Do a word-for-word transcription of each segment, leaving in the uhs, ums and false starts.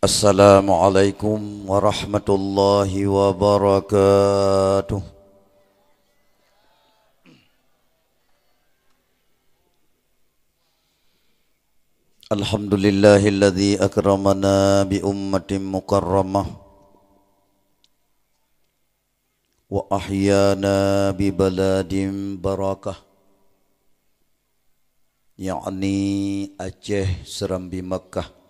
Assalamualaikum warahmatullahi wabarakatuh. Alhamdulillahilladzi akramana bi ummatin mukarramah wa ahyana bi baladin barakah, yakni Aceh Serambi Makkah.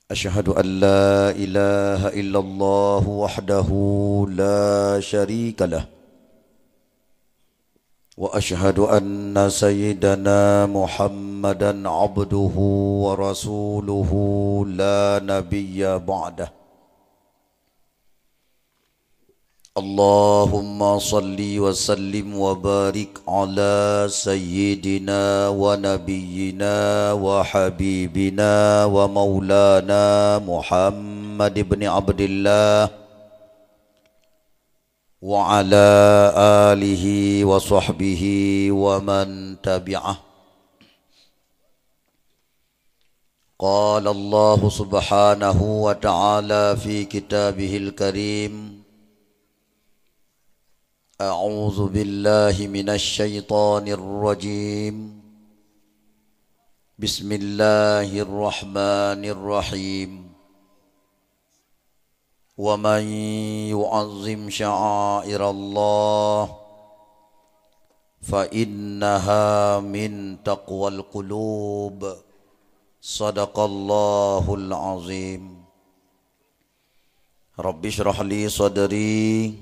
Asyhadu an la ilaha illallah wahdahu la syarika lah. Wa asyhadu anna sayyidana Muhammadan abduhu wa rasuluhu la nabiyya ba'dah. Allahumma salli wa sallim wa barik ala sayyidina wa nabiyyina wa habibina wa maulana Muhammad ibn Abdillah wa ala alihi wa sahbihi wa man tabi'ah. Qala Allahu subhanahu wa ta'ala fi kitabihil karim, a'udzu billahi minasy syaithanir rajim. Bismillahirrahmanirrahim. Wa man yu'azzim sya'airallah fa innaha min taqwal qulub. Sadaqallahul azim. Rabbi shrah li sadri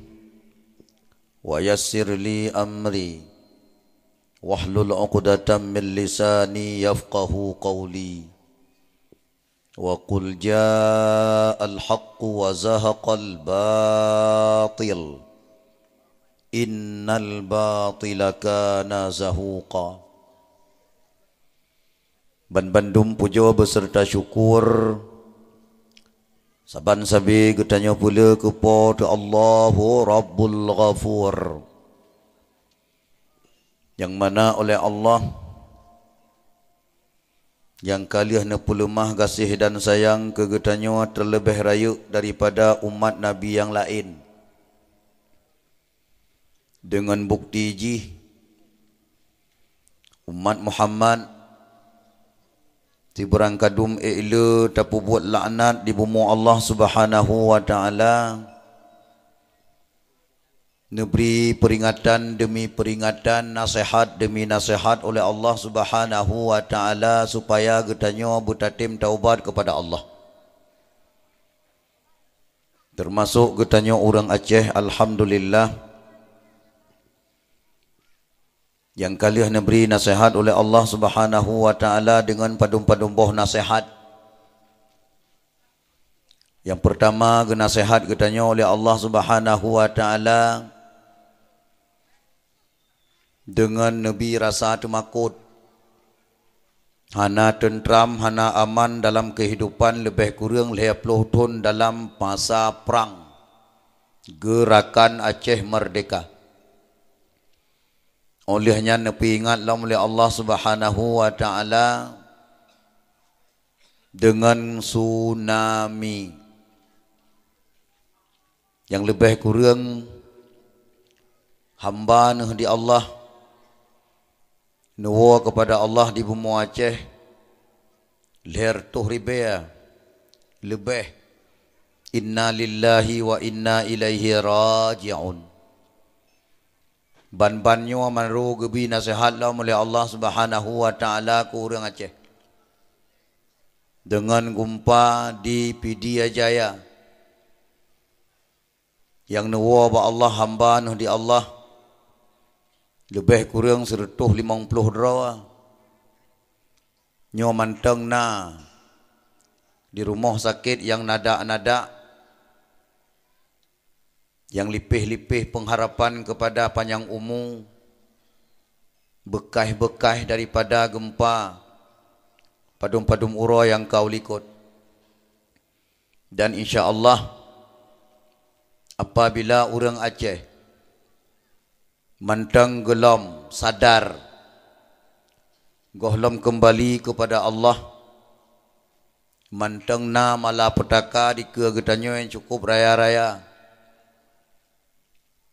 wa yassir li amri wahlul 'uqdatam min lisani yafqahu qawli. Wa qul ja'al haqqu wa zahaqal batil, innal batila kana zahuqa. Ban bandum pujoe beuseureuta syukur saban sabe geutanyoe peuleueh keu Po teu Allahu Rabbul Ghafur, nyang mana oleh Allah nyang ka lheueh neupeuleumah gaséh dan sayang keu geutanyoe teuleubeh rayeuk daripada umat nabi nyang laén. Deungon bukti jih, umat Muhammad sibeurangkadum ék le tapeubuet laknat di bumoe Allah Subhanahu wa Ta'ala, neubri peuringatan deumi peuringatan, naseuhat deumi naseuhat oleh Allah Subhanahu wa Ta'ala, supaya geutanyoe beutatem taubat keupada Allah. Teumasok geutanyoe ureuëng Aceh, alhamdulillah, nyang ka lheueh neubri naseuhat oleh Allah Subhanahu wa Ta'ala deungon padum-padum boh naseuhat. Nyang peurtama, geunaseuhat geutanyoe lé Allah Subhanahu wa Ta'ala deungon neubi rasa teumakot, hana teuntrам, hana aman dalam keuhidupan leubeh kureueng lhée ploh thon dalam masa prang Geurakan Aceh Merdeka. Óh lheueh nyan neupeuingat lom lé Allah Subhanahu wa Ta'ala deungon tsunami. Nyang leubeh kureueng hamba neuh di Allah neuwoe keupada Allah di bumoe Aceh lhée reutôh ribée leubeh. Inna lillahi wa inna ilaihi raji'un. Ban-ban nyoe meunurot geubi naseuhat lom lé Allah Subhanahu wa Ta'ala keu ureuëng Aceh. Deungon geumpa di Pidie Jaya nyang neuwoe bak Allah hamba neuh di Allah leubeh kureueng sireutôh limong ploh droe. Nyoe mantong na di rumoh sakét nyang nadak-nadak, nyang lipéh-lipéh peungharapan keupada panyang umu, beukaih-beukaih daripada geumpa padum-padum uroe nyang ka u likot. Dan insya Allah, apabila ureuëng Aceh mantong geulom sadar, gohlom keumbali keupada Allah, Mantong na malapetaka dikeue geutanyoe nyang cukup raya-raya,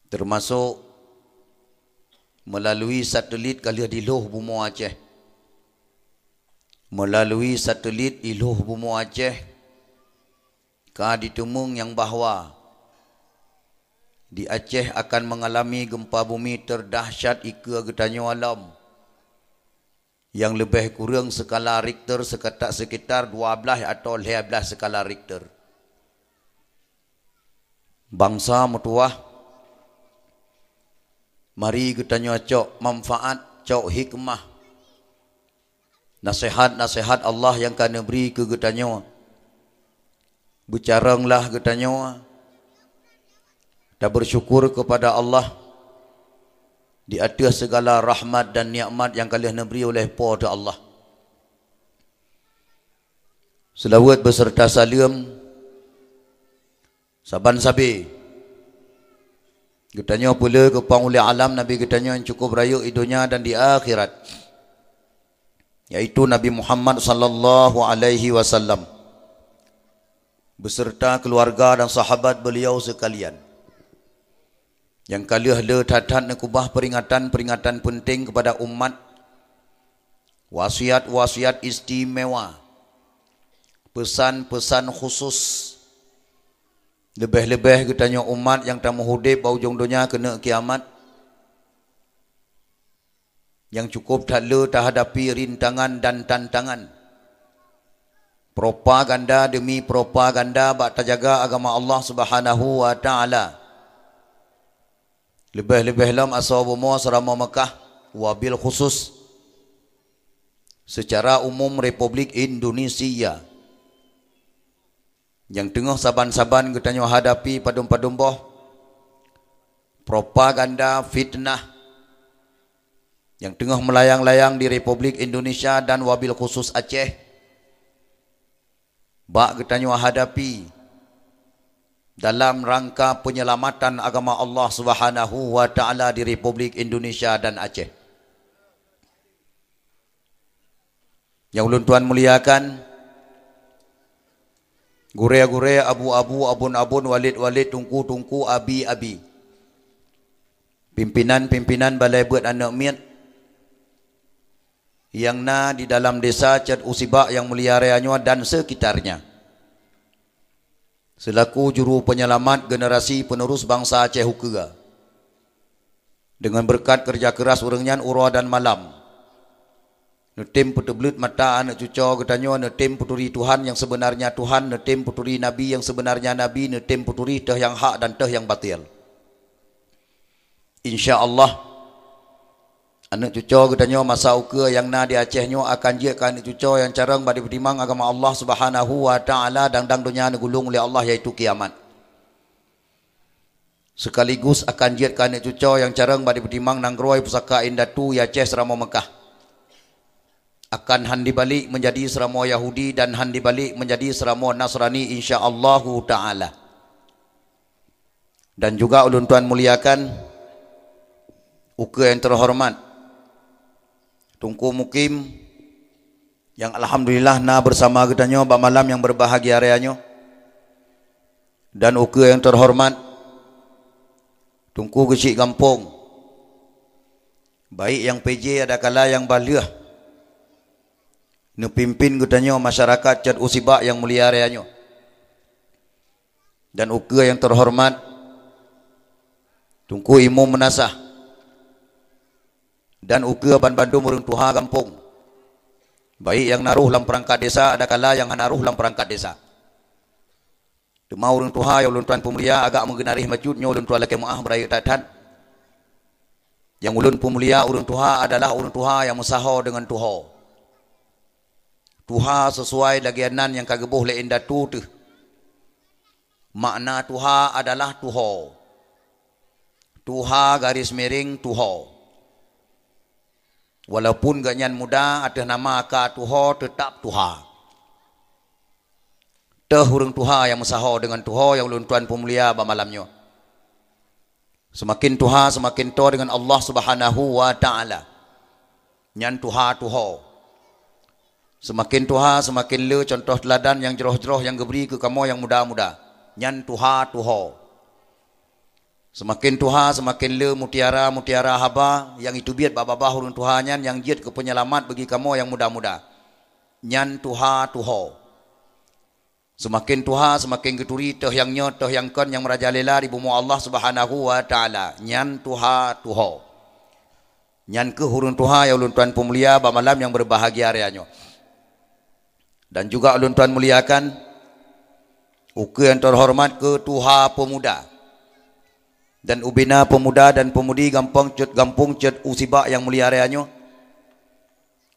teumasok meulalui satelit ka lheueh dilhoh bumoe Aceh. Meulalui satelit dilhoh bumoe Aceh, ka jiteumeung nyang bahwa di Aceh akan mengalami gempa bumi terdahsyat dikeue geutanyoe lom, nyang leubeh kureueng skala Richter seketa-, sekitar dua blaih atau lhèe blaih skala Richter. Bansa meutuwah, mari geutanyoe cok manfaat, cok hikmah naseuhat-naseuhat Allah nyang ka neubri keu geutanyoe. Beucarông lah geutanyoe tabeusyukur keupada Allah di ateueh sigala rahmat dan nikmat nyang ka lheueh neubri uleh Po teu Allah. Seulaweuet beuseureuta saleuem saban sabe geutanyoe peuleueh keu Panghulèe Alam Nabi geutanyoe nyang cukup rayeuk di donya dan di akhirat, yaitu Nabi Muhammad sallallahu alaihi wasallam, beserta keluarga dan sahabat beliau sekalian, nyang ka lheueh le that-that neukeubah peringatan-peringatan penting kepada umat, wasiat-wasiat istimewa, pesan-pesan khusus, leubeh-leubeh geutanyoe umat nyang tameuhudép bak ujong donya keuneuk kiamat, nyang cukup that le tahadapi rintangan dan tantangan. Propaganda demi propaganda bak tajaga agama Allah Subhanahu wa Ta'ala. Leubeh-leubeh lom asoe bumoe Seuramoe Meukah, wabil khusus seucara umum Republik Indonesia, nyang teungoh saban-saban geutanyoe hadapi padum-padum boh propaganda fitnah nyang teungoh meulayang-layang di Republik Indonesia dan wabil khusus Aceh, bak geutanyoe hadapi dalam rangka peunyelamatan agama Allah Subhanahu wa Ta'ala di Republik Indonesia dan Aceh. Nyang ulôn tuan muliakan, gurée-gurée, abu-abu, abon-abon, walét-walét, tungku-tungku, abi-abi, pimpinan-pimpinan balai beuet aneuk miet nyang na di dalam desa Cot Usibak nyang mulia raya nyoe dan sekitarnya, selaku juru penyelamat generasi penerus bansa Aceh ukeue. Deungon beureukat keureuja keuras ureuëng nyan uroe dan malam, neutem peuteubleuet mata aneuk cucoe geutanyoe, neutem peuturi Tuhan nyang seubeunarnya Tuhan, neutem peuturi Nabi nyang seubeunarnya Nabi, neutem peuturi teuh nyang hak dan teuh nyang batil. Insya Allah, aneuk cucoe geutanyoe masa ukeue nyang na di Aceh nyoe akan jeuet keu aneuk cucoe nyang carông bak jipeutimang agama Allah Subhanahu wa Ta'ala dan dang donya neugulong lé Allah, yaitu kiamat. Sekaligus akan jeuet keu aneuk cucoe nyang carông bak jipeutimang nanggroe pusaka indatu di Aceh Seuramoe Meukah. Akan hán jibalek meunjadi Seuramoe Yahudi dan hán jibalek meunjadi Seuramoe Nasrani, insya Allahu Ta'ala. Dan juga ulôn tuan muliakan ukeue nyang teuhoreumat Teungku Mukim, nyang alhamdulillah na beusama geutanyoe bak malam nyang beubahgia raya nyoe, dan ukeue nyang teuhoreumat Teungku Geuchik Gampông, baik nyang P J adakala nyang bah lheueh neupimpin geutanyoe masyarakat Cot Usibak nyang mulia raya nyoe. Dan ukeue nyang teuhoreumat Teungku Imum Meunasah, dan ukeue banmandum ureuëng tuha gampông, baik nyang na rôh lam peurangkat desa adakala nyang hana rôh lam peurangkat desa. Teuma ureuëng tuha nyang ulôn tuan peumulia agak meugeunarih bacut nyoe ulôn tuan lakée meuáh beurayeuk that-that. Nyang ulôn peumulia ureuëng tuha adalah ureuëng tuha nyang meusaho deungon tuho. Tuha sisuai lagée nan nyang ka geuboh lé indatu teuh. Makna tuha adalah tuho. Tuha garis miring tuho. Walaupun geuhnyan muda ateueh nama ka tuho, teutab tuha. Teuh ureuëng tuha nyang meusaho deungon tuho nyang ulôn tuan peumulia bak malam nyoe. Seumaken tuha, seumaken toe deungon Allah Subhanahu wa Ta'ala. Nyan tuha tuho. Seumaken tuha, seumaken le cuntoh teuladan nyang jroh-jroh nyang geubri keu kamoe nyang muda-muda. Nyan tuha-tuho. Seumaken tuha, seumaken le mutiara-mutiara haba nyang jiteubiet bak babah ureuëng tuha nyan nyang jeuet keu peunyalamat bagi kamoe nyang muda-muda. Nyan tuha-tuho. Seumaken tuha, seumaken geuturi teuh nyang nyoe, teuh nyang kon nyang meurajalela di bumoe Allah Subhanahu wa Taala. Nyan tuha-tuho. Nyan kheueh ureuëng tuha nyang ulôn tuan peumulia bak malam nyang beubahgia raya nyoe. Dan juga ulôn tuan muliakan ukeue nyang teuhoreumat keu tuha peumuda dan ubena peumuda dan peumudi gampông Cot, gampông Cot u Sibak nyang mulia raya nyoe.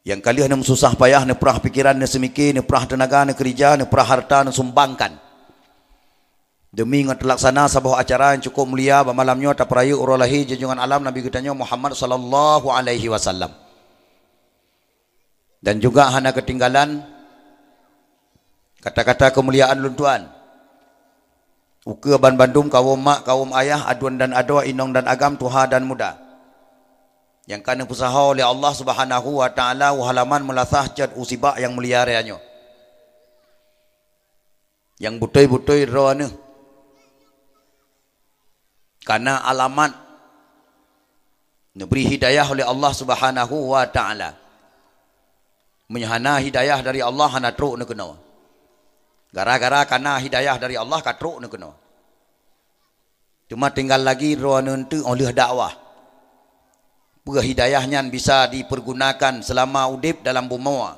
Nyang ka lheueh neumeususah payah, neuprah pikeran, neuseumiké, neuprah teunaga, neukeurija, neuprah harta, neusumbangkan deumi ngon teulaksana saboh acara nyang cukup mulia bak malam nyoe tapeurayeuk uroe lahé junjungan alam Nabi geutanyoe Muhammad sallallahu alaihi wasallam. Dan juga hana keutinggalan kata-kata keumuliaan lôn tuan ukeue banbandum kawöm mak, kawöm ayah, aduen dan adoe, inong dan agam, tuha dan muda, nyang ka neupeusaho lé Allah Subhanahu wa Taala u halaman meulasah Cot u Sibak nyang mulia raya nyoe. Nyang beutôi-beutôi droeneuh kana alamat neubri hidayah oleh Allah Subhanahu wa Taala. Meunyoe hana hidayah dari Allah, hana trok neukeunoe. Gara-gara kana hidayah dari Allah ka trok neukeunoe. Teuma tinggai lagi droeneuh teuk óh lheueh dakwah. Peue hidayah nyan bisa dipeurgunakan seulama udeb dalam bumoe,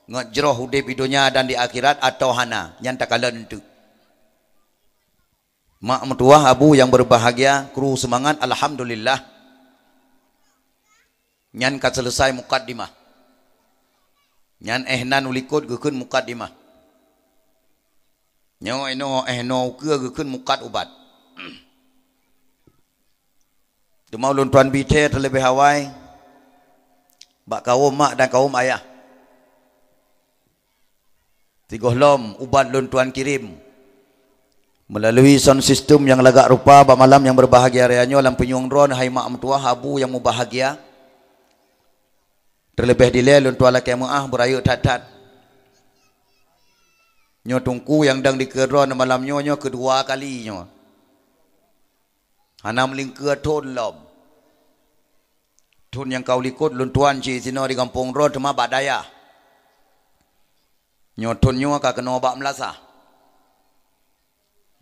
ngon jroh udeb di donya dan di akhirat atawa hana, nyan takalon teuk. Mak meutuwah abu nyang beubahgia, kru seumangat, alhamdulillah. Nyan ka seuleusai mukadimah. Nyan éh nan u likot geukheun mukadimah. Nyoe inoe éh noe ukeue geukheun mukat ubat. Teuma ulôn tuan bi thée teuleubeh awai bak kawöm mak dan kawöm ayah. Sigohlom ubat lôn tuan kirém meulalu sound system nyang lagak rupa bak malam nyang beubahgia raya nyoe lam punyueng droeneuh hai mak meutuwah abu nyang mubahgia. Teuleubeh dilée lôn tuan lakée meuáh beurayeuk that-that. Nyoe teungku nyang dang dikeue droeneuh malam nyoe, nyoe keudua kali nyoe. Hana meulingkeue thon lom. Thon nyang ka u likot lôn tuan cit sinoe di gampông droe teuma bak dayah. Nyoe thon nyoe ka keunoe bak meulasah.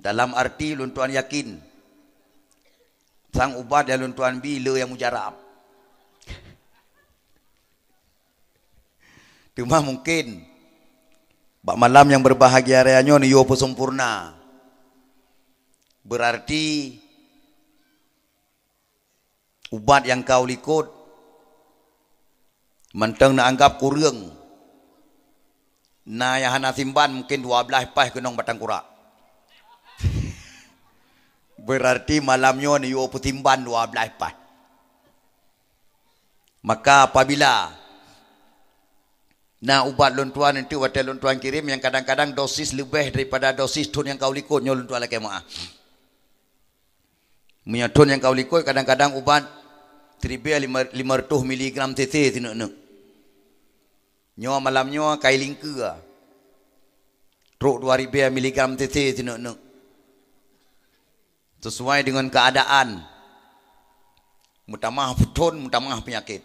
Dalam arti lôn tuan yakin, sang ubat nyang lôn tuan bi le nyang mujarab. Teuma mungken bak malam nyang beubahgia raya nyoe neuyue peuseumpurna. Beurarti ubat nyang ka u likot mantong neuanggab kureueng. Na nyang hana simban mungken dua blaih paih keunong batang kurak. Beurarti malam nyoe neuyue peusimban dua blaih paih. Maka apabila na ubat lôn tuan eunteuk watée lôn tuan kirém nyang kadang-kadang dosis leubeh daripada dosis thon nyang ka u likot nyoe lôn tuan lakée meuáh. Meunyoe thon nyang ka u likot kadang-kadang ubat siribée lima, lima reutôh miligram cc sineuk-neuk. Nyoe malam nyoe kai lingkeue. Trok dua ribée miligram cc sineuk-neuk. Sesuai deungon keuadaan. Meutamah thon, meutamah peunyakét.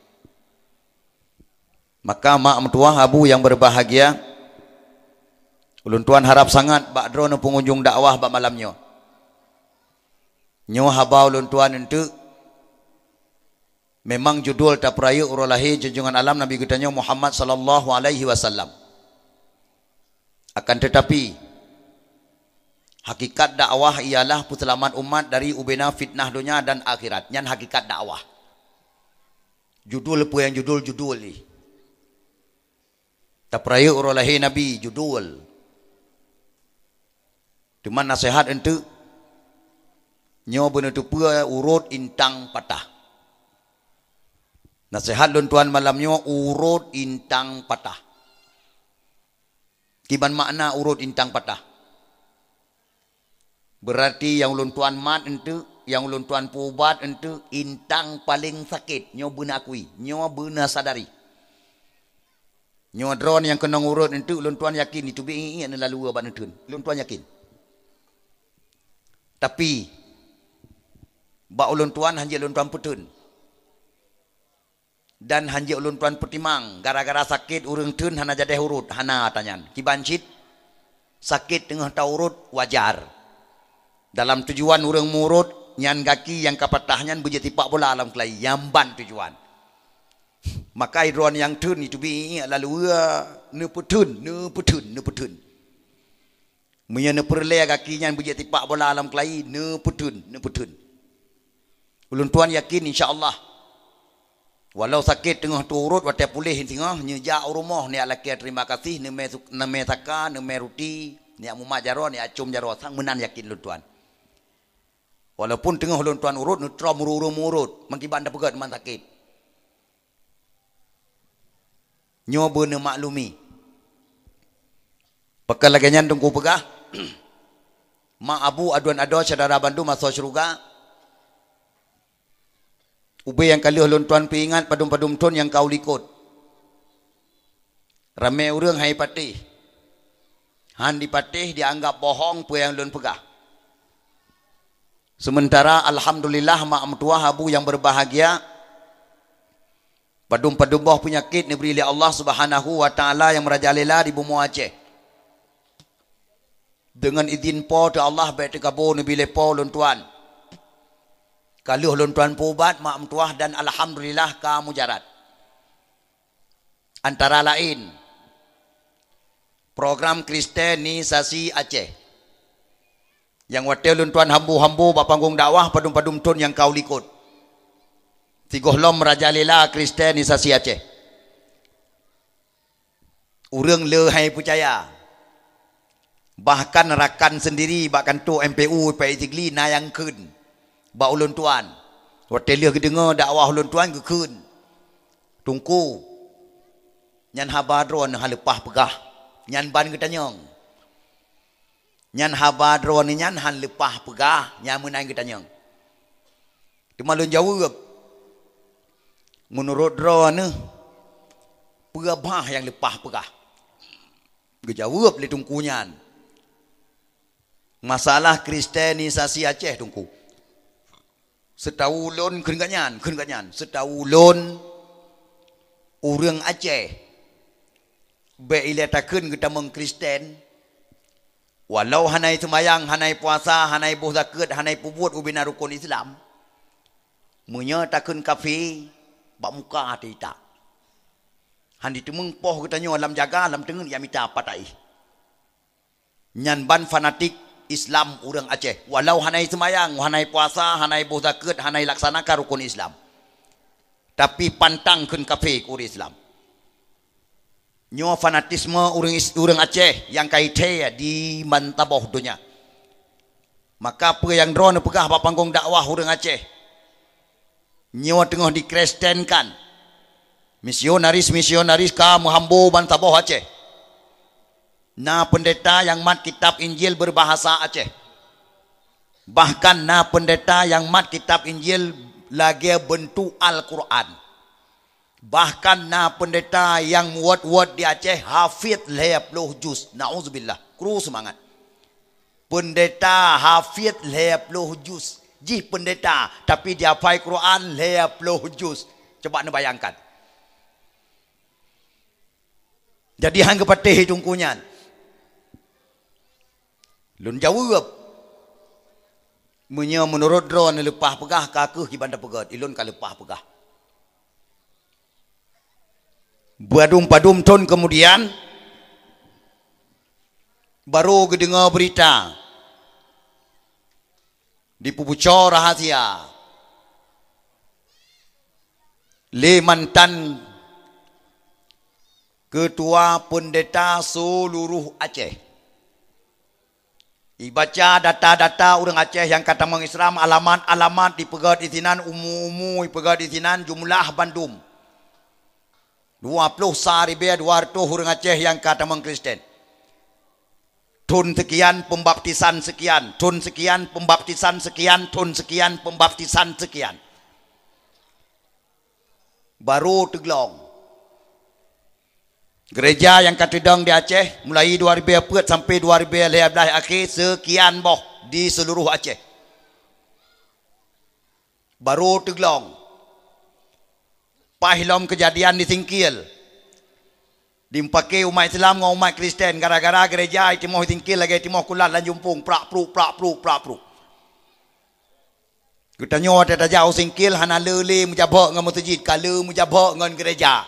Maka mak meutuwah abu nyang beubahgia, ulôn tuan harab sangat bak droeneuh peungunjung dakwah bak malam nyoe. Nyoe haba ulôn tuan eunteuk memang judul tapeurayeuk uroe lahé junjungan alam Nabi geutanyoe Muhammad sallallahu alaihi wasallam. Akan teutapi, hakikat dakwah ialah peuseulamat umat dari ubena fitnah donya dan akhirat. Nyan hakikat dakwah. Judul peue nyang judul-judul jih. Tapeurayeuk uroe lahé Nabi, judul. Teuma naseuhat eunteuk, nyoe beuneuteupeu urot intang patah. Naseuhat lôn tuan malam nyoe urot intang patah. Kiban makna urot intang patah? Beurarti nyang ulôn tuan mat eunteuk, nyang ulôn tuan peuubat eunteuk, intang paleng sakét, nyoe beuna akui, nyoe beuna sadari. Nyoe droeneuh nyang keunong urot eunteuk, ulôn tuan yakin jiteubiet iék-iék neulalu bak neuteun. Ulôn tuan yakin. Tapi, bak ulôn tuan hanjeuet ulôn tuan peuteun. Dan hanjeuet ulôn tuan peutimang, gara-gara sakét ureuëng teun hana jadeh urot, hana tanyan. Kiban cit, sakét teungoh taurot wajar. Dalam tujuan ureuëng murot, nyan gaki nyang ka patah nyan beujeuet tipak bola lam keulayi, nyan ban tujuan. Maka droeneuh nyang teun jiteubiet lalu, ya, neupeuteun, neupeuteun, neupeuteun. Meunyoe neupeureulée gaki nyan beujeuet tipak bola lam keulayi, neupeuteun, neupeuteun. Ulôn tuan yakin, insya Allah. Walau sakét teungoh taurot, watée puléh singoh, neujak u rumoh, neujak lakée terima kasih, neumé su-, neumé saka, neumé ruti, neujak mumat jaroe, neujak com jaroe, sang meunan yakin ulôn tuan. Walaupun teungoh ulôn tuan urot, neutrom ureuëng murot, meukiban tapeugét man sakét. Nyoe beuneumaklumi. Pakon lagée nyan Teungku peugah, mak abu aduen adoe syedara bandum asoe syeuruga, ubé nyang ka lheueh lôn tuan peuingat padum-padum thon nyang ka u likot. Ramé ureuëng hai patéh. Han dipatéh, dianggap bohong peue nyang lôn peugah. Sementara alhamdulillah mak meutuwah abu nyang berbahagia, padum-padum boh peunyakét neubri lé Allah Subhanahu wa Ta'ala nyang meurajalela di bumoe Aceh. Deungon idhin Po teu Allah bék teukabo neubi lé Po lôn tuan. Ka lheueh lôn tuan peuubat mak meutuwah dan alhamdulillah ka mujarad. Antara laén, program Kristenisasi Aceh. Nyang watée lôn tuan hambo-hambo bak panggong dakwah padum-padum thon nyang ka u likot. Sigohlom meurajalela Kristenisasi Aceh. Ureuëng le hai peucaya. Bahkan rakan sendiri bak kantô M P U P I Sigli na nyang kheun bak ulôn tuan. Watée lheueh geudeungoe dakwah ulôn tuan geukheun, "Teungku, nyan haba droeneuh han leupah peugah. Nyan ban geutanyong." Nyan haba droeneuh nyan han leupah peugah, nyan meunan geutanyong. Teuma lôn jaweueb, "Meunurot droeneuh, peue bah nyang leupah peugah?" Geujaweueb lé teungku nyan, "Masalah Kristenisasi Aceh, Teungku." Seutahu lôn, kheun gobnyan, kheun gobnyan, "Seutahu lôn, ureuëng Aceh bék ilée takheun geutamong Kristen, walau hana seumayang, hana puasa, hana boh zakeuet, hana peubuet ubena rukon Islam. Meunyoe takheun kafé, bak muka teuitak. Han jiteumeung poh geutanyoe lam jaga, lam teungeut jak mita pat taéh." Nyan ban fanatik Islam ureuëng Aceh. Walau hana seumayang, hana puasa, hana boh zakeuet, hana laksanakan rukon Islam. Tapi pantang kheun kafé keu ureuëng Islam. Nyoe fanatisme ureuëng Is-, ureuëng Aceh nyang ka ié di mantong boh donya. Maka peue nyang droeneuh peugah bak panggong dakwah ureuëng Aceh? Nyoe teungoh dikristenkan. Misionaris-misionaris ka meuhambo ban saboh Aceh. Na peundeta nyang mat kitab Injil beubahasa Aceh. Bahkan na peundeta nyang mat kitab Injil lagée beuntuk Al-Qur'an. Bahkan na peundeta nyang muwat-wat di Aceh hafid lhée ploh juz. Nauzubillah. Kru seumangat. Peundeta hafid lhée ploh juz. Jih peundeta, tapi jihafai Quran lhée ploh juz. Coba neubayangkan. Jadi han geupatéh teungku nyan. Lôn jaweueb, "Meunyoe meunurot droeneuh leupah peugah, ka kheueh kiban tapeugét, ulôn ka leupah peugah." Padum-padum thon keumudian, barô geudeungoe beurita, jipeubuco rahasia lé mantan keutua peundeta seuluroh Aceh. Ibaca data-data ureuëng Aceh nyang ka tamong Islam, alamat-alamat jipeugét disinan, umu-umu jipeugét disinan, jumlah bandum dua ploh sa ribée dua reutôh ureuëng Aceh nyang ka tamong Kristen. Thon seukian pembaptisan seukian, thon seukian pembaptisan seukian, thon seukian pembaptisan seukian. Barô teuglong. Gereja nyang ka teudong di Aceh, mulai dua ribèe peuet sampai dua ribèe lhèe blaih akhé, seukian boh di seuluruh Aceh. Barô teuglong. Paih lom keujadian di Singkil. Dimupaké umat Islam ngon umat Kristen gara-gara gereja jitimoh di Singkil lagèe jitimoh kulat lam jumpung, prak pruk, prak pruk, prak pruk. Geutanyoe watèe tajak u Singkil hana le lé meujaboh ngon meuseujid, ka le meujaboh ngon gereja.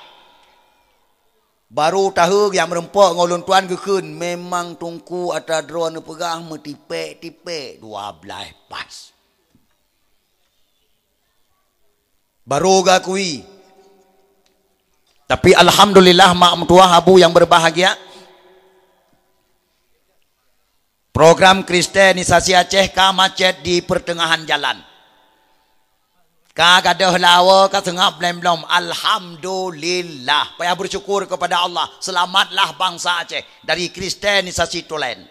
Barô tahe nyang meureumpok ngon ulôn tuan geukheun, "Memang Teungku atra droeneuh neupeugah meutipèk-tipèk dua blaih pas." Barô geuakui. Tapi alhamdulillah, mak meutuah, abu nyang berbahagia, program kristenisasi Aceh ka macet di pertengahan jalan. Ka gadôh lawa, ka seungab blém-blom. Alhamdulillah. Payah bersyukur kepada Allah. Selamatlah bangsa Aceh dari kristenisasi tulen.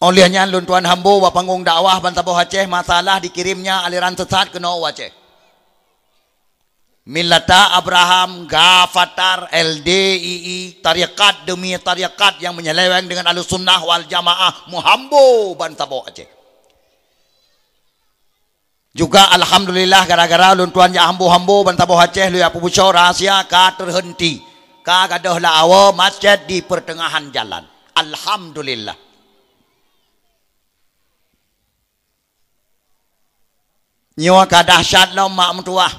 Óh lheueh nyan lôn tuan hambo bak panggong dakwah bansaboh Aceh, masalah dikirimnya aliran sesat keunoe u Aceh. Millata Abraham, Gafatar, L D I I, tarekat demi tarekat nyang menyeleweng dengan Ahlussunnah wal Jamaah, meuhambo bansaboh Aceh. Juga alhamdulillah, gara-gara lôn tuan jak hambo-hambo bansaboh Aceh, lôn jak peubuco rahasia, ka terhenti, ka gadôh lawa macet di pertengahan jalan. Alhamdulillah. Nyoe ka dahsyat lom, mak meutuah.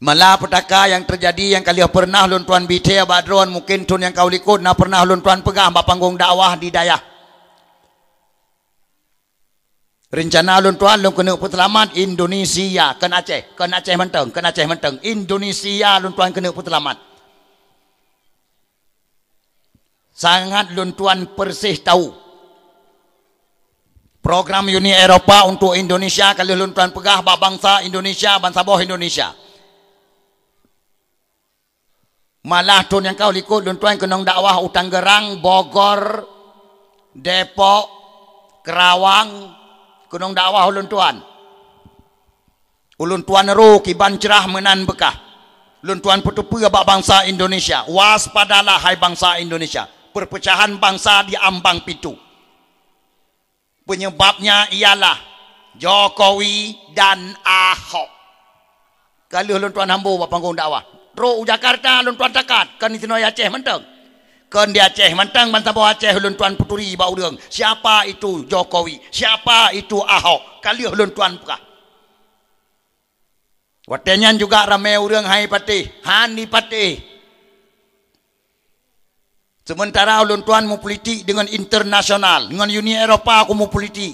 Malapetaka nyang teujadi nyang ka lheueh peureunah lôn tuan bi thèe bak droen, mungken thôn nyang ka u likot na peureunah lôn tuan peugah bak panggong dakwah di dayah. Reuncana lôn tuan lôn keuneuk peuseulamat Indonesia, kon Aceh, kon Aceh mantong, kon Aceh mantong, Indonesia lôn tuan keuneuk peuseulamat. Sangat lôn tuan persis tahu. Program Uni Eropa untuk Indonesia ka lheueh lôn tuan peugah bak bansa Indonesia, bansaboh Indonesia. Malah thôn nyang ka u likot lôn tuan keunong dakwah u Tangerang, Bogor, Depok, Kerawang, keunong dakwah ulôn tuan. Ulôn tuan roh kiban crah meunan beukah. Lôn tuan peuteupeue bak bansa Indonesia, waspadalah hai bansa Indonesia, perpecahan bangsa di ambang pintu. Penyebabnya ialah Jokowi dan Ahok. Ka lheueh lôn tuan hambo bak panggong dakwah. Trok u Jakarta lôn tuan takat, kon di sinoe Aceh mantong. Kon di Aceh mantong, bansaboh Aceh lôn tuan peuturi bak ureueng, siapa itu Jokowi, siapa itu Ahok. Ka lheueh lôn tuan peugah. Watèe nyan juga ramè ureueng han ipatéh, han ipatéh. Sementara ulôn tuan meupolitik deungon internasional, ngon Uni Eropa aku meupolitik.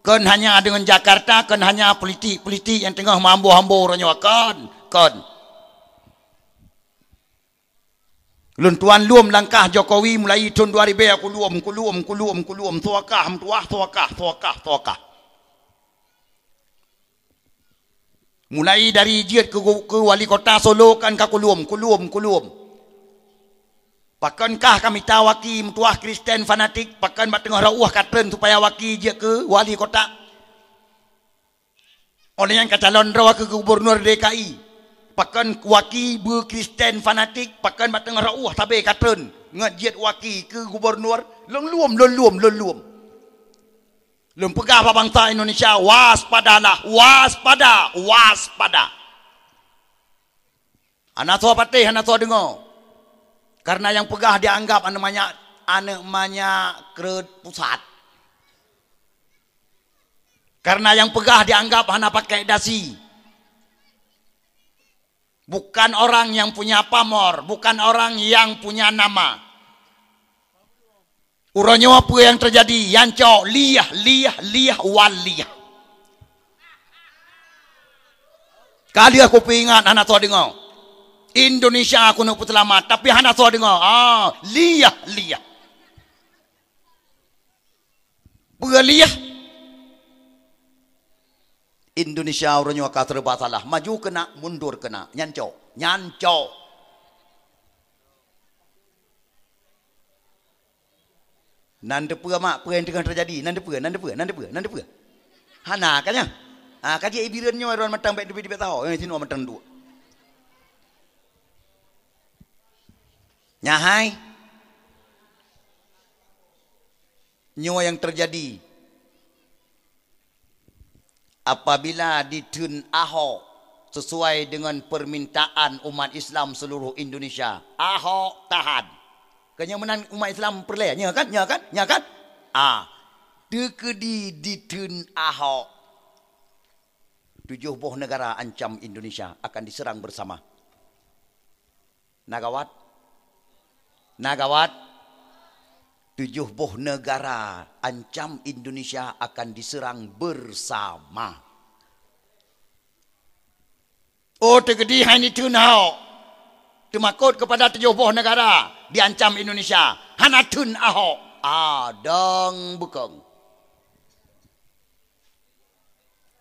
Kon hanya deungon Jakarta, kon hanya politik-politik nyang teungoh meuhambo-hambo uroe nyoe, kon, kon. Lôn tuan lom langkah Jokowi mulai thôn dua ribèe, kulom, kulom, kulom, kulom, sokah meutuah, sokah, sokah, sokah. Mulai dari jeuet keu, keu wali kota Solo kan ka kulom, kulom, kulom. Pakon kah ka mita waki meutuah Kristen fanatik, pakon bak teungoh rot ueh ka treun supaya waki jeuet keu wali kota? Óh lheueh nyan ka calon droe keu gubunur D K I. Pakon waki beu Kristen fanatik, pakon bak teungoh rot ueh sabé ka treun ngon jeuet waki keu gubunur? Lôn lom, lôn lom, lôn lom. Lôn peugah bak bansa Indonesia, waspadalah, waspada, waspada. Hana soe patéh, hana soe deungoe. Karena nyang peugah dianggap aneuk manyak, aneuk manyak kreuet pusat. Karena nyang peugah dianggap hana pakai dasi. Bukan orang yang punya pamor, bukan orang yang punya nama. Uroe nyoe peue nyang teujadi? Nyan cok, liah, liah, liah, wan liah. Ka lheueh kupeuingat hana soe deungoe. Indonesia keuneuk peuseulamat, tapi hana soe deungoe. Ah, liah, liah. Peue liah? Indonesia uroe nyoe ka serba salah. Maju keunak, mundur keunak. Nyan cok. Nyan cok. Nan teupeue mak, peue nyang teungoh teujadi? Nan teupeue, nan teupeue, nan teupeue, nan teupeue? Hana ka nyan. Ah, ka jeuet i Bireuen nyoe droen mantong bèk teubiet-teubiet saho. Eh, sinoe mantong duek. Nyan hai. Nyoe nyang teujadi. Apabila ditheun Ahok sesuai dengan permintaan umat Islam seluruh Indonesia, Ahok tahan. Keu nyoe meunan umat Islam peureulèe, nya kan? Nya kan? Nya kan? Ah, teukeudi ditheun Ahok. Tujoh boh negara ancam Indonesia akan diserang bersama. Na gawat? Na gawat? Tujoh boh negara ancam Indonesia akan diserang bersama. Oh, teukeudi hai ni theun Ahok. Teumakot kepada tujoh boh negara diancam Indonesia. Hana theun Ahok. Adang bukong.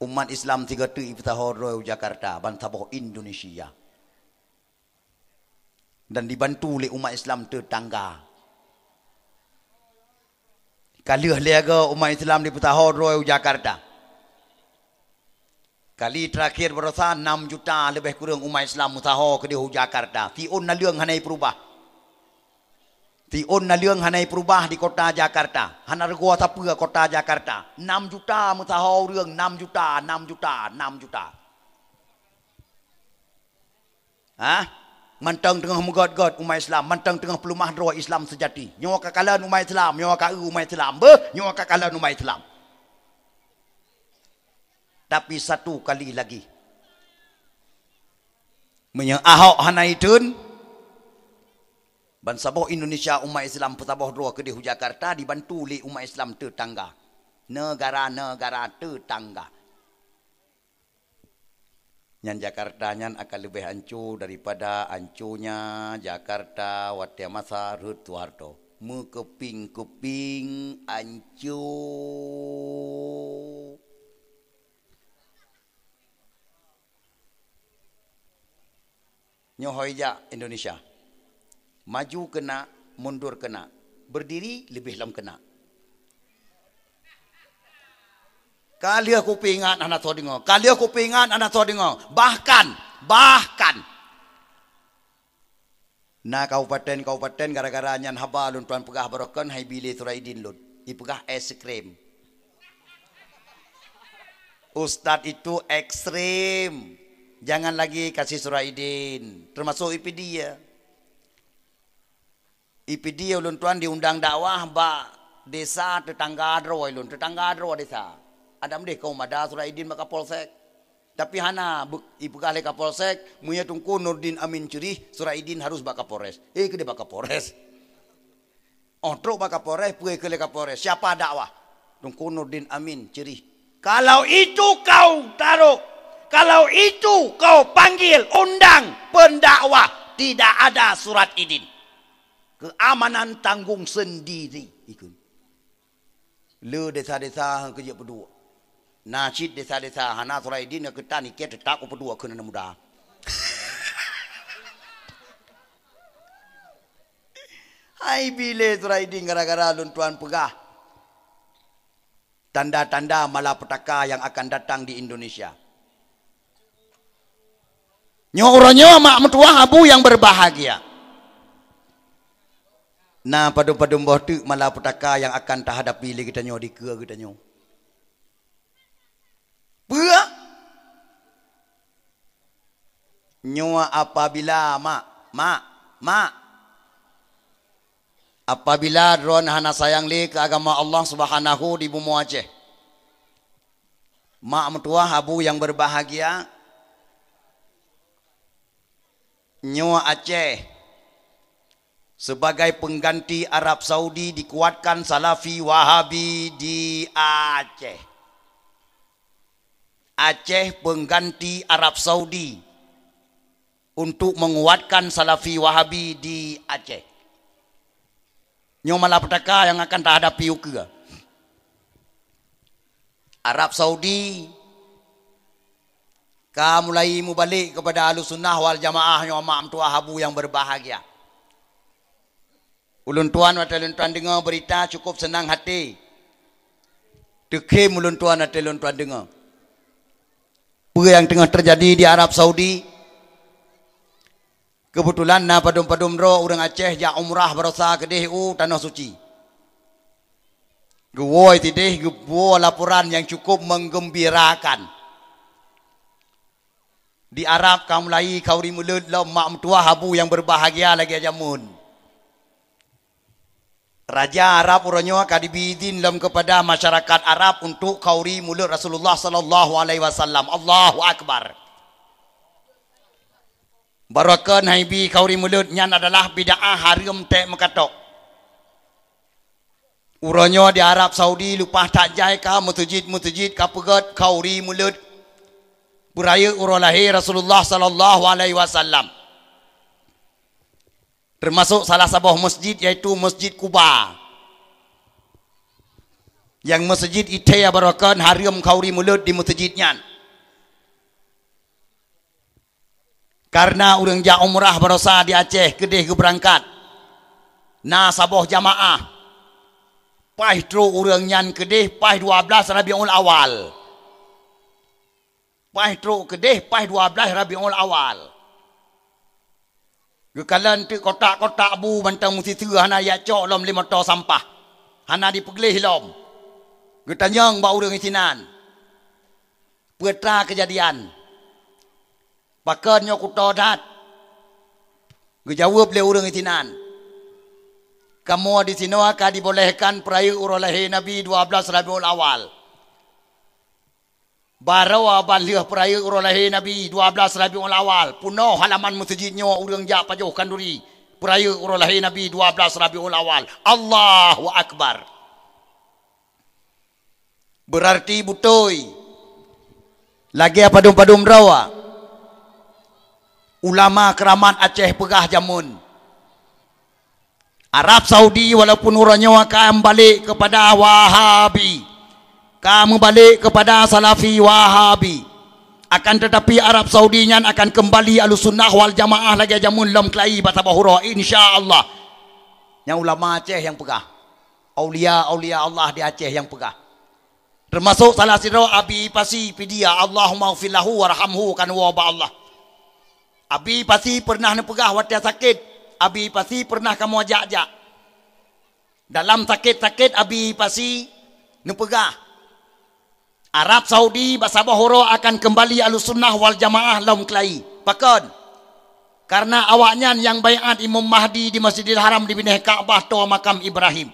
Umat Islam tiga tu ipeusaho droe u Jakarta, ban saboh Indonesia. Dan dibantu lé umat Islam tetangga. Ka lheueh lé agoe umat Islam dipeusaho droe u Jakarta. Kali terakhir baroesa enam juta lebih kurang umat Islam meusaho keudeh u Jakarta. Siôn naleueng hana ipeurubah. Siôn naleueng hana ipeurubah di kota Jakarta. Hana reugoe sapeue kota Jakarta. Enam juta meusaho ureueng, enam juta, enam juta, enam juta. Hah? Mantong teungoh meugöt-göt umat Islam, mantong teungoh peuleumah droe Islam seujati. Nyoe ka kalon umat Islam, nyoe ka eu umat Islam. Beuh, nyoe ka kalon umat Islam. Tapi satu kali lagi. Meunyoe Ahok hana itheun, ban saboh Indonesia umat Islam peusaboh droe keudeh u Jakarta dibantu lé umat Islam tetangga. Negara-negara tetangga. Nyan Jakarta nyan akan leubeh anco daripada anconya Jakarta watèe masa rhot Soeharto. Meukeuping-keuping anco. Nyoe hôi jak Indonesia. Maju keunak, mundur keunak. Berdiri leubeh lom keunak. Ka lheueh kupeuingat hana soe deungoe. Ka lheueh kupeuingat hana soe deungoe. Bahkan, bahkan. Na kabupaten-kabupaten gara-gara nyan haba lôn tuan peugah baroe kon hai bi lé Suraidin lôn. Ipeugah es krim. Ustaz itu ekstrem. Jangan lagi kasih Suraidin. Termasuk I P D ya. I P D ulôn tuan diundang dakwah bak desa tetangga droe lôn, tetangga droe desa. Adak meudeh kaum ada Suraidin bak Kapolsek. Tapi hana be-, ipeugah lé Kapolsek, meunyoe Teungku Nurdin Amin ceurih, Suraidin harus bak Kapolres. Eh, keudeh bak Kapolres. Oh, trok bak Kapolres, peue keu lé Kapolres, siapa dakwah? Teungku Nurdin Amin ceurih. Kalau itu kau taruh, kalau itu kau panggil, undang pendakwah, tidak ada surat idin. Keamanan tanggung sendiri. Ikut. Le desa-desa keu jeuet peuduek. Na cit desa-desa hana Suraidin nyang keutan iké teutap kupeuduek keu aneuk muda. Hai bi lé Suraidin gara-gara lôn tuan peugah tanda-tanda malapetaka yang akan datang di Indonesia. Nyoe uroe nyoe mak meutuwah abu yang berbahagia. Na padum-padum boh teuk malapetaka yang akan tahadapi lé geutanyoe dikeue geutanyoe. Peue? Nyoe apabila mak, mak, mak, apabila droen hana sayang lé keu agama Allah Subhanahu di bumoe Aceh. Mak meutuwah abu yang berbahagia, nyoe Aceh sebagai pengganti Arab Saudi dikuatkan Salafi Wahabi di Aceh. Aceh pengganti Arab Saudi untuk menguatkan Salafi Wahabi di Aceh. Nyoe malapetaka yang akan tahadapi ukeue. Arab Saudi ka mulai mubalek kepada Ahlussunnah wal Jamaah nyoe mak meutuwah abu yang berbahagia. Ulôn tuan watée lôn tuan deungoe beurita cukup seunang até. Teukhém ulôn tuan watée lôn tuan deungoe. Peue nyang teungoh teujadi di Arab Saudi? Keubeutulan na padum-padum droe ureuëng Aceh jak umrah barosa keudeh u Tanoh Suci. Geuwoe sideh geuwoe laporan nyang cukup menggembirakan. Di Arab ka mulai khauri mulod lom mak meutuwah abu nyang beubahgia lagée jameun. Raja Arab uroe nyoe ka jibi idhin lom keupada masyarakat Arab untuk khauri mulod Rasulullah sallallahu alaihi wasallam. Allahu Akbar. Barokon haibi khauri mulod nyan adalah bid'ah hareuem ték meukatok. Uroe nyoe di Arab Saudi leupah that jai ka meuseujid-meuseujid ka peugét khauri mulod peurayeuk uroe lahé Rasulullah sallallahu alaihi wasallam. Teumasok salah saboh masjid, yaitu Masjid Kuba. Nyang masjid ithée barokon hareuem khauri mulod di masjid nyan. Kareuna ureuëng jak umrah barosa di Aceh keudeh geubeurangkat, na saboh jamaah paih trok ureuëng nyan keudeh paih dua blaih Rabiul Awal. Paih trok keudeh paih dua blaih Rabiul Awal. Geukalon teuk kotak-kotak bu mantong meusiseue hana jicok lom lé moto sampah. Hana jipeugleh lom. Geutanyong bak ureuëng sinan, "Peue teuma keujadian? Pakon nyoe kuto that?" Geujaweueb lé ureuëng sinan, "Kamoe disinoe ka jibolehkan peurayeuk uroe lahé Nabi dua blaih Rabiul Awal." Baroe ban lheueh peurayeuk uroe lahé Nabi dua blaih Rabiul Awal, peunoh halaman meuseujid nyoe ureuëng jak pajoh khanduri peurayeuk uroe lahé Nabi dua blaih Rabiul Awal. Allahu Akbar. Beurarti beutôi, lagée padum-padum droe ulama keuramat Aceh peugah jameun, Arab Saudi walaupun uroe nyoe ka meubalek keupada Wahabi, ka meubalek keupada Salafi Wahabi, akan teutapi Arab Saudi nyan akan keumbali Ahlussunnah wal Jamaah lagée jameun lom keulayi bak saboh uroe, insya Allah. Nyang ulama Aceh nyang peugah, aulia-aulia Allah di Aceh nyang peugah. Teumasok salah sidroe Abi Pasi Pidie, Allahummaghfir lahu warhamhu, kan woe bak Allah. Abi Pasi peureunah neupeugah watée sakét, Abi Pasi peureunah kamoe jak-jak. Dalam sakét-sakét Abi Pasi neupeugah, Arab Saudi bak saboh uroe akan keumbali Ahlussunnah wal Jamaah lom keulayi. Pakon? Kareuna awaknyan nyang baiát Imam Mahdi di Masjidil Haram dibinéh Ka'bah toe makam Ibrahim.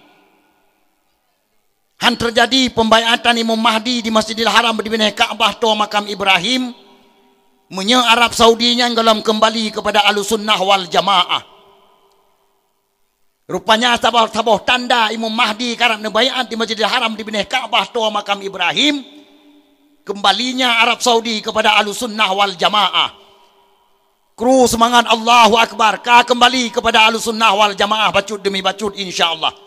Han teujadi peubaiatan Imam Mahdi di Masjidil Haram dibinéh Ka'bah toe makam Ibrahim, meunyoe Arab Saudi nyan gohlom keumbali keupada Ahlussunnah wal Jamaah. Rupanya saboh-saboh tanda Imam Mahdi karab neubaiát di Masjidil Haram dibinéh Ka'bah toe makam Ibrahim, keumbalinya Arab Saudi keupada Ahlussunnah wal Jamaah. Kru seumangat, Allahu Akbar, ka keumbali keupada Ahlussunnah wal Jamaah bacut deumi bacut, insya Allah.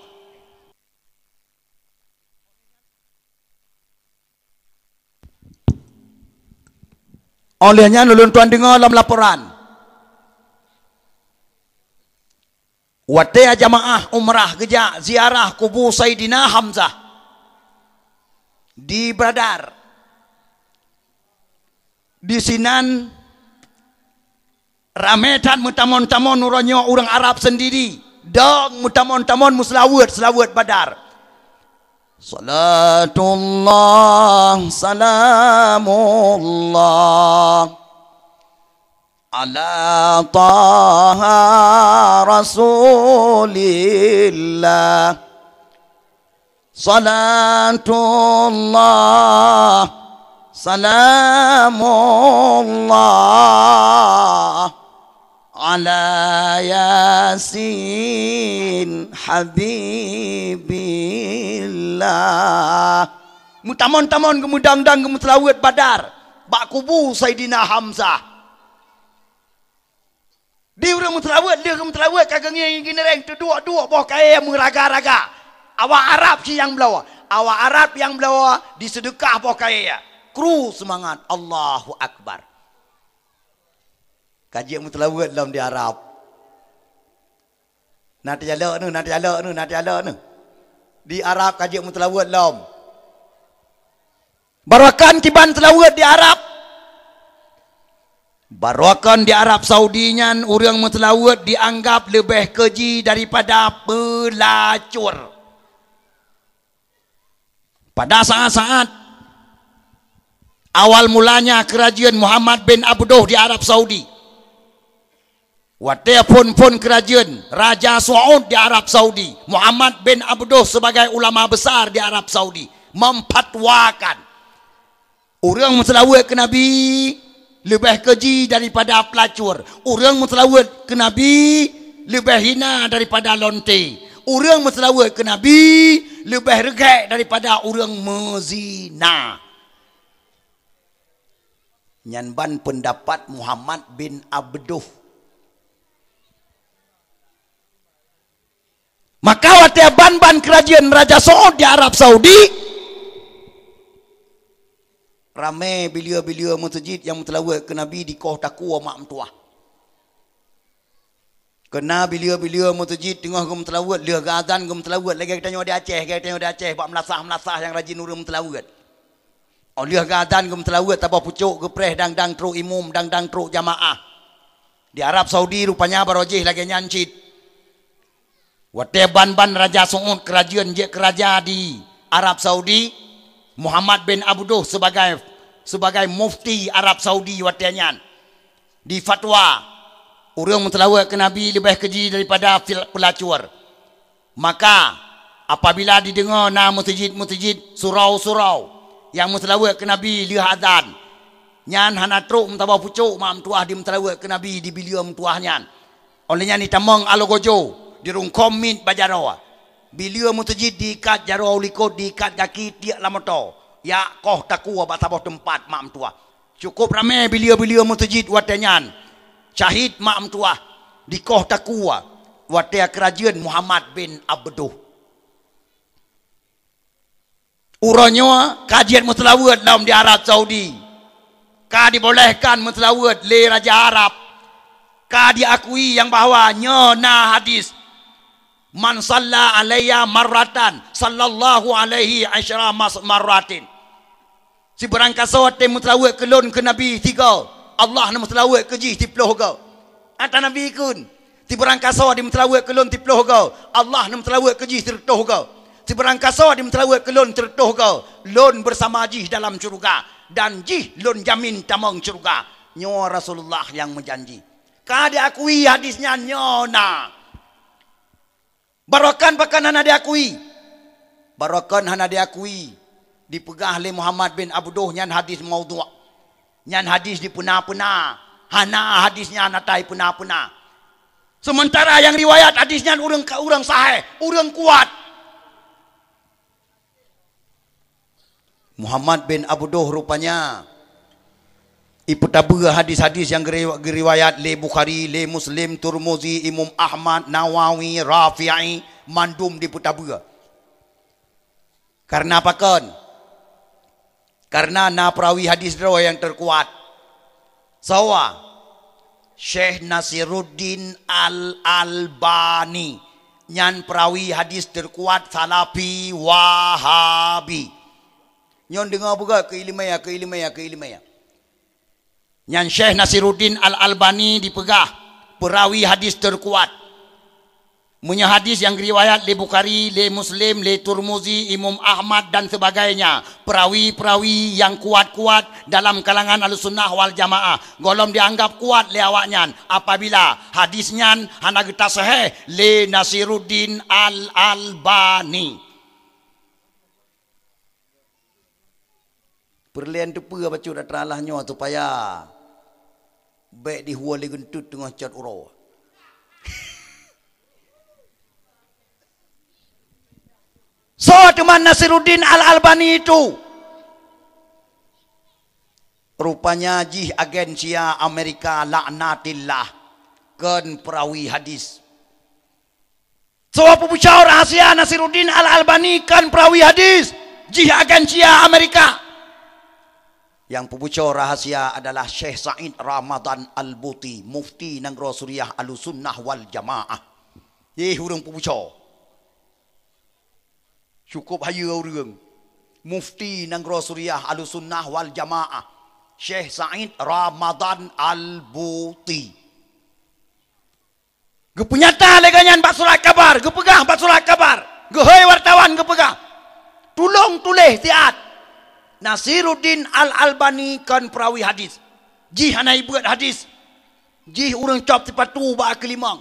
Óh lheueh nyan ulôn tuan deungoe lom laporan, watée jamaah umrah geujak ziarah kubu Saidina Hamzah di Badar. Disinan ramé that meutamon-tamon uroe nyoe ureuëng Arab seundiri, dong meutamon-tamon meuseulaweuet, seulaweuet Badar. Salatullah, salamullah, ala Taha Rasulillah. Salatullah, salamullah, ala Yasin habibillah. Meutamon-tamon geumeudang-dang geumeuseulaweuet Badar bak kubu Saidina Hamzah. Di ureuëng meuseulaweuet, lheueh meuseulaweuet ka geungieng ginereng teuduek-duek boh kayée meuraga-raga. Awak Arab cit nyang bloe. Awak Arab nyang bloe diseudeukah boh kayée. Kru seumangat, Allahu Akbar. Ka jeuet meuseulaweuet lom di Arab. Na teujalok neuh, na teujalok neuh, na teujalok neuh. Di Arab ka jeuet meuseulaweuet lom. Barokan kiban seulaweuet di Arab. Baroekon di Arab Saudi nyan ureuëng meuseulaweuet dianggap leubeh keuji daripada peulacur. Pada saat-saat awal mulanya keurajeuen Muhammad bin Abdullah di Arab Saudi, watée phon-phon keurajeuen Raja Saud di Arab Saudi, Muhammad bin Abdullah sebagai ulama besar di Arab Saudi memfatwakan, ureuëng meuseulaweuet keu Nabi leubeh keuji daripada peulacur. Ureuëng meuseulaweuet keu Nabi leubeh hina daripada lonte. Ureuëng meuseulaweuet keu Nabi leubeh reugét daripada ureuëng meuzina. Nyan ban peundapat Muhammad bin Abdullah. Maka watée ban-ban keurajeuen Raja Saud di Arab Saudi, ramé bileue-bileue meuseujid nyang meuseulaweuet keu Nabi dikoh takue mak meutuwah. Keuna bileue-bileue meuseujid teungoh geumeuseulaweuet, lheueh geuazan geumeuseulaweuet, lagée geutanyoe di Aceh, lagée geutanyoe di Aceh bak meulasah-meulasah nyang rajin ureuëng meuseulaweuet. Óh lheueh geuazan geumeuseulaweuet saboh pucok geupreh dang-dang trok imum, dang-dang trok jamaah. Di Arab Saudi rupanya barô jih lagée nyan cit. Watée ban-ban Raja Saud keurajeuen jeuet keu raja di Arab Saudi, Muhammad bin Abdullah sebagai, sebagai mufti Arab Saudi watée nyan, difatwa, ureuëng meuseulaweuet keu Nabi leubeh keuji daripada fil-, peulacur. Maka, apabila dideungoe na meuseujid-meuseujid, surau-surau nyang meuseulaweuet keu Nabi lheueh azan, nyan hana trok meusaboh pucok mak meutuwah dimeuseulaweuet keu Nabi di bileue meutuwah nyan. Óh lheueh nyan jitamong aloe gojo, dirungkôm miet bak jaroe. Bileue meuseujid diikat jaroe u likot, diikat gaki tiek lam moto, jak koh takue bak saboh teumpat mak meutuwah. Cukôp ramé bileue-bileue meuseujid watée nyan. Syahid mak meutuwah dikoh takue watée keurajeuen Muhammad bin Abdullah. Uroe nyoe ka jeuet meuseulaweuet lom di Arab Saudi. Ka dibolehkan meuseulaweuet lé raja Arab. Ka diakui nyang bahwa nyoe na hadis, "Man shalla alayya marratan, sallallahu alaihi asyra mas-, marratin." Sibarang kasoe watée meuseulaweuet keu lôn keu Nabi sigoe, Allah neumeuseulaweuet keu jih siploh goe. Ata Nabi kheun, "Sibarang kasoe dimeuseulaweuet keu lôn siploh goe, Allah neumeuseulaweuet keu jih sireutôh goe. Sibarang kasoe dimeuseulaweuet keu lôn sireutôh goe, lôn beusama jih dalam syeuruga, dan jih lôn jamin tamong syeuruga." Nyoe Rasulullah nyang meujanji. Ka diakui hadis nyan nyoe na. Baroekon pakon hana diakui? Baroekon hana diakui, dipeugah lé Muhammad bin Abdullah nyan hadis maudhu'. Nyan hadis dipeuna-peuna, hana hadis nyan ata ipeuna-peuna. Seumeuntara nyang riwayat hadis nyan ureuëng ka-, ureuëng sahih, ureuëng kuat. Muhammad bin Abdullah rupanya ipeutabeu hadis-hadis nyang geuri-, geuriwayat lé Bukhari, lé Muslim, Turmuzi, Imam Ahmad, Nawawi, Rafi'i, mandum dipeutabeu. Kareuna pakon? Kareuna na peurawi hadis droe nyang teukuat. Soe? Syekh Nasiruddin Al-Albani. Nyan peurawi hadis teukuat Salafi Wahabi. Nyoe deungoe beugét keu iéleumé, keu iéleumé, keu iéleumé. Nyan Syekh Nasiruddin Al-Albani dipeugah peurawi hadis teukuat. Meunyoe hadis nyang riwayat lé Bukhari, lé Muslim, lé Turmuzi, Imam Ahmad dan sebagainya, peurawi-peurawi nyang kuat-kuat dalam kalangan Ahlussunnah wal Jamaah, gohlom dianggap kuat lé awaknyan apabila hadis nyan hana geutasahih lé Nasiruddin Al-Albani. Peureulée teupeue bacut atra Allah nyoe supaya bék dihue lé geunteut teungoh cot uroe. Soe teuma Nasiruddin Al-Albani itu? Rupanya jih agen sia Amerika laknatillah, kon peurawi hadis. Soe peubuco rahasia Nasiruddin Al-Albani kon peurawi hadis, jih agen sia Amerika. Nyang peubuco rahasia adalah Syekh Said Ramadan Al-Buti, mufti nanggroe Suriah Ahlussunnah wal Jamaah. Jih ureuëng peubuco. Cukôp hayeue ureuëng. Mufti nanggroe Suriah Ahlussunnah wal Jamaah. Syekh Said Ramadan Al-Buti. Geupeunyata lé gobnyan bak surat kabar, geupeugah bak surat kabar, geuhôi wartawan geupeugah, "Tulông tuléh siat, Nasiruddin Al-Albani kon peurawi hadis. Jih hana ibeuet hadis. Jih ureuëng cop sipatu bak keulimong.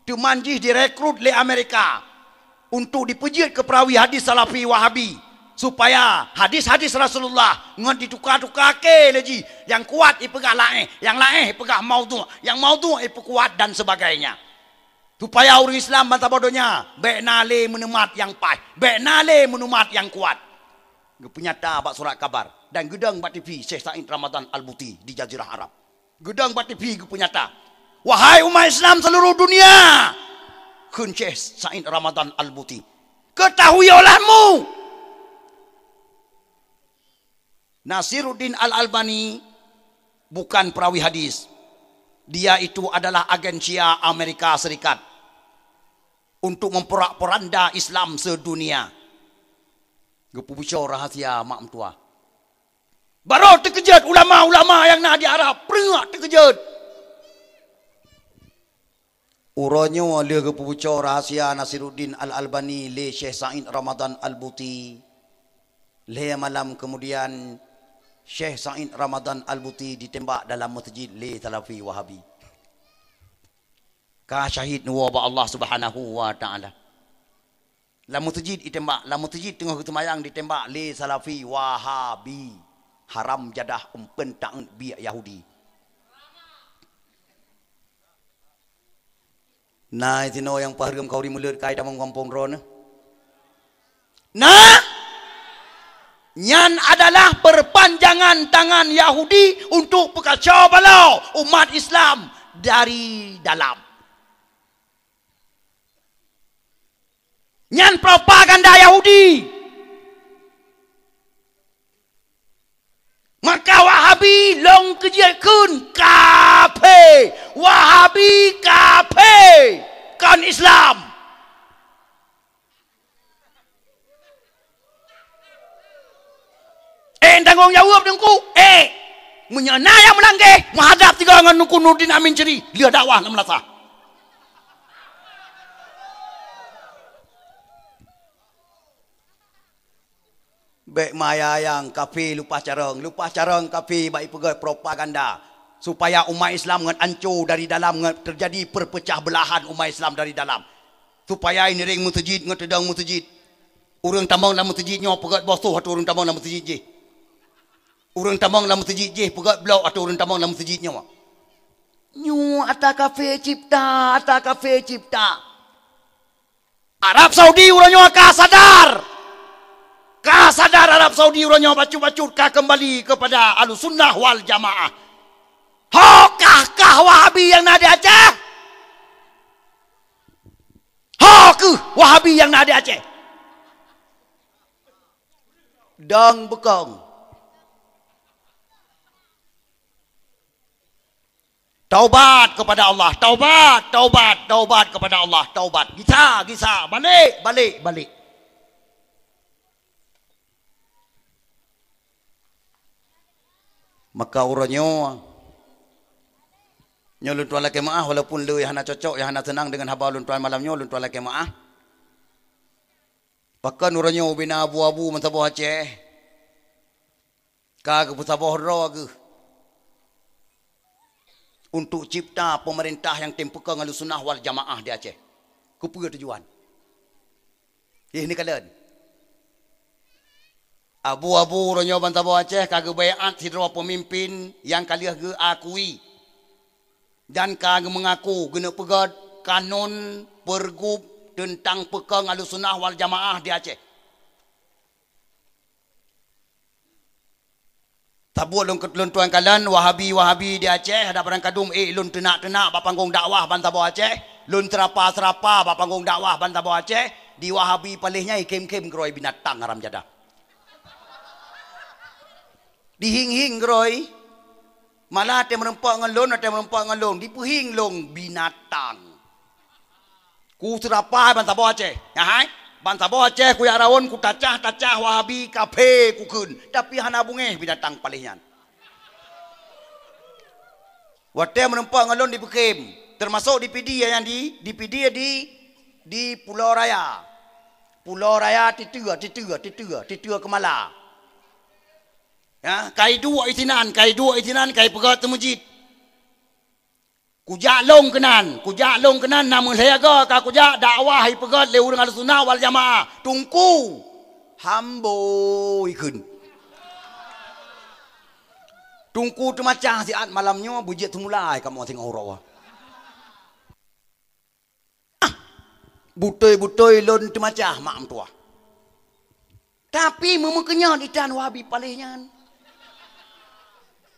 Teuma jih direkrut lé Amerika untuk dipeujeuet keu peurawi hadis Salafi Wahabi, supaya hadis-hadis Rasulullah ngon dituka-tuka keu lé jih, nyang kuat ipeugah laén, nyang laén ipeugah maudhu', nyang maudhu' ipeukuat dan sebagainya. Supaya ureuëng Islam bansaboh donya bék na lé meuneumat nyang paih, bék na lé meuneumat nyang kuat." Geupeunyata bak surat kabar dan geudong bak T V Syekh Said Ramadan Al-Buti di Jazirah Arab. Geudong bak T V geupeunyata, "Wahai umat Islam seluruh dunia," kheun Syekh Said Ramadan Al-Buti, "ketahui olehmu, Nasiruddin Al-Albani bukan perawi hadis. Dia itu adalah agen Syia Amerika Serikat untuk memporak-poranda Islam sedunia." Geupeubuco rahasia mak meutuah. Barô teukeujot ulama-ulama nyang na di Arab, preuek teukeujot. Uroe nyoe lheueh geupeubuco rahasia Nasiruddin Al-Albani lé Syekh Said Ramadan Al-Buti. Lhée malam keumudian, Syekh Said Ramadan Al-Buti ditembak dalam meuseujid lé Salafi Wahabi. Ka syahid neuwoe bak Allah Subhanahu wa Ta'ala. Lam meuseujid itembak, lam meuseujid teungoh geuseumayang ditembak lé Salafi Wahabi. Haram jadah, umpeuen taeut biek Yahudi. Na sinoe nyang pahreuem khauri mulod kai tamong gampông droeneuh? Na? Nyan adalah perpanjangan tangan Yahudi untuk peukaco baloe umat Islam dari dalam. Nyan propaganda Yahudi. Maka Wahabi lôn keujeuet kheun, kafé! Wahabi kafé! Kon Islam! Eh, tanggong jaweueb Teungku? Eh! Meunyoe na nyang meulangkeh, meuhadab sigoe ngon Teungku Nurdin Amin Cheri, lheueh dakwah lam meunasah. Bék meuayang-ayang kafé leupah carông, leupah carông kafé bak ipeugét propaganda, supaya umat Islam ngon anco dari dalam, ngon teujadi perpecah belahan umat Islam dari dalam. Supaya inireng meuseujid ngon teudong meuseujid. Ureuëng tamong lam meuseujid nyoe peugét boh soh ateueh ureuëng tamong lam meuseujid jih. Ureuëng tamong lam meuseujid jih peugét bloe ateueh ureuëng tamong lam meuseujid nyoe. Nyoe ata kafé cipta, ata kafé cipta. Arab Saudi uroe nyoe ka sadar. Ka sadar Arab Saudi uroe nyoe bacut-bacut ka keumbali keupada Ahlussunnah wal Jamaah. Ho kah-kah Wahabi nyang na di Aceh? Ho keuh Wahabi nyang na di Aceh? Dong beukong. Taubat kepada Allah, taubat, taubat, taubat kepada Allah, taubat. Gisa, gisa, balik, balik, balik. Maka uroe nyoe, nyoe lôn tuan lakée meuáh, walaupun le hana cocok, hana seunang deungon haba lôn tuan malam nyoe, lôn tuan lakée meuáh. Pakon uroe nyoe ubena abu-abu meusaboh Aceh? Ka geupeusaboh droe geuh untuk cipta peumeurintah nyang tem peukong Ahlussunnah wal Jamaah di Aceh. Keupeue tujuan? Ih, neukalon. Abu-abu uroe nyoe bansaboh Aceh ka geubaiát sidroe peumimpin nyang ka lheueh geuakui dan ka geumeungaku geuneuk peugét kanun peureugup teuntang peukong Ahlussunnah wal Jamaah di Aceh. Saboh lôn, lôn tuan kalon Wahabi-Wahabi di Aceh, ada barang kadum ék lôn teunak-teunak bak panggong dakwah bansaboh Aceh, lôn seurapa-seurapa bak panggong dakwah bansaboh Aceh, di Wahabi paléh nyan ikhém-khém keudroe binatang haram jadah. Dihieng-hieng keudroe, malah watée meurumpok ngon lôn, watée meurumpok ngon lôn, dipeuhieng lôn binatang. Kuseurapa bansaboh Aceh. Nyan hai, bansaboh Aceh kujak rawon kutacah-tacah Wahabi kafé kukheun, tapi hana beungéh binatang paléh nyan. Watée meurumpok ngon lôn di Beukem, teumasok di Pidie nyang di, di Pidie di, di Pulo Raya. Pulo Raya Titeue, Titeue, Titeue, Titeue Keumala. Ya, kai duek isinan, kai duek isinan, kai peugét teumeujid. Kujak lôn keunan, kujak lôn keunan, na meulhée goe ka kujak dakwah ipeugét lé ureuëng Ahlussunnah wal Jamaah. Teungku, hambo ikheun. Teungku teumacah siat malam nyoe beujeuet seumula kamoe singoh uroe. Butôi-butôi lôn teumacah mak meutuah. Tapi meumeukeunyan itan Wahabi paléh nyan.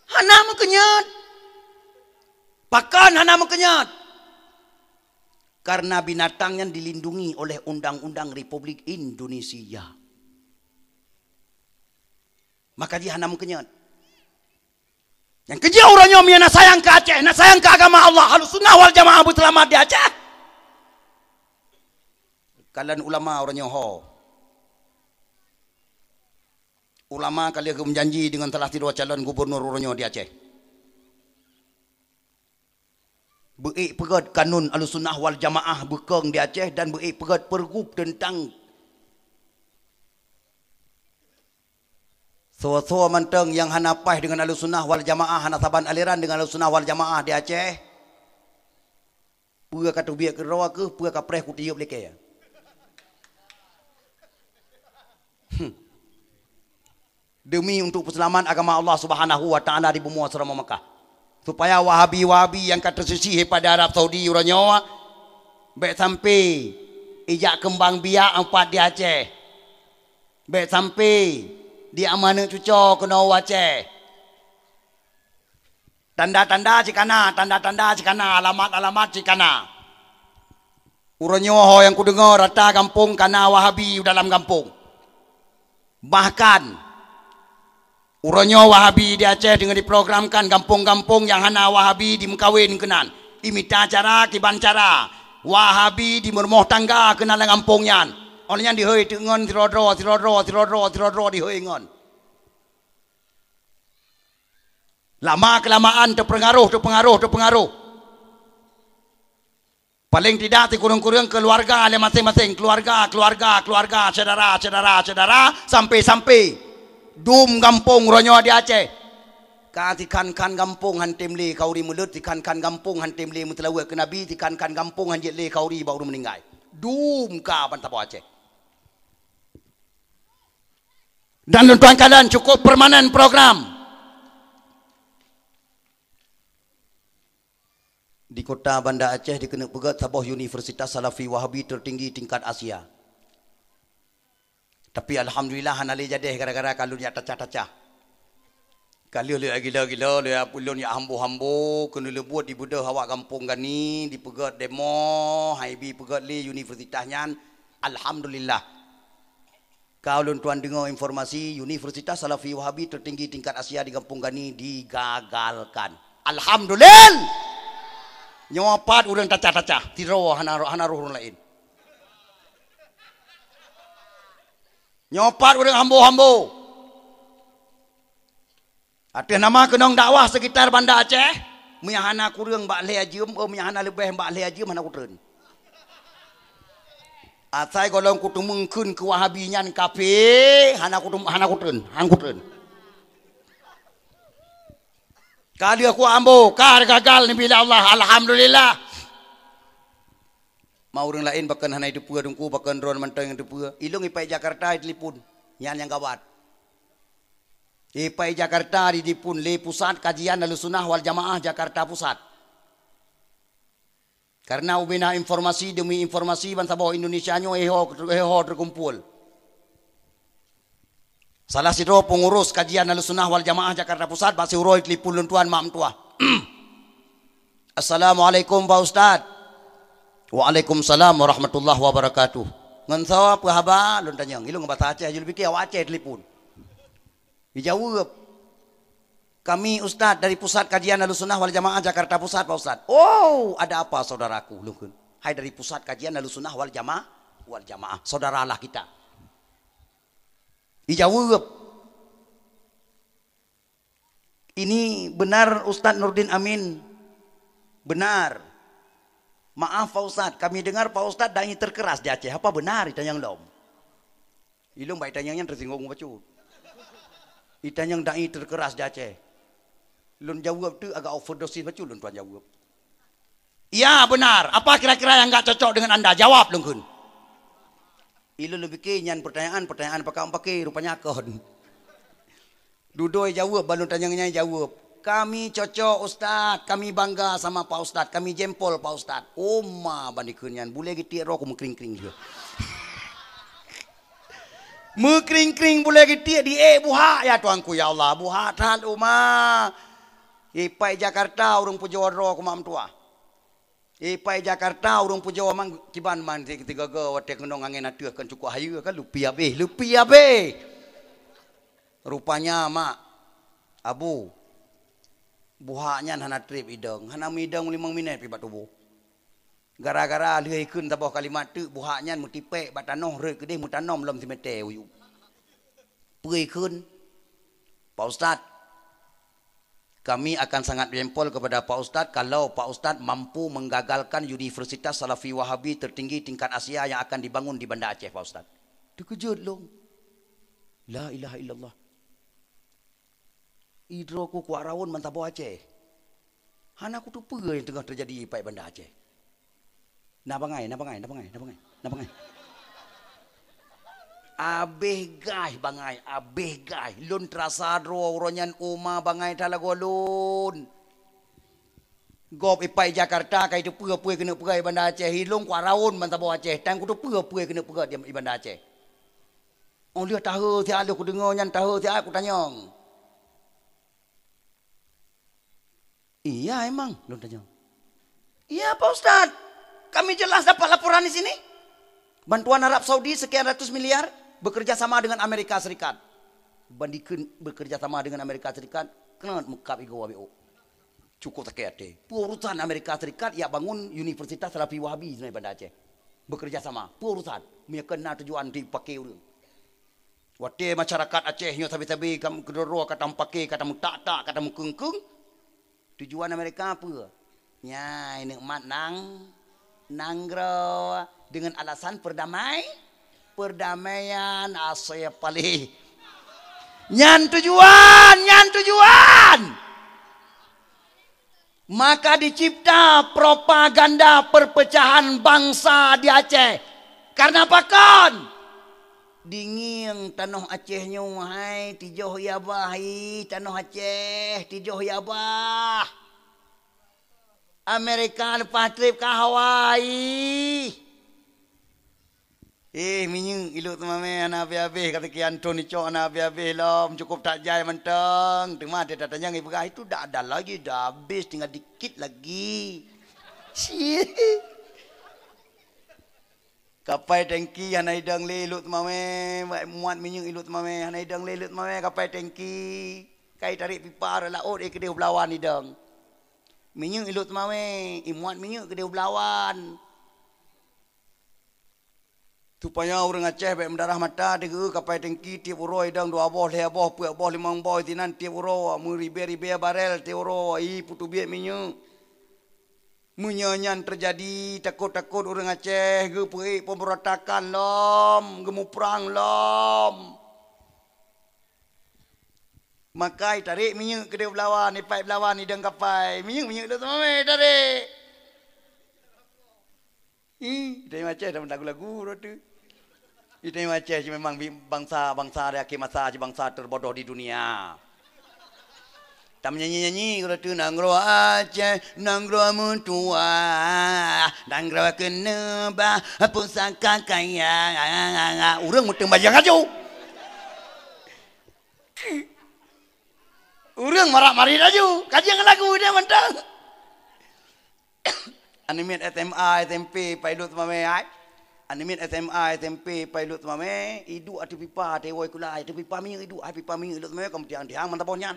Hana meukeunyat. Pakon hana meukeunyat? Karena binatang nyan dilindungi oleh undang-undang Republik Indonesia. Maka jih hana meukeunyat. Nyang keujeuet uroe nyoe meunyoe na sayang keu Aceh, na sayang keu agama Allah, Ahlussunnah wal Jamaah beuseulamat di Aceh. Kalon ulama uroe nyoe ho. Ulama ka lheueh geumeujanji deungon salah sidroe calon gubunur uroe nyoe di Aceh. Beuék peugét kanun Ahlussunnah wal Jamaah beukong di Aceh dan beuék peugét pergub teuntang soe-soe mantong nyang hana paih deungon Ahlussunnah wal Jamaah, hana saban aliran deungon Ahlussunnah wal Jamaah di Aceh. Peue ka teubiet keudroe keuh, peue ka preh kutiyeub likée. Hmm. Demi untuk peuseulamat agama Allah Subhanahu wa Taala di bumoe Seuramoe Makkah. Supaya Wahabi-Wahabi nyang ka teusisih pada Arab Saudi uroe nyoe, bék sampai ijak keumbang biak ampat di Aceh. Bék sampai di aneuk cucoe keunoe u Aceh. Tanda-tanda cit kana, tanda-tanda cit kana, alamat-alamat cit kana. Uroe nyoe ho nyang kudeungoe rata gampông kana Wahabi u dalam gampông. Bahkan, uroe nyoe Wahabi di Aceh deungon diprogramkan gampông-gampông nyang hana Wahabi dimeukawen keunan. Imita cara, kiban cara. Wahabi dimeurumoh tangga keunan lam gampông nyan. Óh lheueh nyan dihôi teuk ngon sidroe-droe, sidroe-droe, sidroe-droe, sidroe-droe dihôi ngon. Lama keulamaan teupeungaroh, teupeungaroh, teupeungaroh. Paléng tidak sikureueng-kureueng keuluwarga lé maséng-maséng, keuluwarga, keuluwarga, keuluwarga, syedara, syedara, syedara, sampai-sampai dum gampông uroe nyoe di Aceh. Ka sikhan-khan gampông han tem lé khanuri meuleuet, sikhan-khan gampông han tem lé meuseulaweuet keu Nabi, sikhan-khan gampông han jeuet lé khanuri bak ureuëng meuninggai. Dum ka ban saboh Aceh. Dan lôn tuan kalon cukup permanen program. Di kota Banda Aceh dikeuneuk peugét saboh universitas Salafi Wahabi tertinggi tingkat Asia. Tapi alhamdulillah hana lé jadeh gara-gara ka lôn jak tacah-tacah. Ka lheueh lé gila-gila, lé ulôn jak hambo-hambo, keuneuk leubuet dibeudôh awak gampông Gani, dipeugét demo, hai bi peugét lé universitas nyan. Alhamdulillah. Ka ulôn tuan deungoe informasi, Universitas Salafi Wahabi tertinggi tingkat Asia di Gampông Gani digagalkan. Alhamdulillah. Nyoe pat ureuëng tacah-tacah, sidroe hana, hana roh ureuëng laén. Nyoe pat ureuëng hambo-hambo. Ateueh nama keunong dakwah sekitar Banda Aceh, meunyo hana kureueng bak lhée jeuem, oh, meunyo hana leubeh bak lhée jeuem hana kutreun. Asai gohlom kuteumeung kheun keu Wahabi nyan kafé, hana kutem-, hana kutreun, hana kutreun. Ka lheueh ku ambo, ka gagal neubi lé Allah, alhamdulillah. Ma ureuëng laén pakon hana jiteupeue Teungku, pakon droeneuh mantong nyang teupeue. Ilong ipai Jakarta itelepon. Nyan nyang gawat. Ipai Jakarta ditelepon lé Pusat Kajian Ahlussunnah wal Jamaah Jakarta Pusat. Karena ubena informasi demi informasi bansaboh Indonesia nyoe éh ho, éh ho teukumpul. Salah sidroe peungurus kajian Ahlussunnah wal Jamaah Jakarta Pusat bak siuroe telepon lôn tuan mak meutuah. "Assalamualaikum, Pak Ustaz." "Waalaikumsalam warahmatullahi wabarakatuh. Ngon soe, peue haba?" lôn tanyong. Ilong ngon basa Aceh, jeuet pike awak Aceh telepon. Dijaweueb, "Kami Ustaz dari Pusat Kajian Ahlussunnah wal Jamaah Jakarta Pusat, Pak Ustaz." "Oh, ada apa saudaraku?" lôn kheun. "Hai dari Pusat Kajian Ahlussunnah wal Jamaah, wal Jamaah, saudaralah kita." Dijaweueb, "Ini benar Ustaz Nurdin Amin?" Benar. Maaf Pak Ustaz, kami dengar Pak Ustaz dai terkeras di Aceh. Apa benar itanyong lom? Ilôn bak itanyong nyan teusinggung bacut. Itanyong dai terkeras di Aceh. Lôn jaweueb teuk agak overdosis bacut lôn tuan jaweueb. Ya, benar. Apa kira-kira yang enggak cocok dengan anda? Jawab lôn kheun. Ilôn lôn pike nyan pertanyaan, pertanyaan pakam pake rupanya kon. Dudoe jaweueb, ban lôn tanyong nyan jaweueb. Kami cocok Ustaz, kami bangga sama Pak Ustaz, kami jempol Pak Ustaz. Oma ban dikheun nyan, bulèe geutiek droe ku meukring-kring lheueh. Meukring-kring bulèe geutiek di ék buhak ya Tuhanku ya Allah, buhak that oma. Ipai Jakarta ureuëng pujoe droe ku mak meutuah. Ipai Jakarta ureuëng pujoe mang kiban man si tiga-tiga watèe keunong angén ateueh kan cukôp hayeue kan lupi abéh, lupi abéh. Rupanya mak, abu, buhak nyan hana trép idong, hana meuidong limong minét pi bak tuboh. Gara-gara lheueh ikheun saboh kalimat teuk buhak nyan meutipék bak tanoh rhot keudeh meutanom lom simeté uyueb. Peue ikheun? Pak Ustaz, kami akan sangat jempol kepada Pak Ustaz kalau Pak Ustaz mampu menggagalkan Universitas Salafi Wahabi tertinggi tingkat Asia yang akan dibangun di Banda Aceh, Pak Ustaz. Teukeujot lôn. La ilaha illallah. Idroe ku kuat rawon ban saboh Aceh. Hana kuteupeue nyang teungoh teujadi ipai Banda Aceh. Na bangai, na bangai, na bangai, na bangai, na bangai. Abéh gaih bangai, abéh gaih. Lôn teurasa droe uroe nyan oma bangai that lagoe lôn. Gob ipai Jakarta ka iteupeue peue keuneuk peugah i Banda Aceh, ilôn kuat rawon ban saboh Aceh, tan kuteupeue peue keuneuk peugah di, i Banda Aceh. Oh lheueh tahe siat lheueh kudeungoe nyan tahe siat kutanyong. Iya emang, lôn tanyong. Iya Pak Ustaz, kami jelas dapat laporan di sini. Bantuan Arab Saudi sekian ratus miliar bekerja sama dengan Amerika Serikat. Bandingkeun bekerja sama dengan Amerika Serikat, keuneuk meukab igoe W O. Cukup sakét até. Peue urusan Amerika Serikat yak bangun Universitas Salafi Wahabi di Banda Aceh? Bekerja sama. Peue urusan? Meunyoe keu na tujuan dipaké ureuëng. Watée masyarakat Aceh nyoe sabe-sabe kam keudroe-droe ka tameupake, ka tameutak-tak, ka tameukeueng-keueng, tujuan Amerika peue? Nyai neukmat nang, nanggroe deungon alasan perdamai, perdamaian asai palih. Nyan tujuan, nyan tujuan. Maka dicipta propaganda perpecahan bangsa di Aceh. Karena pakon? Dingieng tanoh Aceh nyoe hai tijoh ya bah ih tanoh Aceh tijoh ya bah. Amerika leupah treb ka Hawaii. Eh minyeuk ilok teumamé hana habéh-habéh ka teukian thon icok hana habéh-habéh lom cukup that jai mantong teuma dia datang nyang ipeugah itu dah ada lagi dah habéh tinggal dikit lagi. Kapai tengki hana idong lé ilok teumamé muat minyeuk ilok teumamé hana idong lé ilok teumamé kapai tengki kai tarék pipa rot laôt eh keudeh belawan idong. Minyeuk ilok teumawé, imuat minyeuk keudeh belawan. Supaya ureuëng Aceh bék meudarah mata degeu kapai tengki tieb uroe idong dua boh lhée boh peuet boh limong boh sinan tieb uroe meuribée-ribée barel tieb uroe i peutubiet minyeuk. Meunyoe nyan teujadi takot-takot ureuëng Aceh geupeuék pemberontakan lom geumuprang lom. Makai tarék minyeuk keudeh belawan ipai belawan idong kapai minyeuk-minyeuk lôn teumamé tarék. Ih, itanyoe Aceh dalam lagu-lagu roti. Itanyoe Aceh memang bangsa-bangsa di akhir masa bangsa terbodoh di dunia. Tam nyanyi-nyanyi roti nanggroe Aceh, nanggroe meutuah, nanggroe keuneubah, pusaka kaya. Ureuëng meuteung bajang aju. Ureuëng marak-marit laju, kajian lagu dia mantong. Aneuk miet S M A S M P pailot teumamé ai. Aneuk miet S M A S M P pailot teumamé, iduek ateueh pipa tewoi kula ateueh pipa minyeuk iduek ai pipa minyeuk ilot teumamé ka meutiang-tiang mata boh nyan.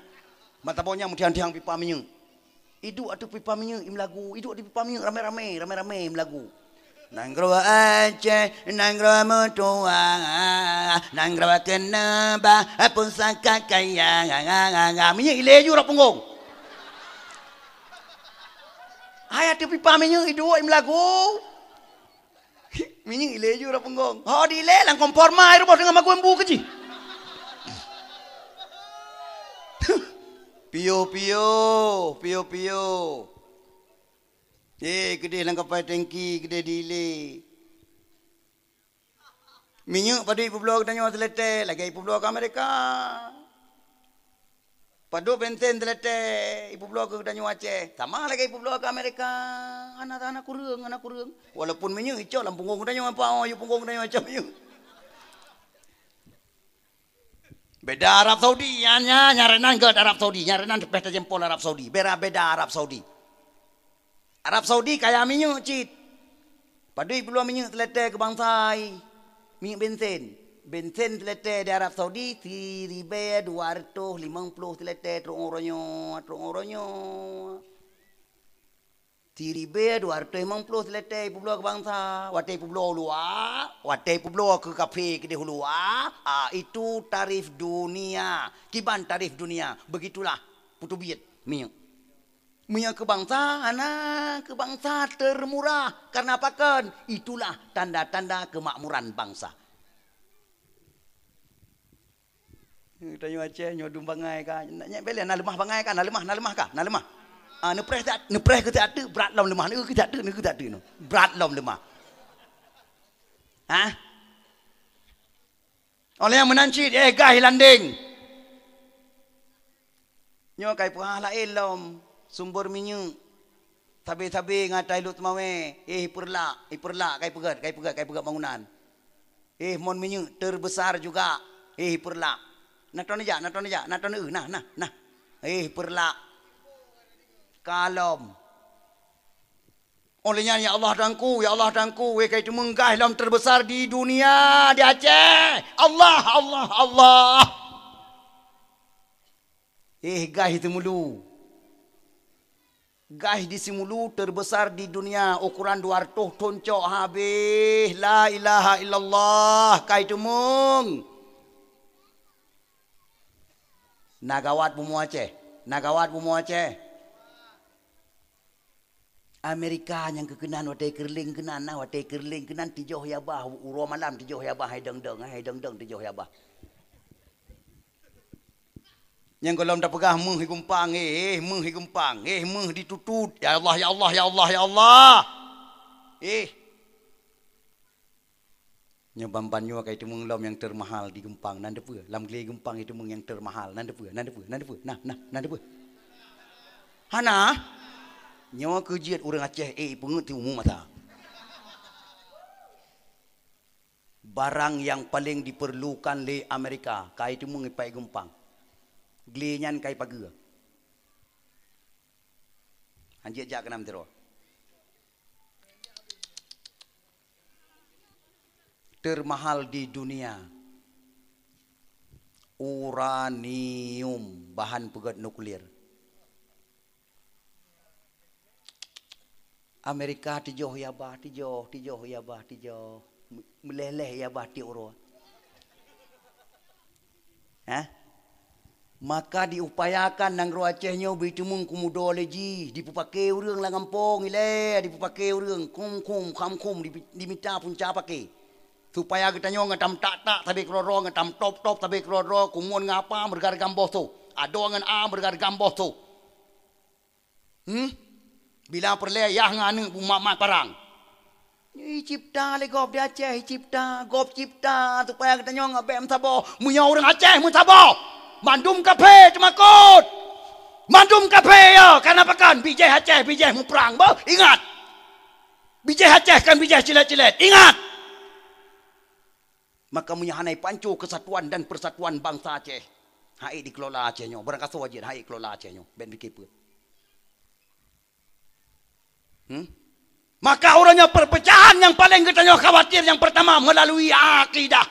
Mata boh nyan meutiang-tiang pipa minyeuk. Iduek ateueh pipa minyeuk imeulagu, iduek ateueh pipa minyeuk ramé-ramé, ramé-ramé imeulagu. Nanggroe Aceh, nanggroe meutuah, nanggroe keuneubah, pusaka kaya. Minyeuk ilée ju rot punggong. Hai ateueh pipa minyeuk iduek meulagu. Minyeuk ilée ju rot peunggong. Ho diilée lam kompor ma ruboh teungoh maguen bu keu jih. Piôh-piôh, piôh-piôh. Eh, keudeh lam kapai tengki, keudeh diilée. Minyeuk padub ipeubloe geutanyoe teuleutée, lagée ipeubloe keu Amerika. Padub bensin teuleutée, ipeubloe keu geutanyoe Aceh, sama lagée ipeubloe keu Amerika. Hana, hana kureueng, hana kureueng. Walaupun minyeuk icok lam punggong geutanyoe, apa, oh, yue punggong geutanyoe icok minyeuk. Beda Arab Saudi, nyan, nyan, nyan renan gét Arab Saudi, nyan renan teupeue tajempol Arab Saudi. Beda, beda Arab Saudi. Arab Saudi kaya minyeuk cit. Padub ipeubloe minyeuk teuleutée keu bansa hai. Minyeuk bensin. Bensin teuleutée di Arab Saudi siribée dua reutôh limong ploh teuleutée trok uroe nyoe, trok uroe nyoe. Siribée dua reutôh limong ploh teuleutée ipeubloe keu bansa. Watée ipeubloe u luwa, watée ipeubloe keu kafé keudeh u luwa, ah, itu tarif dunia. Kiban tarif dunia. Begitulah peuteubiet minyeuk. Meunyoe keu bansa, hana, keu bansa teumurah. Karena pakon? Itulah tanda-tanda keumakmuran bansa. Tanyoe Aceh nyoe dum bangai ka. Nyak bela na leumah bangai ka, na leumah, na leumah ka, na leumah. Ah, neupreh siat, neupreh keu siat teuk, brat lom leumah. Neu keu siat teuk, neu keu siat teuk nyoe. Brat lom leumah. Hah? Oleh nyang meunan cit, eh, gas landeng. Nyoe kai peuhah laén lom sumber minyeuk. Sabe-sabe ngon ata i Lhokseumawe, eh, ipeurlak, ipeurlak, kai peugét, kai peugét, kai peugét bangunan. Eh, mon minyeuk terbesar juga, eh, ipeurlak. Na ton jak, na ton jak, na ton eu, nah, nah, nah. Eh, ipeurlak. Ka lom. Oleh nyan, ya Allah Tuhanku, ya Allah Tuhanku, weh kai teumeung gas lom terbesar di dunia, di Aceh. Allah, Allah, Allah. Eh, gas di Simeulue. Gas di Simeulue terbesar di dunia, ukuran dua reutôh thon cok habéh. La ilaha illallah, kai teumeung. Na gawat bumoe Aceh. Na gawat bumoe Aceh. Amerika nyang keu keunan watée keureuléng keunan, na watée keureuléng keunan tijoh yabah, uroe malam tijoh yabah, hai dong-dong, hai dong-dong tijoh yabah. Nyang gohlom tapeugah meuh di gumpang, eh, eh, meuh di gumpang, eh, meuh di tutut. Ya Allah, ya Allah, ya Allah, ya Allah. Eh. Nyoe ban-ban nyoe kai teumeung lom nyang teumahal di gumpang, nan teupeue? Lam glé gumpang kai teumeung nyang teumahal, nan teupeue? Nan teupeue? Nan teupeue? Nah, nah, nan teupeue? Hana? Nyoe keu jeuet ureuëng Aceh, eh, peungeut ti umu mata. Barang yang paling diperlukan lé Amerika, kai teumeung ipai gumpang. Glé nyan kai pageue. Hanjeuet jak keunan sidroe. Termahal di dunia, uranium, bahan peugét nuklir. Amerika tijoh yabah, tijoh, tijoh yabah, tijoh. Meuleh-leh yabah tiep uroe. Hah? Maka diupayakan nanggroe Aceh nyoe beuiteumeung keumudo lé jih, dipeupake ureuëng lam gampông ilée, dipeupake ureuëng, khum-khum, kham-khum, di, dimita punca pake. Supaya geutanyoe ngon tam tak-tak sabe keudroe-droe, ngon tam top-top sabe keudroe-droe, kumuen ngon apa meureuga-reuga boh soe, adoe ngon a meureuga-reuga boh soe. Hmm? Bila peureulée yah ngon aneuëk beumat-mat parang. Icipta lé gob di Aceh, icipta, gob cipta supaya geutanyoe ngon bék meusaboh. Meunyoe ureuëng Aceh meusaboh, mandum kaphé teumakot. Mandum kaphé ya, karena pakon? Bijéh Aceh, bijéh muprang. Beuh, ingat. Bijéh Aceh kan bijéh cilet-cilet. Ingat. Maka meunyoe hana ipanco kesatuan dan persatuan bangsa Aceh, hai dikelola Aceh nyoe. Barangkasoe jeuet hai kelola Aceh nyoe. Bék pike peuet. Hmm? Maka uroe nyoe perpecahan nyang paleng geutanyoe khawatir nyang pertama melalui akidah.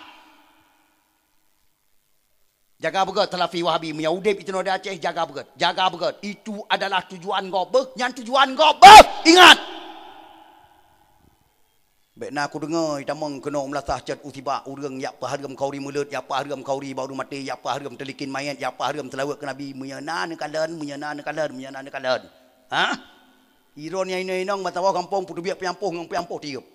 Jaga beugét Salafi Wahabi meunyoe udeb iteunoe di Aceh, jaga beugét, jaga beugét. Itu adalah tujuan gob beuh, nyan tujuan gob beuh. Ingat. Bék na kudeungoe itamong keunoe meulasah cot usibak ureuëng yak peuhareuem khauri mulod, yak peuhareuem khauri baru maté, yak peuhareuem teulikin mayét, yak peuhareuem seulaweuet keu Nabi, meunyoe na neukalon, meunyoe na neukalon, meunyoe na neukalon. Hah? Droeneuh nyang inong-inong meusaboh gampông peuteubiet peuyampôh ngon peuyampôh tiep.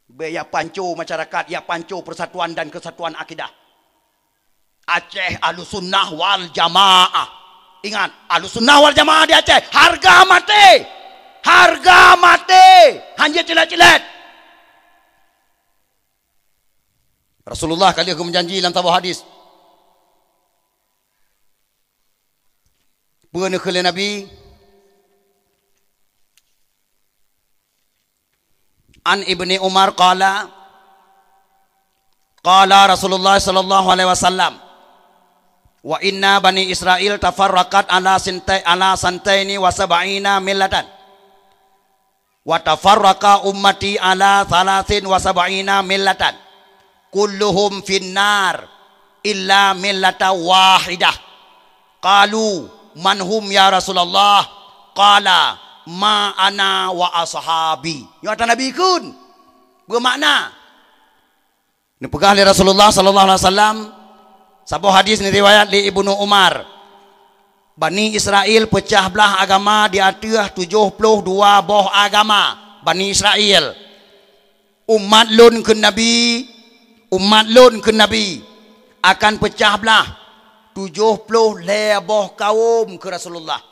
Bèk ya panco masyarakat, ya panco persatuan dan kesatuan akidah. Aceh Ahlussunnah wal Jamaah. Ingat, Ahlussunnah wal Jamaah di Aceh harga maté. Harga maté. Hana jeuet cilet-cilet. Rasulullah ka lheueh geumeujanji lam saboh hadis. Peue neukheun lé Nabi? An Ibni Umar qala, qala Rasulullah sallallahu alaihi wasallam, "Wa inna bani Israil tafarraqat ala sintai-, ala santaini wa sab'ina millatan. Wa tafarraqa ummati ala thalatsin wa sab'ina millatan. Kulluhum finnar illa millata wahidah." Qalu, "Man hum ya Rasulullah?" Qala, "Ma ana wa ashabi." Nyoe ata Nabi kheun. Beumakna, neupeugah lé Rasulullah sallallahu alaihi wasallam, saboh hadis neuriwayat lé Ibnu Umar, Bani Israel peucah blah agama di ateueh tujoh ploh dua boh agama Bani Israel. Umat lôn kheun Nabi, umat lôn kheun Nabi, akan peucah blah tujoh ploh lhèe boh kawöm kheun Rasulullah.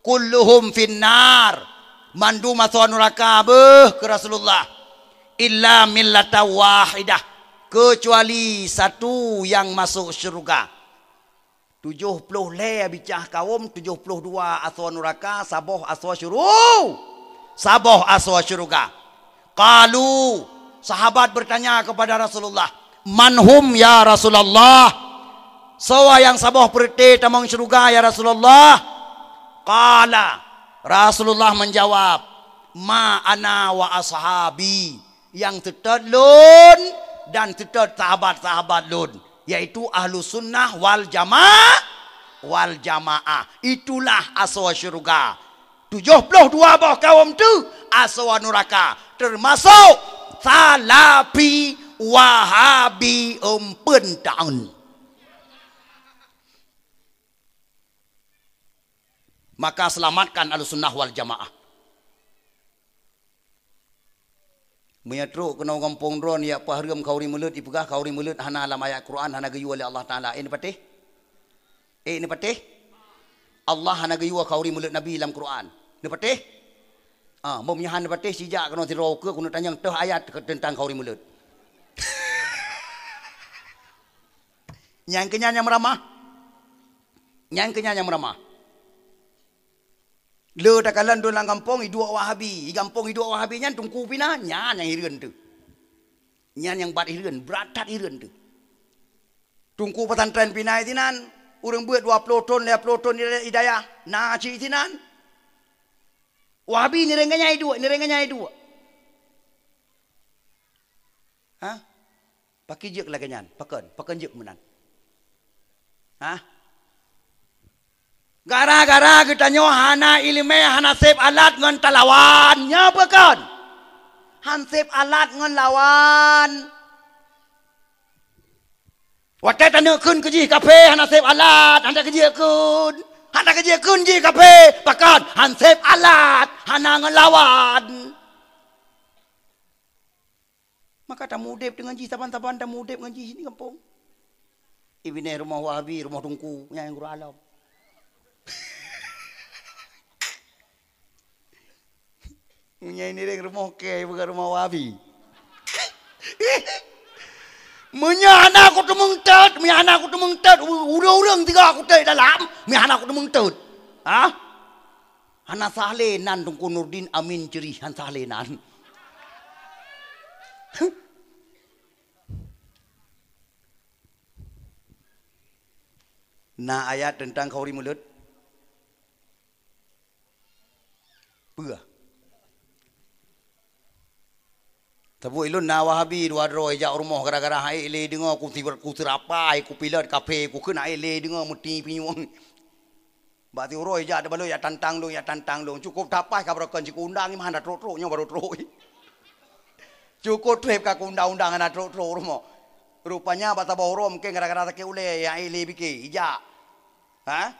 "Kulluhum finnar," mandum asoe nuraka beuh kheun Rasulullah. "Illa millata wahidah," keucuali satu nyang masôk syeuruga. Tujoh ploh lhèe bicah kawöm, tujoh ploh dua asoe nuraka, saboh asoe syuru-, saboh asoe syeuruga. Qalu, sahabat bertanya kepada Rasulullah, "Man hum ya Rasulullah? Soe nyang saboh peureuté tamong syeuruga ya Rasulullah?" Qala, Rasulullah menjawab, "Ma ana wa ashabi," nyang seutôt lôn dan seutôt sahabat-sahabat lôn, yaitu Ahlussunnah wal Jama-, wal Jamaah. Itulah asoe syeuruga. Tujoh ploh dua boh kawöm teuh asoe nuraka, teumasôk Salafi, Wahabi, eumpeuen taun. Maka selamatkan Ahlussunnah wal Jamaah. Meunyoe trok keunoe gampông droeneuh jak pahreuem khauri mulod, ipeugah khauri mulod hana lam ayat Quran, hana geuyue lé Allah Taala. Eh, neupatéh? Eh, neupatéh? Allah hana geuyue khauri mulod Nabi lam Quran. Neupatéh? Ah, meunyoe hana neupatéh, sijak keunoe sidroe ukeue keuneuk tanyong toh ayat teuntang khauri mulod. Nyang keunyan nyang meuramah. Nyang keunyan nyang meuramah. Le takalon droe lam gampông iduek Wahabi, i gampông iduek Wahabi nyan teungku pih na, nyan nyang hireuen teuh. Nyan nyang bat hireuen, brat that hireuen teuh. Teungku pesantren pih na sinan, ureueng beuet dua ploh thon, lhèe ploh thon i, i dayah, na cit sinan. Wahabi nireng geuh nyan iduek, nireng geuh nyan iduek. Hah? Pakon jeuet lagèe nyan? Pakon? Pakon jeuet meunan? Hah? Gara-gara geutanyoe hana ileumèe, hana sép alat ngon talawan. Nyoe pakon? Han sép alat ngon lawan. Watèe taneuk kheun keu jih kafé, hana sép alat, hana keujeuet kheun. Hana keujeuet kheun jih kafé, pakon? Han sép alat, hana ngon lawan. Maka tameudép deungon jih, saban-saban tameudép ngon jih di gampông. Ié binéh rumoh Wahabi, rumoh teungku, nyan nyang gurôh alom. Meunyoe nireng rumoh kèe, bukan rumoh Wahabi. Meunyoe hana kuteumeung tôt, meunyoe hana kuteumeung tôt, u-, ureueng-ureueng tiga kutém dalam, meunyoe hana kuteumeung tôt. Hah? Hana sah lé nan Teungku Nurdin Amin Ceurih, han sah lé nan. Na ayat teuntang khauri mulod? Peue? Saboh ulôn na Wahabi dua droe jak u rumoh gara-gara han ék lé deungoe ku si-, ku seurapai, ku pilot kafé, ku kheun han ék lé deungoe meuti pinyueng. Bak siuroe jak teubalot jak tantang lôn, jak tantang lôn. Cukôp tapaih ka barokon siku undang, meuhana trok-trok nyoe barô trok. Cukôp trép ka ku undang-undang hana trok-trok rumoh. Rupanya bak saboh uroe mungken gara-gara sakét ulèe nyang ék lé bike, ijak. Ha?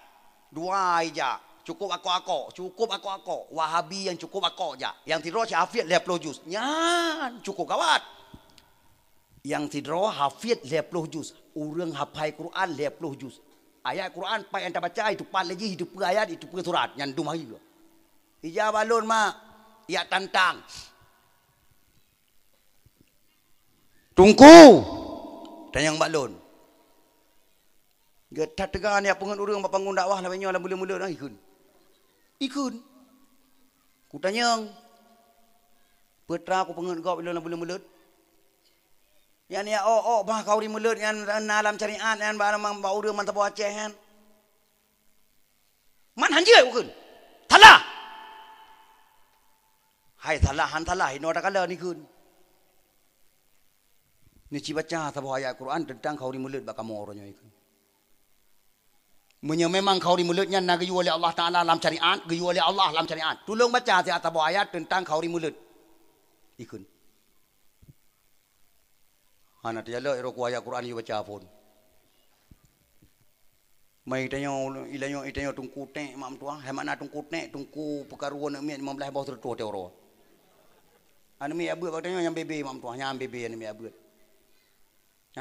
Dua ijak, cukup akok-akok, cukup akok-akok. Wahabi nyang cukup akok jak. Nyang sidroe cit hafiz lhèe ploh juz. Nyan cukup gawat. Nyang sidroe hafiz lhèe ploh juz. Ureueng hafai Quran lhèe ploh juz. Ayat Quran pat nyang tabaca, itu pat lé jih, itu peue ayat, itu peue surat. Nyan dum hari. Ija bak lôn, mak, ijak tantang. Teungku, tanyong bak lôn. Geuh that teuga neujak peungeut ureueng bak panggong dakwah lagèe nyoe lam buleuen-buleuen, ah, ikheun. Ikheun. Kutanyong, peue teuma kupeungeut gob ilôn lam buleuen-buleuen? Nyan neujak ôk-ôk bah khauri mulod nyan na lam syariat nyan bak, bak ureueng mantong Aceh nyan. Man han jeuet kukheun. Salah! Hai salah, han salah, inoe takalon ikheun. Neuci baca saboh ayat Quran teuntang khauri mulod bak kamoe uroe nyoe ikheun. Meunyoe memang khauri mulod nyan na geuyue lé Allah Taala lam syariat, geuyue lé Allah lam syariat, tulông baca siat saboh ayat teuntang khauri mulod. Ikheun. Hana teujalok iro ku ayat Quran yue baca phon. Mai tanyoe, ilanyoe, itanyoe teungku tek mak meutuah, hai makna teungku tek, teungku peukaru aneuk miet limong blaih boh seureutôh teuh uroe. Aneuk miet abeuet bak tanyoe nyang bebe mak meutuah, nyang bebe aneuk miet abeuet.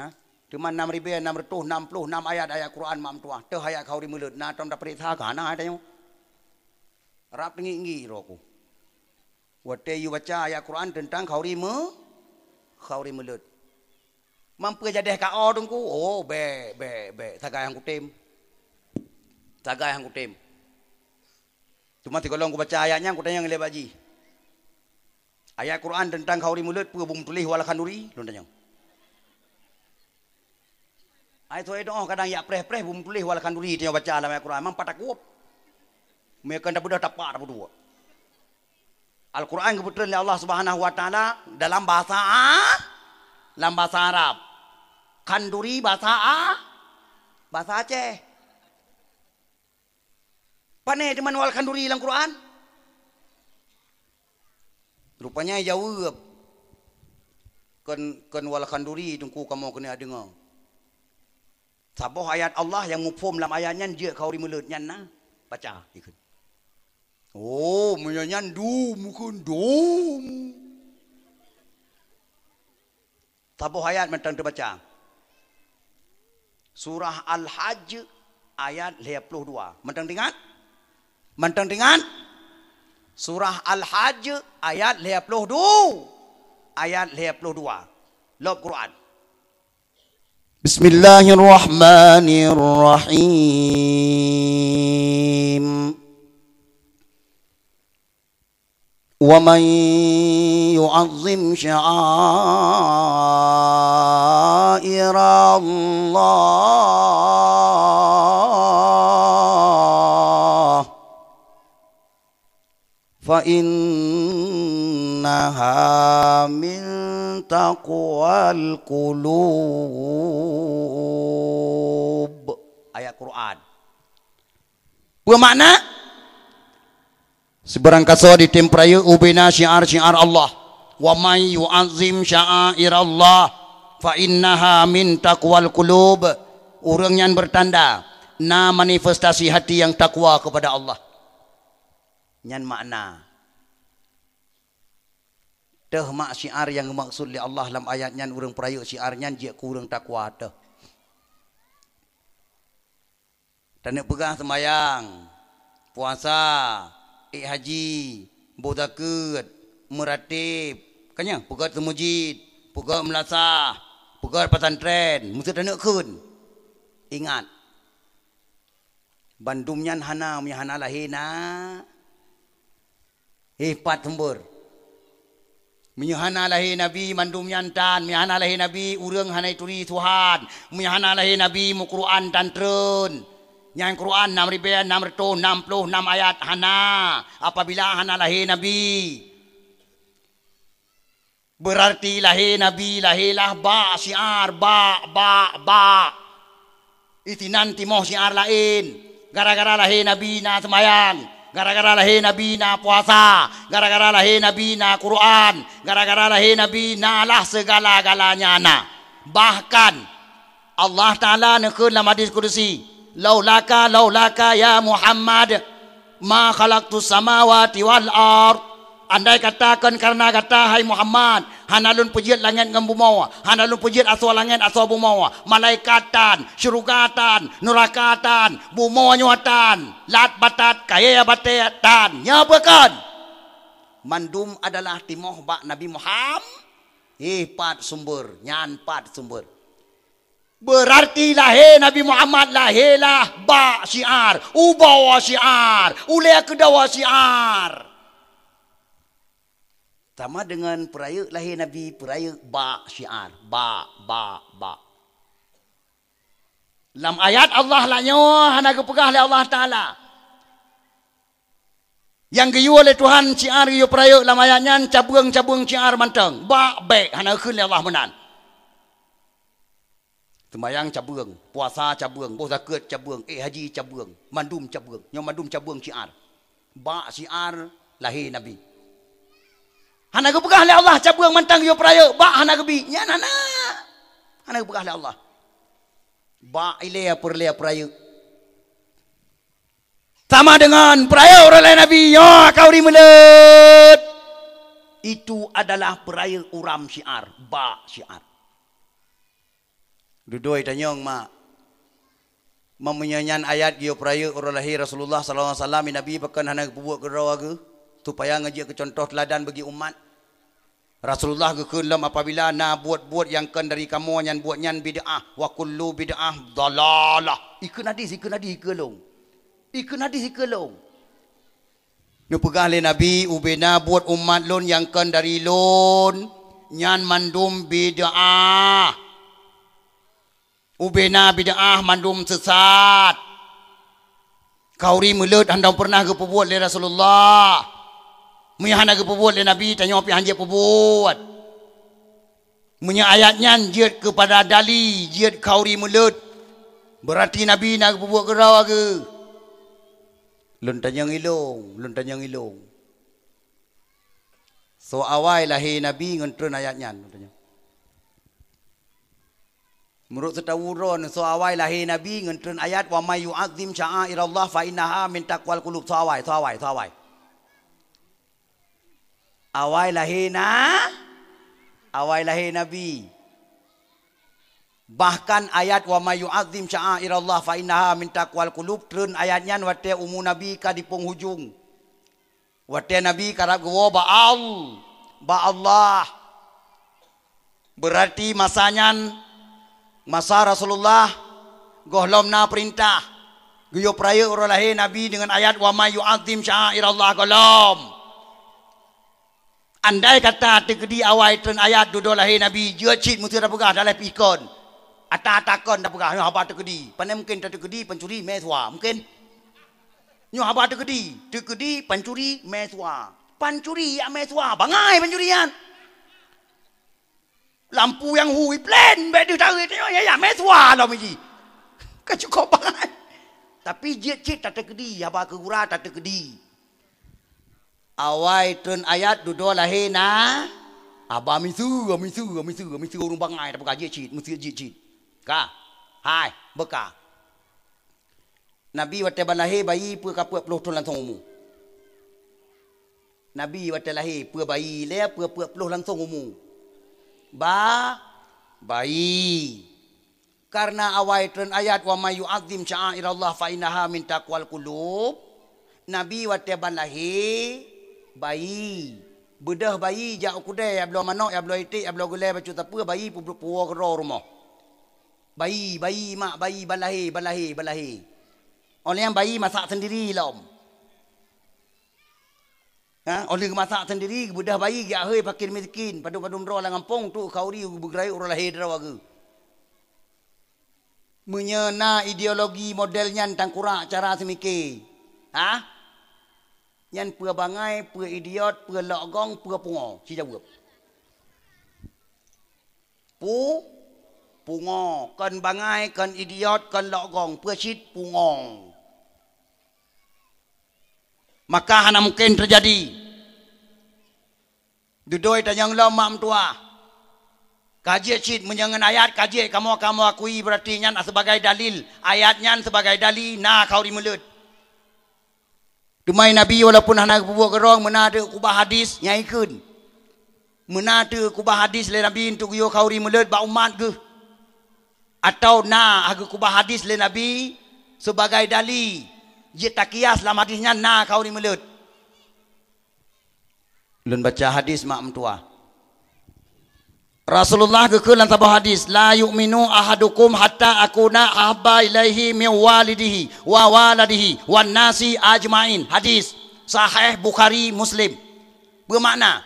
Ha? Teuma nam ribèe nam reutôh nam ploh nam ayat, ayat Quran mak meutuah, teuh ayat khauri mulod, na tom tapeuriksa ka na tanyoe. Rab teungiek-ngiek iro ku. Watèe yue baca ayat Quran teuntang khauri me-, khauri mulod. Mampu jadeh ka o teungku? Oh, bèk, bèk, bèk. Sagai han kutem. Sagai han kutem. Teuma sigohlom kubaca ayat nyan, kutanyong lé bak jih. Ayat Quran teuntang khauri mulod peue beumeutuleh wal khanduri? Lôn tanyong. Ai soe doh kadang yak preh-preh beumeutuleh wal khanduri tanyoe baca lam ayat Quran, memang pat takot. Meukon tabeudôh tapak tapeuduek. Al-Quran geupeutreun lé Allah Subhanahu wa Taala dalam bahasa A-, lam bahasa Arab. Khanduri bahasa A-, bahasa Aceh. Pane teuma wal khanduri lam Quran? Rupanya jaweueb, kon, kon wal khanduri teungku kamoe keuneuk deungoe. Saboh ayat Allah nyang muphom lam ayat nyan jeuet khauri mulod nyan na. Baca ikheun. Oh, meunyoe nyan dum ikheun dum. Saboh ayat mantong teubaca. Surah Al-Hajj ayat lhèe ploh dua. Mantong teuingat? Mantong teuingat? Surah Al-Hajj ayat lhèe ploh dua. Ayat lhèe ploh dua. Lom Quran. Bismillahirrahmanirrahim. ومن يعظم شعائر الله فإنها من تقوى القلوب. Ayat Quran. Peue makna? Sibarang kasoe jitem peurayeuk ubena syiar-syiar Allah. "Wa may yu'azzim sya'airallah fa innaha min taqwal qulub." Ureuëng nyan beutanda na manifestasi hati nyang takwa keupada Allah. Nyan makna. Teuh mak syiar nyang geumaksud lé Allah lam ayat nyan, ureuëng peurayeuk syiar nyan jeuet keu ureuëng takwa teuh. Taneuk peugah seumayang, puasa, ék haji, boh zakeuet, meuratéb, ka nyan, peugét seumeujid, peugét meulasah, peugét pesantren, meuseu taneuk kheun. Ingat, bandum nyan hana meunyo hana lahé na. Hih pat seumbeur. Meunyoe hana lahé Nabi, mandum nyan tan. Meunyoe hana lahé Nabi, ureuëng hana jituri Tuhan. Meunyoe hana lahé Nabi, meuquran tan treun. Nyan Quran nam ribèe nam reutôh nam ploh nam ayat hana, apabila hana lahé Nabi. Beurarti lahé Nabi, lahé lah bak syiar, bak, bak, bak. Isinan timoh syiar laén. Gara-gara lahé Nabi na seumayang, gara-gara lahé Nabi na puasa, gara-gara lahé Nabi na Quran, gara-gara lahé Nabi na lah seugala-galanya na. Bahkan Allah Taala neukheun lam hadis kudusi, Laulaka, laulaka ya Muhammad, ma khalaqtus samawati wal ard. Andai kata kon kareuna gata hai Muhammad, hana lôn peujeuet langét ngon bumoe, hana lôn peujeuet asoe langét asoe bumoe, malaikat tan, syeuruga tan, nuraka tan, bumoe nyoe tan, lat batat, kayée batée tan, nyoe peue kon? Mandum adalah timoh bak Nabi Muhammad. Eh, pat sumber, nyan pat sumber. Beurarti lahé Nabi Muhammad lahé lah bak syiar, ubawa syiar, ulée keudawa syiar. Sama deungon peurayeuk lahé Nabi, peurayeuk bak syiar, bak, bak, bak. Lam ayat Allah lagée nyoe hana geupeugah lé Allah Taala. Nyang geuyue lé Tuhan syiar geuyue peurayeuk lam ayat nyan cabeueng-cabeueng syiar mantong. Bak bék hana geukheun lé Allah meunan. Seumayang cabeueng, puasa cabeueng, boh zakeuet cabeueng, ék haji cabeueng, mandum cabeueng. Nyoe mandum cabeueng syiar. Bak syiar lahé Nabi. Hana geupeugah lé Allah cabeueng mantong geuyue peurayeuk, bak hana geubi. Nyan hana. Hana geupeugah lé Allah. Bak ilée peureulée peurayeuk. Sama deungon peurayeuk uroe lahé Nabi, nyoe kauri meuleut. Itu adalah peurayeuk uram syiar, bak syiar. Dudoe tanyong mak. Meunyoe nyan ayat geuyue peurayeuk uroe lahé Rasulullah sallallahu alaihi wasallam, Nabi pakon hana geupeubuet keudroe geuh, supaya ngeujeuet keu cuntoh teuladan bagi umat. Rasulullah geukheun lom apabila na buet-buet nyang kon dari kamoe nyan buet nyan bid'ah, wa kullu bid'ah dhalalah. Ikheun hadis, ikheun hadis, ikheun lôn. Ikheun hadis, ikheun lôn. Neupeugah lé Nabi, ubena buet umat lôn nyang kon dari lôn, nyan mandum bid'ah. Ubena bid'ah mandum sesat. Kauri meuleut hana pernah geupeubuet lé Rasulullah. Meunyoe hana geupeubuet lé Nabi, tanyoe pih hanjeuet peubuet. Meunyoe ayat nyan jeuet keupada dali, jeuet kauri meuleut, beurarti Nabi na geupeubuet keudroe geuh. Lôn tanyong ilong, lôn tanyong ilong. Soe awai lahé Nabi ngon treun ayat nyan? Meunurot seutahu droen, soe awai lahé Nabi ngon treun ayat, "Wa may yu'azzim sya'airallah fa innaha min taqwal qulub." Soe awai, soe awai, soe awai? Awai lahé na, awai lahé Nabi. Bahkan ayat, "Wa may yu'azzim sya'airallah fa innaha min taqwal qulub", treun ayat nyan watée umu Nabi ka di penghujung. Watée Nabi karab geuwoe bak Al-, bak Allah. Beurarti masa nyan, masa Rasulullah, gohlom na peurintah. Geuyue peurayeuk uroe lahé Nabi deungon ayat, "Wa may yu'azzim sya'airallah," gohlom. Andai kata teukeudi awai treun ayat dudoe lahé Nabi, jeuet cit meuseuti tapeugah daleh pih kon. Ata-ata kon tapeugah, nyoe haba teukeudi. Pane mungken tateukeudi pancuri mé sua. Mungken. Nyoe haba teukeudi, teukeudi pancuri mé sua. Pancuri jak mé sua, bangai pancuri nyan. Lampu nyang hui plen, bék deuh tareut nyoe, ya, ya, mé sua lom ji. Ka cukop bangai. Tapi jeuet cit tateukeudi, haba keugura tateukeudi. Awai treun ayat dudoe lahé na, haba miseue, miseue, miseue, miseue ureuëng bangai tapeugah jeuet cit, miseue jeuet cit. Ka, hai, beuka. Nabi watée ban lahé bayi peue ka peuet ploh thon langsong umu. Nabi watée lahé peue bayi lé peue peuet ploh langsong umu. Ba, bayi. Kareuna awai treun ayat, "Wa may yu'azzim sya'airallah fa innaha min taqwal qulub." Nabi watée ban lahé bayi, beudôh bayi jak u keudée, ya bloe manok, ya bloe iték, ya bloe gulée, bacut sapeue, bayi pu-, puwoe keudroe rumoh. Bayi, bayi mak, bayi ban lahé, ban lahé, ban lahé. Óh lheueh nyan bayi masak seundiri lom. Ha, óh lheueh geumasak seundiri, geubeudôh bayi, geujak hôi fakir miskin, padum-padum droe lam gampông, tu khauri geubeugrai uroe lahé droe geuh. Meunyoe na ideologi model nyan tangkurak cara seumike, ha? Nyan peue bangai, peue idiot, peue lok gong, peue pungo? Ci jaweueb. Pu-, pungo, kon bangai, kon idiot, kon lok gong, peue cit pungo. Maka hana mungken teujadi. Dudoe tanyong lom mak meutuah. Ka jeuet cit, meunyoe ngon ayat ka jeuet kamoe, kamoe akui, beurati nyan sebagai dalil. Ayat nyan sebagai dali na khauri meuleuet. Teuma Nabi walaupun hana geupeubuet keudroe, meunan teuk keubah hadis nyang ikheun. Meunan teuk keubah hadis lé Nabi untuk geuyue khauri meuleuet bak umat geuh. Atawa na geukubah hadis lé Nabi sebagai dali, jeuet takias lam hadis nyan na khauri meuleuet. Lôn baca hadis mak meutuah. Rasulullah geukheun lam saboh hadis, "La yu'minu ahadukum hatta akuna ahabba ilaihi min walidihi wa waladihi wan nasi ajmain." Hadis sahih Bukhari Muslim. Beumakna,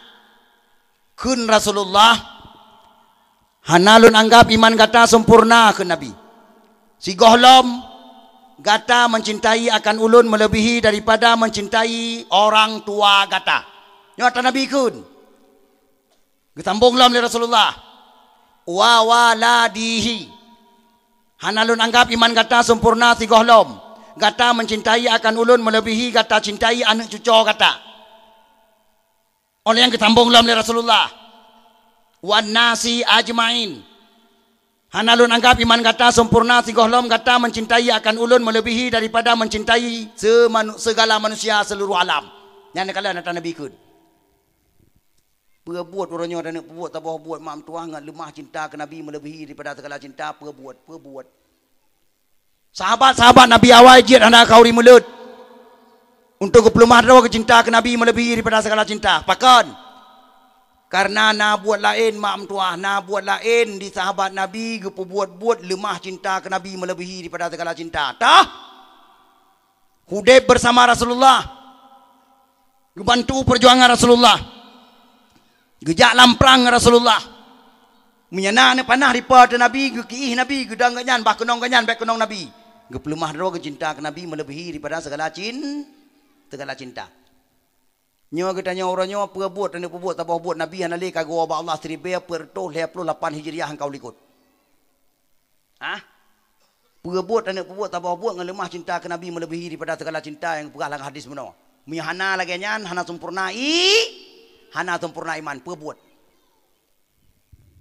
kheun Rasulullah, "Hana lôn anggab iman gata sempurna," kheun Nabi. "Sigohlom gata mencintai akan ulôn melebihi daripada mencintai orang tua gata." Nyoe ata Nabi kheun. Geusambong lom lé Rasulullah, "Wa waladihi. Hana lôn anggab iman gata sempurna sigohlom gata mencintai akan ulôn melebihi gata cintai aneuk cucoe gata." Óh lheueh nyan geusambong lom lé Rasulullah, "Wan nasi ajmain. Hana lôn anggab iman gata sempurna sigohlom gata mencintai akan ulôn melebihi daripada mencintai semanu-, segala manusia seluruh alam." Nyan neukalon ata Nabi kheun. Peue buet uroe nyoe taneuk peubuet saboh buet mak meutuah ngon leumah cinta keu Nabi melebihi daripada segala cinta, peue buet, peue buet. Sahabat-sahabat Nabi awai jeuet hana khauri meuleuet. Untuk geupeuleumah droe geucinta keu Nabi melebihi daripada segala cinta. Pakon? Karena na buet laén mak meutuah, na buet laén di sahabat Nabi geupeubuet buet leumah cinta keu Nabi melebihi daripada segala cinta. Tah? Udeb bersama Rasulullah, geubantu peujuangan Rasulullah, geujak lam prang ngon Rasulullah. Meunyoe na aneuk panah dipa teu Nabi, geukiih Nabi, geudong gobnyan, bah keunong gobnyan, bék keunong Nabi. Geupeuleumah droe geucinta keu Nabi meuleubèhi daripada segala cin-, segala cinta. Nyoe geutanyoe uroe nyoe peue buet taneuk peubuet saboh buet Nabi hana lé ka geuwoe bak Allah siribèe peuet reutôh lhèe ploh lapan Hijriah nyang ka u likot. Hah? Peue buet taneuk peubuet saboh buet ngon leumah cinta keu Nabi meuleubèhi daripada segala cinta nyang geupeugah lam hadis bunoe. Meunyoe hana lagèe nyan, hana sempurna i-, hana sempurna iman. Peue buet?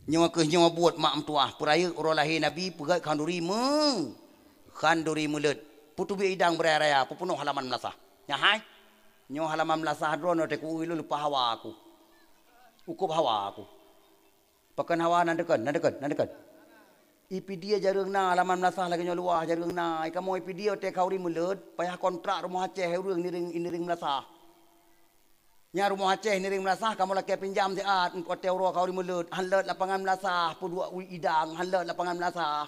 Nyoe kheueh nyoe buet mak meutuah, peurayeuk uroe lahé Nabi peugèt khanduri meu-, khanduri meuleuet. Peuteubiet idang beuraya-raya, peupeunoh halaman meulasah. Nyan hai. Nyoe halaman meulasah droeneuh teuh ku ulôn leupah hawa aku. Ukôb hawa aku. Pakon hawa nan deukon, nan deukon, nan deukon. Ipidie jareueng na halaman meulasah lagèe nyoe luwah jareueng na. Kamoe ipidie watèe khanduri meuleuet, payah kontrak rumoh Aceh ureueng niring, niring meulasah. Nyan rumoh Aceh niring meulasah kamoe lakèe pinjam siat, watèe uroe khanduri meuleuet, han lôt lapangan meulasah, peuduek idang, han lôt lapangan meulasah.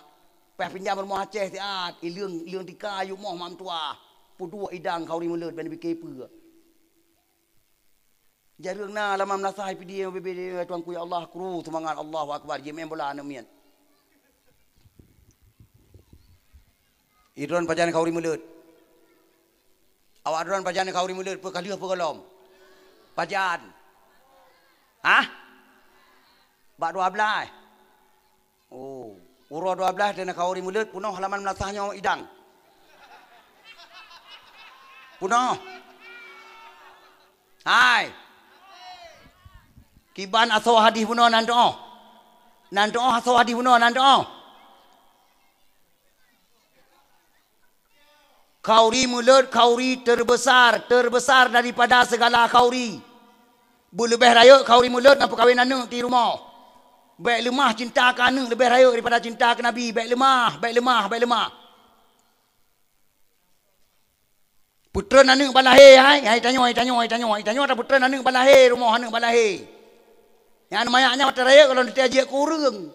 Payah pinjam rumoh Aceh siat, ileueng, ileueng tika ayue moh mak meutuah, peuduek idang khanduri meuleuet ban bike peue. Jareueng na halaman meulasah ipidie bebe tuanku ya Allah, kru seumangat Allahu Akbar, jimeu'en bola aneuk miet. Idroen pajan khanduri meuleuet. Awak droen pajan khanduri meuleuet, peu ka lheueh peu gohlom? Pajan? Hah? Bak dua blaih? Oh, uroe dua blaih teuh na khanduri meuleuet, peunoh halaman meulasah nyoe idang. Peunoh. Hai. Kiban asoe hadih bunoe nan teu'oh. Nan teu'oh asoe hadih bunoe nan teu'oh. Khanduri meuleuet khanduri terbesar, terbesar daripada segala khanduri. Beuleubeh rayeuk khanduri meuleuet ngon peukawen aneuk di rumoh. Bèk leumah cinta keu aneuk leubeh rayeuk daripada cinta keu Nabi. Bèk leumah, bèk leumah, bèk leumah. Peutreun aneuk bak lahé, hai, hai tanyoe, hai tanyoe, hai tanyoe, hai tanyoe tapeutreun aneuk bak lahé, rumoh aneuk bak lahé. Nyan manyak nyan watèe rayeuk gohlom teuka jeuet keu ureueng.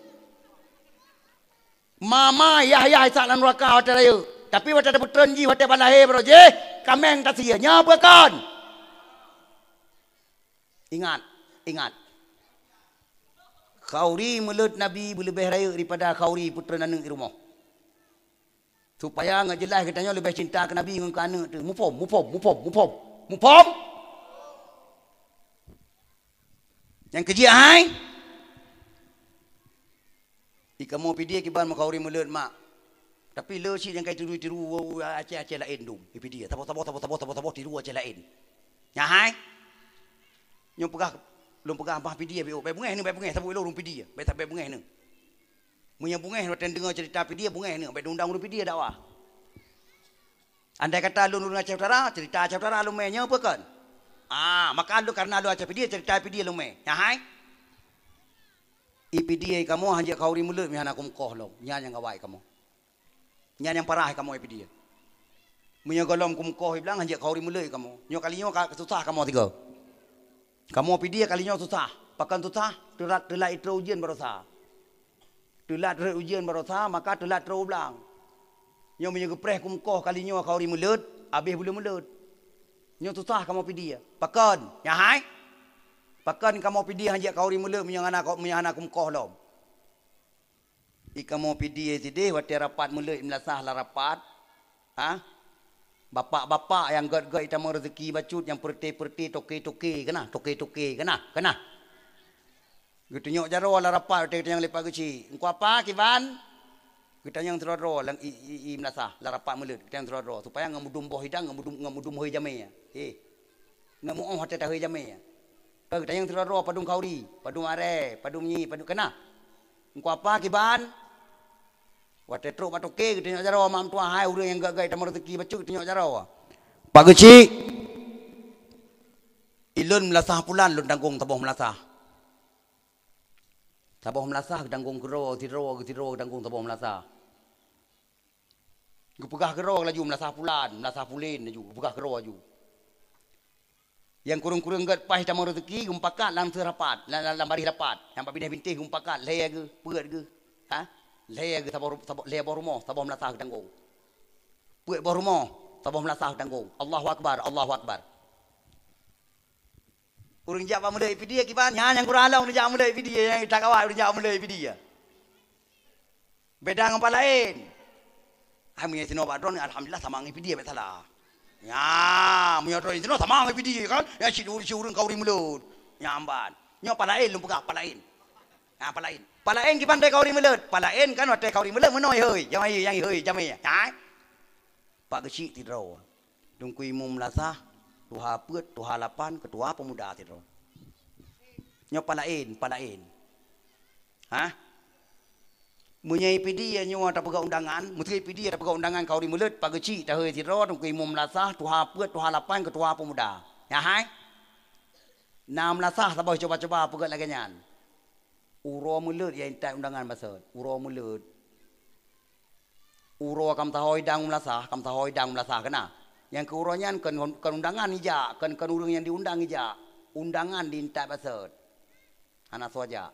Ma-ma, yah-yah isak lam nuraka watèe rayeuk. Tapi watèe tapeutreun jih, watèe bak lahé baroe jih, kaméng tasie. Nyoe peue kon? Ingat, ingat. Khanduri meuleuet Nabi beuleubeh rayeuk daripada khanduri peutreun aneuk di rumoh. Supaya ngon jeulaih geutanyoe leubeh cinta keu Nabi ngon keu aneuk teuh. Muphom, muphom, muphom, muphom. Muphom? Nyang keujeuet hai? Di kamoe pidie kiban meukhanduri meuleuet mak. Tapi le cit nyang ka tiru-tiru Aceh-Aceh laén dum. Di pidie saboh-saboh, saboh-saboh, saboh-saboh tiru Aceh laén. Nyan hai? Nyoe peugah Lôn peugah bah Pidie, bèk, bèk beungèh neuh, bèk beungèh, saboh lôn ureueng Pidie. Bèk, bèk beungèh neuh. Meunyoe beungèh watèe neudeungö ceurita Pidie, beungèh neuh, bèk diundang ureueng Pidie dakwah. Andai kata lôn ureueng Aceh Utara, ceurita Aceh Utara lôn mè, nyoe peue kon? Ah, maka lôn, kareuna lôn Aceh Pidie, ceurita Pidie lôn mè. Nyan hai. I Pidie kamoe hanjeuet khauri mulod meuhana kumeukoh lom. Nyan nyang gawai kamoe. Nyan nyang parah kamoe Pidie. Meunyoe gohlom kumeukoh i blang hanjeuet khauri mulod kamoe. Nyoe kali nyoe ka susah kamoe sigoe. Kamoe Pidie kali nyoe susah. Pakon susah? Teulat, teulat itrok ujeuen baroesa. Teulat rhot ujeuen baroesa, maka teulat trok u blang. Nyoe meunyoe geupreh kumeukoh kali nyoe khauri mulod, abéh buleuen mulod. Nyoe susah kamoe Pidie. Pakon? Nyan hai? Pakon kamoe Pidie hanjeuet khauri mulod meunyoe hana, meunyoe hana kumeukoh lom? I kamoe Pidie sideh watèe rapat mulod i meulasah lam rapat. Ha? Bapak-bapak nyang gèt-gèt itamong reuzeki bacut nyang peureute-peureute toke-toke keunah, toke-toke keunah, keunah. Geutunyok jaroe lam rapat watèe geutanyong lé Pak Geuchik. Teungku Apa kiban? Geutanyong sidroe-droe lam i, i, i meulasah lam rapat mulod geutanyong sidroe-droe supaya ngon meudum boh idang, ngon meudum, ngon meudum hôi jamé. Hé. Ngon meu'oh watèe tahôi jamé. Ka geutanyong sidroe-droe padum khauri, padum arèe, padum nyi, padum keunah. Teungku Apa kiban? Watèe trok bak toke geutunyok jaroe mak meutuah, hai ureueng nyang gèt-gèt itamong reuzeki bacut geutunyok jaroe. Pak Geuchik, ilôn meulasah pulan lôn tanggong saboh meulasah. Saboh meulasah geutanggong keudroe, sidroe, sidroe geutanggong saboh meulasah. Geupeugah keudroe laju meulasah pulan, meulasah pulen laju, geupeugah keudroe laju. Nyang kureueng-kureueng gèt paih tamong reuzeki geumupakat lam seurapat, lam, lam, lam baréh rapat. Nyang bak binèh bintéh geumupakat, lhèe geuh, peuet geuh. Ha? Lhèe geuh saboh, saboh, lhèe boh rumoh, saboh meulasah geutanggong. Peuet boh rumoh, saboh meulasah geutanggong. Allahu Akbar, Allahu Akbar. Ureueng jak bak mulod i Pidie kiban, nyan nyang kurang lom ureueng jak mulod i Pidie, nyang that gawat ureueng jak mulod i Pidie. Beda ngon pat laén. Hai meunyoe sinoe bak droeneuh, alhamdulillah, sama ngon i Pidie bèk salah. Nyan, meunyoe droeneuh sinoe sama ngon i Pidie kan, nyan cit ureueng, cit ureueng khauri mulod. Nyan ban. Nyoe pat laén lôn peugah, pat laén. Nyan pat laén. Pat laén kiban teuh khauri mulod. Pat laén kan watèe khauri mulod meunoe hôi, nyang hôi, nyang hôi jamé. Nyan. Pak Geuchik sidroe. Teungku Imum Meulasah, tuha peuet, tuha lapan, keutua peumuda sidroe. Nyoe pat laén, pat laén. Hah? Meunyoe i Pidie nyoe tapeugah undangan, meuseu i Pidie tapeugah undangan khauri mulod, Pak Geuchik tahôi sidroe, Teungku Imum Meulasah, tuha peuet, tuha lapan, keutua peumuda. Nyan hai? Na meulasah saboh cuba-cuba peugah lagèe nyan. Uroe mulod ya intat undangan baseut. Uroe mulod. Uroe ka meusaho idang meulasah, ka meusaho idang meulasah keunah. Nyang keu uroe nyan kon, kon undangan ijak, kon, kon ureueng nyang diundang ijak. Undangan diintat baseut. Hana soe jak.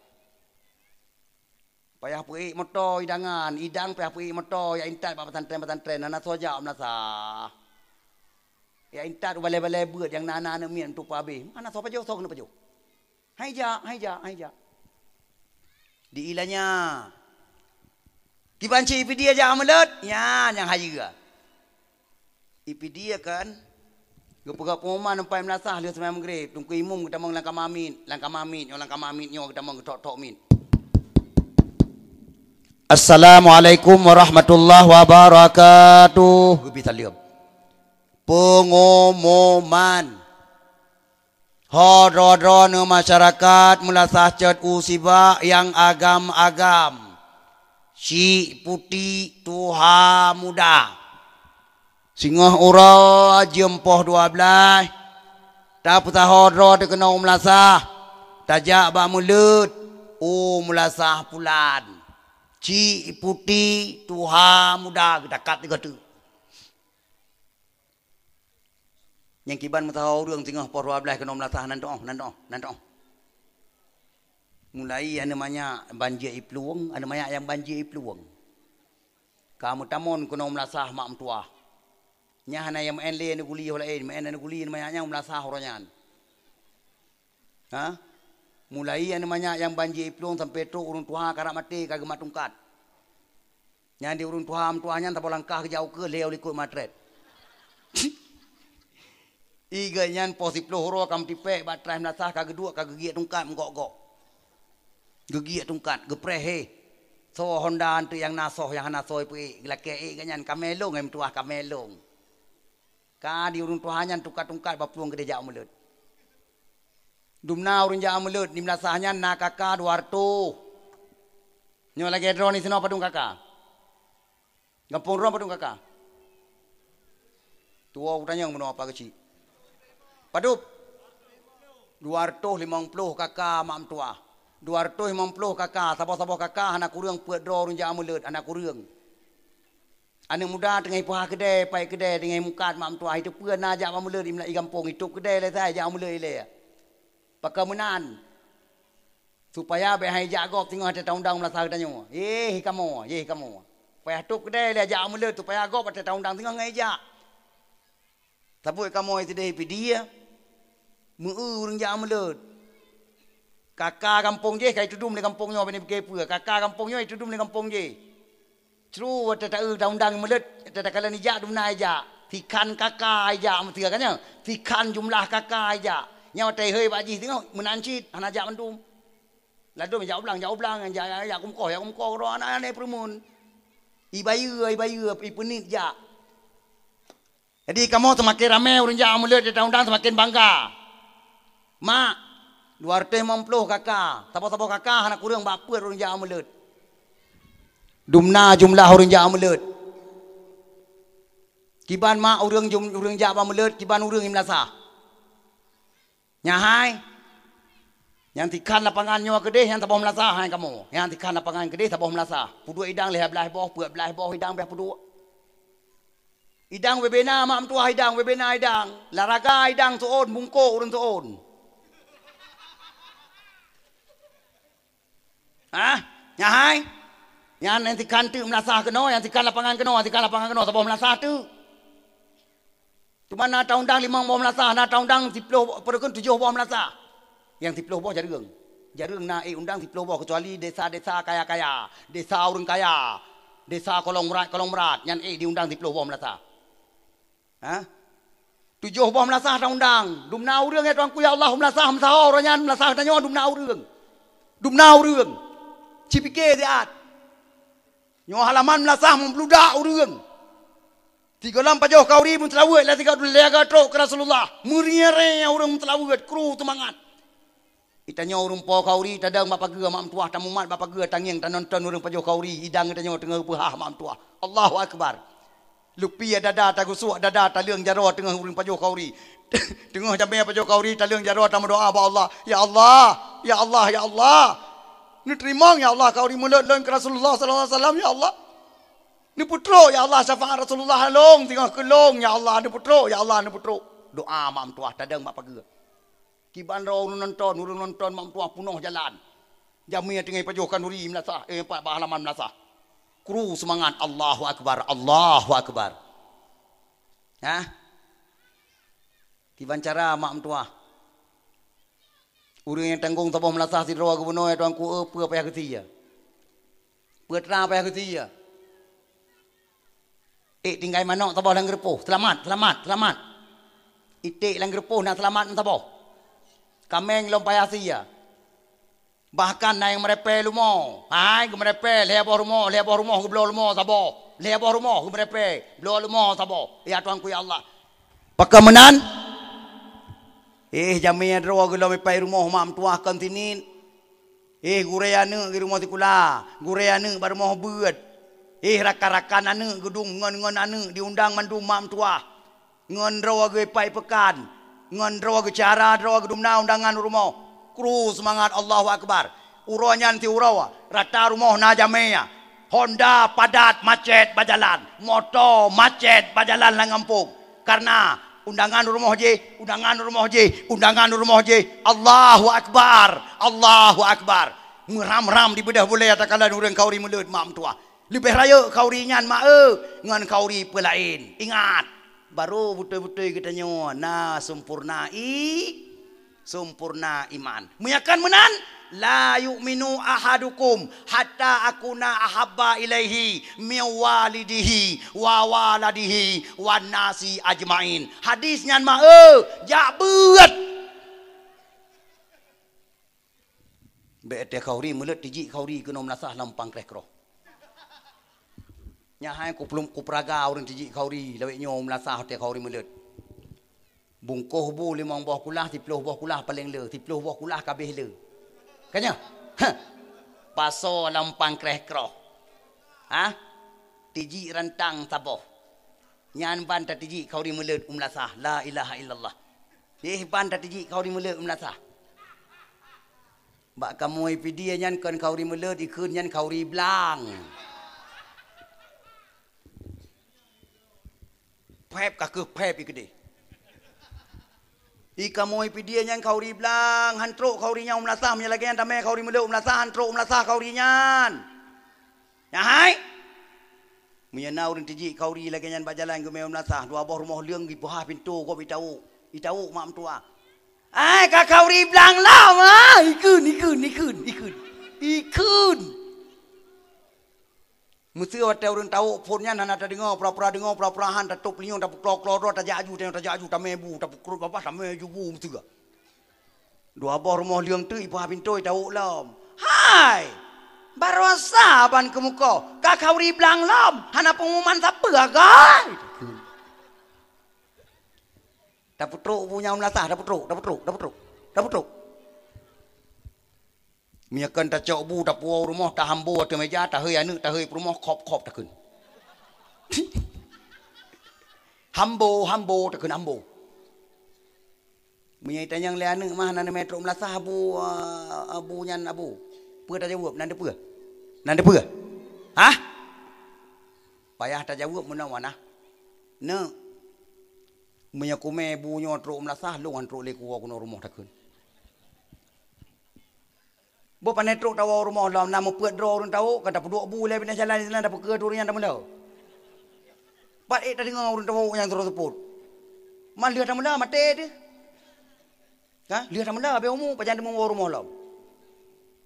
Payah peuék moto idangan, idang payah peuék moto jak intat bak pesantren-pesantren, hana soe jak meulasah. Jak intat u balèe-balèe beuet nyang na, na aneuk miet meutupa abéh. Hana soe pajoh, soe keuneuk pajoh. Hai jak, hai jak, hai jak. Di ilanya. Kiban cit i Pidie jak mulod, nyan nyang hayeue. I Pidie kan geupeugah pengumuman empat meulasah lheueh seumayang Maghrib, Teungku Imum geutamong lam kama miet, lam kama miet nyoe, lam kama miet nyoe geutamong geutok-tok miet. Assalamualaikum warahmatullahi wabarakatuh. Geubi saleuem. Pengumuman. Ho droe-droeneuh masyarakat meulasah cot u sibak nyang agam-agam. Cik putik tuha muda. Singoh uroe jeuem poh dua blaih, tapeusaho droe teuh keunoe u meulasah, tajak bak mulod u meulasah pulan. Cik putik tuha muda geutakat sigoe teuk. Nyang kiban meusaho ureueng singoh poh dua blaih keunoe meulasah nan teu'oh, nan teu'oh, nan teu'oh. Mulai aneuk manyak ban jeuet i plueng, aneuk manyak nyang ban jeuet i plueng. Ka meutamon keunoe meulasah mak meutuwah. Nyan hana nyang meu'en lé aneuk guli ho laén, meu'en aneuk guli aneuk manyak nyang meulasah uroe nyan. Ha? Mulai aneuk manyak nyang ban jeuet i plueng sampoe trok ureueng tuha karab maté ka geumat tungkat. Nyan di ureueng tuha meutuwah nyan saboh langkah geujak ukeue lhèe u likot matrét. I geuh nyan poh siploh uroe ka meutipék bak traih meulasah ka geuduek ka geugiek tungkat meugok-gok. Geugiek tungkat, geupreh hé. Soe honda eunteuk nyang na soh nyang hana soe peuék, geulakèe ék geuh nyan ka mè lôn hai meutuwah ka mè lôn. Ka di ureueng tuha nyan tungkat-tungkat bak plueng keudéh jak u mulod. Dumna ureuëng jak meuleut di meulasah nyan na kaka dua reutôh. Nyoe lagée droeneuh sinoe padum kaka? Gampông droe padum kaka? Tuwoe kutanyong bunoe apa keuchik. Padub? Dua reutôh limong ploh kaka mak meutuah. Dua reutôh limong ploh kaka, saboh-saboh kaka hana kureueng peuet droe ureuëng jak meuleut, hana kureueng. Aneuëk muda teungoh ipeuhah keudée, pai keudée teungoh mukat mak meutuah, iteupeue na jak meuleut di gampông, itôb keudée lé sai jak meuleut ilée. Pakon meunan? Supaya bék hai jak gob singoh watée taundang meulasah geutanyoe. Yeh kamoe, yeh kamoe. Payah tôb keudée lé jak meuleut supaya gob watée taundang singoh ngon ijak. Saboh kamoe sideh Pidie, meu-eu ureuëng jak meuleut. Kaka gampông jih ka itudum lé gampông nyoe bini bike peue. Kaka gampông nyoe itudum lé gampông jih. Cru watée ta-eu taundang meuleut, watée takalon ijak dumna ijak. Sikhan kaka ijak meusia ka nyoe. Sikhan jumlah kaka ijak. Nyoe watée hei bak jih singoh meunan cit hana jak mandum. Ladom jak ublang, jak ublang, jak, jak, jak kumkoh, jak kumkoh, roh anak-anak peureumeun. Ibayeue, ibayeue, ipeuniet jak. Jadi kamoe seumaken ramé ureuëng jak meuleut di taundang seumaken bangga. Mak, dua reutôh limong ploh kaka, saboh-saboh kaka hana kureueng bak peuet ureuëng jak meuleut. Dumna jumlah ureuëng jak meuleut. Kiban mak ureuëng jum-, ureuëng jak bak meuleut, kiban ureuëng i meulasah. Nyang hai, nyang tikhan lapangan nyoe keudeh nyang saboh meulasah hai kamoe. Nyang tikhan lapangan keudeh saboh meulasah. Peuduek idang lhée blaih boh, peuet blaih boh idang piah peuduek. Idang bebena mak meutuah idang, bebena idang. Laraga idang seuôn, bungkôk ureuëng seuôn. Hah? Nyang hai? Nyan nyang tikhan teuk meulasah keunoe, nyang tikhan lapangan keunoe, nyang tikhan lapangan keunoe, saboh meulasah teuk. Teuma na taundang limong boh meulasah, na taundang siploh, peue kheun tujoh boh meulasah. Nyang siploh boh jareueng. Jareueng na ék undang siploh boh, keucuali desa-desa kaya-kaya, desa ureuëng kaya, desa kolong meurat, kolong meurat, nyan ék diundang siploh boh meulasah. Hah? Tujoh boh meulasah taundang. Dumna ureuëng ya Tuhanku, ya Allah, meulasah meusaho uroe nyan, meulasah tanyoe dumna ureuëng. Dumna ureuëng. Cipike siat. Nyoe halaman meulasah meubludak ureuëng. Sigohlom pajoh khauri meuseulaweuet lé sigoe lé sigoe trok keu Rasulullah. Meurieng-rieng ureuëng meuseulaweuet, kru seumangat. Itanyoe ureuëng po khauri tadong bak pageue mak meutuah, tamumat bak pageue tangieng tanonton ureuëng pajoh khauri, idang geutanyoe teungoh geupeuhah mak meutuah. Allahu Akbar. Lupi dada tagusok dada taleueng jaroe teungoh ureuëng pajoh khauri. Teungoh jamé pajoh khauri taleueng jaroe tameudoa bak Allah, "Ya Allah, ya Allah, ya Allah. Neuteurimong ya Allah khauri meuleut lôn keu Rasulullah sallallahu alaihi wasallam ya Allah. Neupeutrok ya Allah syafaat Rasulullah lôn singoh keu lôn ya Allah, neupeutrok ya Allah, neupeutrok." Doa mak meutuah tadong bak pageue. Kiban droe ureuëng nonton, ureuëng nonton mak meutuah peunoh jalan. Jamé teungoh pajoh khanuri meulasah, eh, pat bak halaman meulasah. Kru seumangat, Allahu Akbar, Allahu Akbar. Hah? Kiban cara mak meutuah. Ureuëng nyang tanggong saboh meulasah sidroe geubunoe, ya Tuhanku, eh, peue payah geusie? Peue teuma payah geusie? Ék tinggai manok saboh lam geureupoh. Seulamat, seulamat, seulamat. Iték lam geureupoh na seulamat meusaboh. Kaméng lom payah sie. Bahkan na nyang meurepée lumoe. Hai, geumeurepée lhée boh rumoh, lhée boh rumoh geubloe lumoe saboh. Lhée boh rumoh geumeurepée, bloe lumoe saboh. Ya Tuhanku, ya Allah. Pakon meunan? Eh, jamé droe geulom ipai rumoh mak meutuah kon siniet. Eh, gurée aneuëk di rumoh sikula, gurée aneuëk bak rumoh beuet. Eh, rakan-rakan aneuëk geudong ngon-ngon aneuëk diundang mandum mak meutuah. Ngon droe geuipai peukan, ngon droe geucara droe geudumna undangan u rumoh. Kru seumangat Allahu Akbar. Uroe nyan siuroe, rata rumoh na jamé. Honda padat macet bak jalan, moto macet bak jalan lam gampông. Karena undangan u rumoh jih, undangan u rumoh jih, undangan u rumoh jih. Allahu Akbar, Allahu Akbar. Meuram-ram dibeudôh bulée takalon ureuëng khauri meuleut mak meutuah. Leubeh rayeuk khauri nyan mak eu ngon khauri peulaén. Ingat, barô beutôi-beutôi geutanyoe na sempurna i, sempurna iman. Meunyo kon meunan, "La yu'minu ahadukum hatta akuna ahabba ilaihi min walidihi wa waladihi wan nasi ajmain." Hadis nyan mak eu, jak beuet. Bék teuh khauri meuleut tijik khauri keunoe meulasah lam pangkreh kroh. Nyan hai kupeulum kupeuraga ureuëng tijik khauri lawét nyoe meulasah teuh khauri meuleut. Bungkôh bu limong boh kulah, siploh boh kulah paleng le, siploh boh kulah ka abéh le. Ka nyoe? Heh. Pasoe lam pangkreh kroh. Hah? Tijik rantang saboh. Nyan ban tatijik khauri meuleuet u meulasah. La ilaha illallah. Éh, ban tatijik khauri meuleuet u meulasah. Bak kamoe Pidie nyan kon khauri meuleuet, ikheun nyan khauri blang. Phép ka kheueh phép ikeudeh. I kamoe Pidie nyan khauri blang, han trok khauri nyan u meulasah, meunyo lagèe nyan tamè khauri meuleuet u meulasah, han trok u meulasah khauri nyan. Nyan hai? Meunyo na ureueng tijik khauri lagèe nyan bak jalan geumè u meulasah, dua boh rumoh leueng geupeugah pintoe gob itawök. Itawök mak meutuah. Hai, ka khauri blang lom, ha? Ikheun, ikheun, ikheun, ikheun. Ikheun. Meuseu watèe ureueng tawök phôn nyan hana tadeungoe, pura-pura deungoe, pura-pura han, tatôp linyueng, tapeuklo-klo droe, tajak aju, tajak aju, tamè bu, tapeukrot babah, tamè ju bu meuseu. Dua boh rumoh leueng teuk ipeugah pintoe tawök lom. Hai! Baroesa ban keumukoe, ka khauri blang lom, hana peungumuman sapeue agai. Tapeutrok bu nyang u meulasah, tapeutrok, tapeutrok, tapeutrok, tapeutrok. Meunyo kon tacok bu, tapuwoe u rumoh, tahambo ateueh meuja, tahei aneuk, tahei peurumoh, khop-khop takheun. Hambo, hambo takheun, hambo. Meunyo itanyong lé aneuk mah, hana neumè trok meulasah abu, a, abu nyan abu. Peue tajaweueb? Nan dipeue? Nan dipeue? Hah? Payah tajaweueb meunoe wana. Neuk, meunyo kumè bu nyoe trok meulasah, lôn han trok lé kuwoe keunoe rumoh takheun. Boh pane trok tawoe u rumoh lom, na meupeuet droe ureueng tawök, ka tapeuduek bu lé binéh jalan sinan, tapeukeue tu ureueng nyan tameuleueh. Pat ék tadeungoe ureueng tawök nyang sidroe seupôt. Man lheueh tameuleueh maté teuh. Ha? Lheueh tameuleueh abéh umu, pajan teumeuwoe u rumoh lom.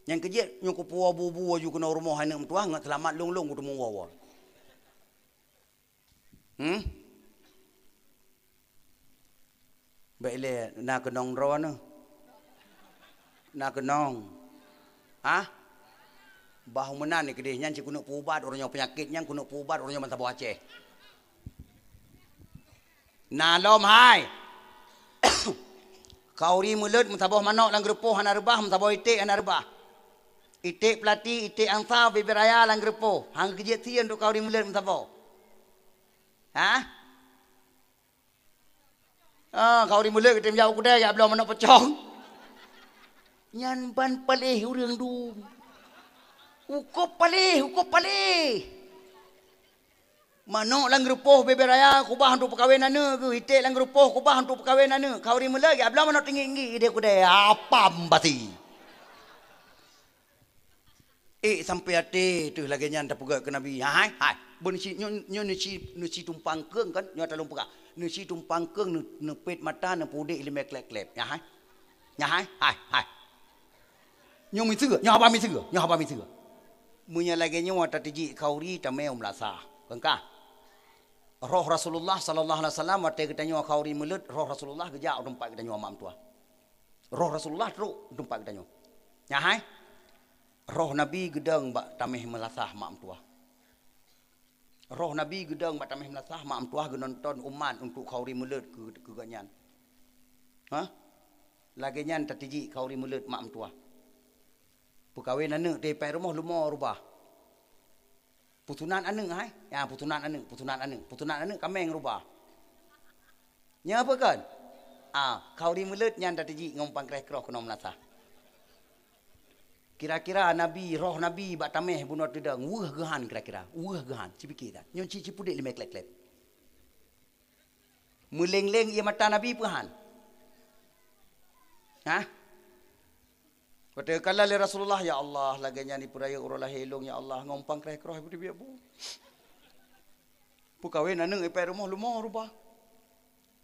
Nyang keujiek nyoe kupuwoe bu-bu aju keunoe u rumoh aneuk meutuah, ngon seulamat lôn-lôn kuteumeuwoe woe. Hmm? Bèk ilèe na keunong droeneuh. Na keunong. Hah? Bah meunan keudeh nyan cit keuneuk peuubat uroe nyoe, peunyakét nyan keuneuk peuubat uroe nyoe ban saboh Aceh. Na lom hai. Khauri meuleuet meusaboh manok lam geureupoh hana reubah, meusaboh iték hana reubah. Iték peulati, iték angsa, bibée raya lam geureupoh. Han geujeuet sie untuk khauri meuleuet meusaboh. Hah? Ah, khauri meuleuet geutem jak u keudè jak bloe manok peucong. Nyan ban paléh ureueng dum. Ukob paléh, ukob paléh. Manok lam geureupoh bibée raya kubah untuk peukawen aneuk geuh, iték lam geureupoh kubah untuk peukawen aneuk. Khauri meuleuet jak bloe manok tinggi-tinggi idéh keudè, apam basi. Ék sampoe até teuh lagèe nyan tapeugah keu Nabi. Hai, hai. Beu neusi, nyoe, nyoe neusi, neusi tumpang keueng kan? Nyoe talôn peugah. Neusi tumpang keueng, neu-, neupet mata, neupeudek ileumèe kleb-kleb. Nyan hai. Nyan hai, hai, hai. Nyoe miseue, nyoe haba miseue, nyoe haba miseue. Meunyoe lagèe nyoe tatijik khauri tamè u meulasah. Keungkah. Roh Rasulullah sallallahu alaihi wasallam watèe geutanyoe khauri meuleuet, roh Rasulullah geujak u teumpat geutanyoe mak meutuah. Roh Rasulullah trok u teumpat geutanyoe. Nyan hai. Roh Nabi geudong bak tamèh meulasah mak meutuah. Roh Nabi geudong bak tamèh meulasah mak meutuah geunonton umat untuk khauri meuleuet keu, keu gobnyan. Hah? Lagèe nyan tatijik khauri meuleuet mak meutuah. Peukawen aneuk teuh ipai rumoh leumo rubah. Peusunat aneuk hai? Ya, peusunat aneuk, peusunat aneuk, peusunat aneuk kaméng rubah. Nyan peue kon? Ah, khauri meuleuet nyan tatijik ngon pangkreh kroh keunoe meulasah. Kira-kira Nabi, roh Nabi bak tamèh bunoe teudong, weueh geuhan kira-kira, weueh geuhan, cipike that. Nyoe ci, cipeudek ileumèe kleb-kleb. Meuleng-leng ie mata Nabi peue han? Hah? Watèe geukalon lé Rasulullah, "Ya Allah, lagèe nyan ipeurayeuk uroe lahé lôn, ya Allah, ngon pangkreh kroh ipeuteubiet bu. Peukawen aneuk ipai rumoh leumo rubah.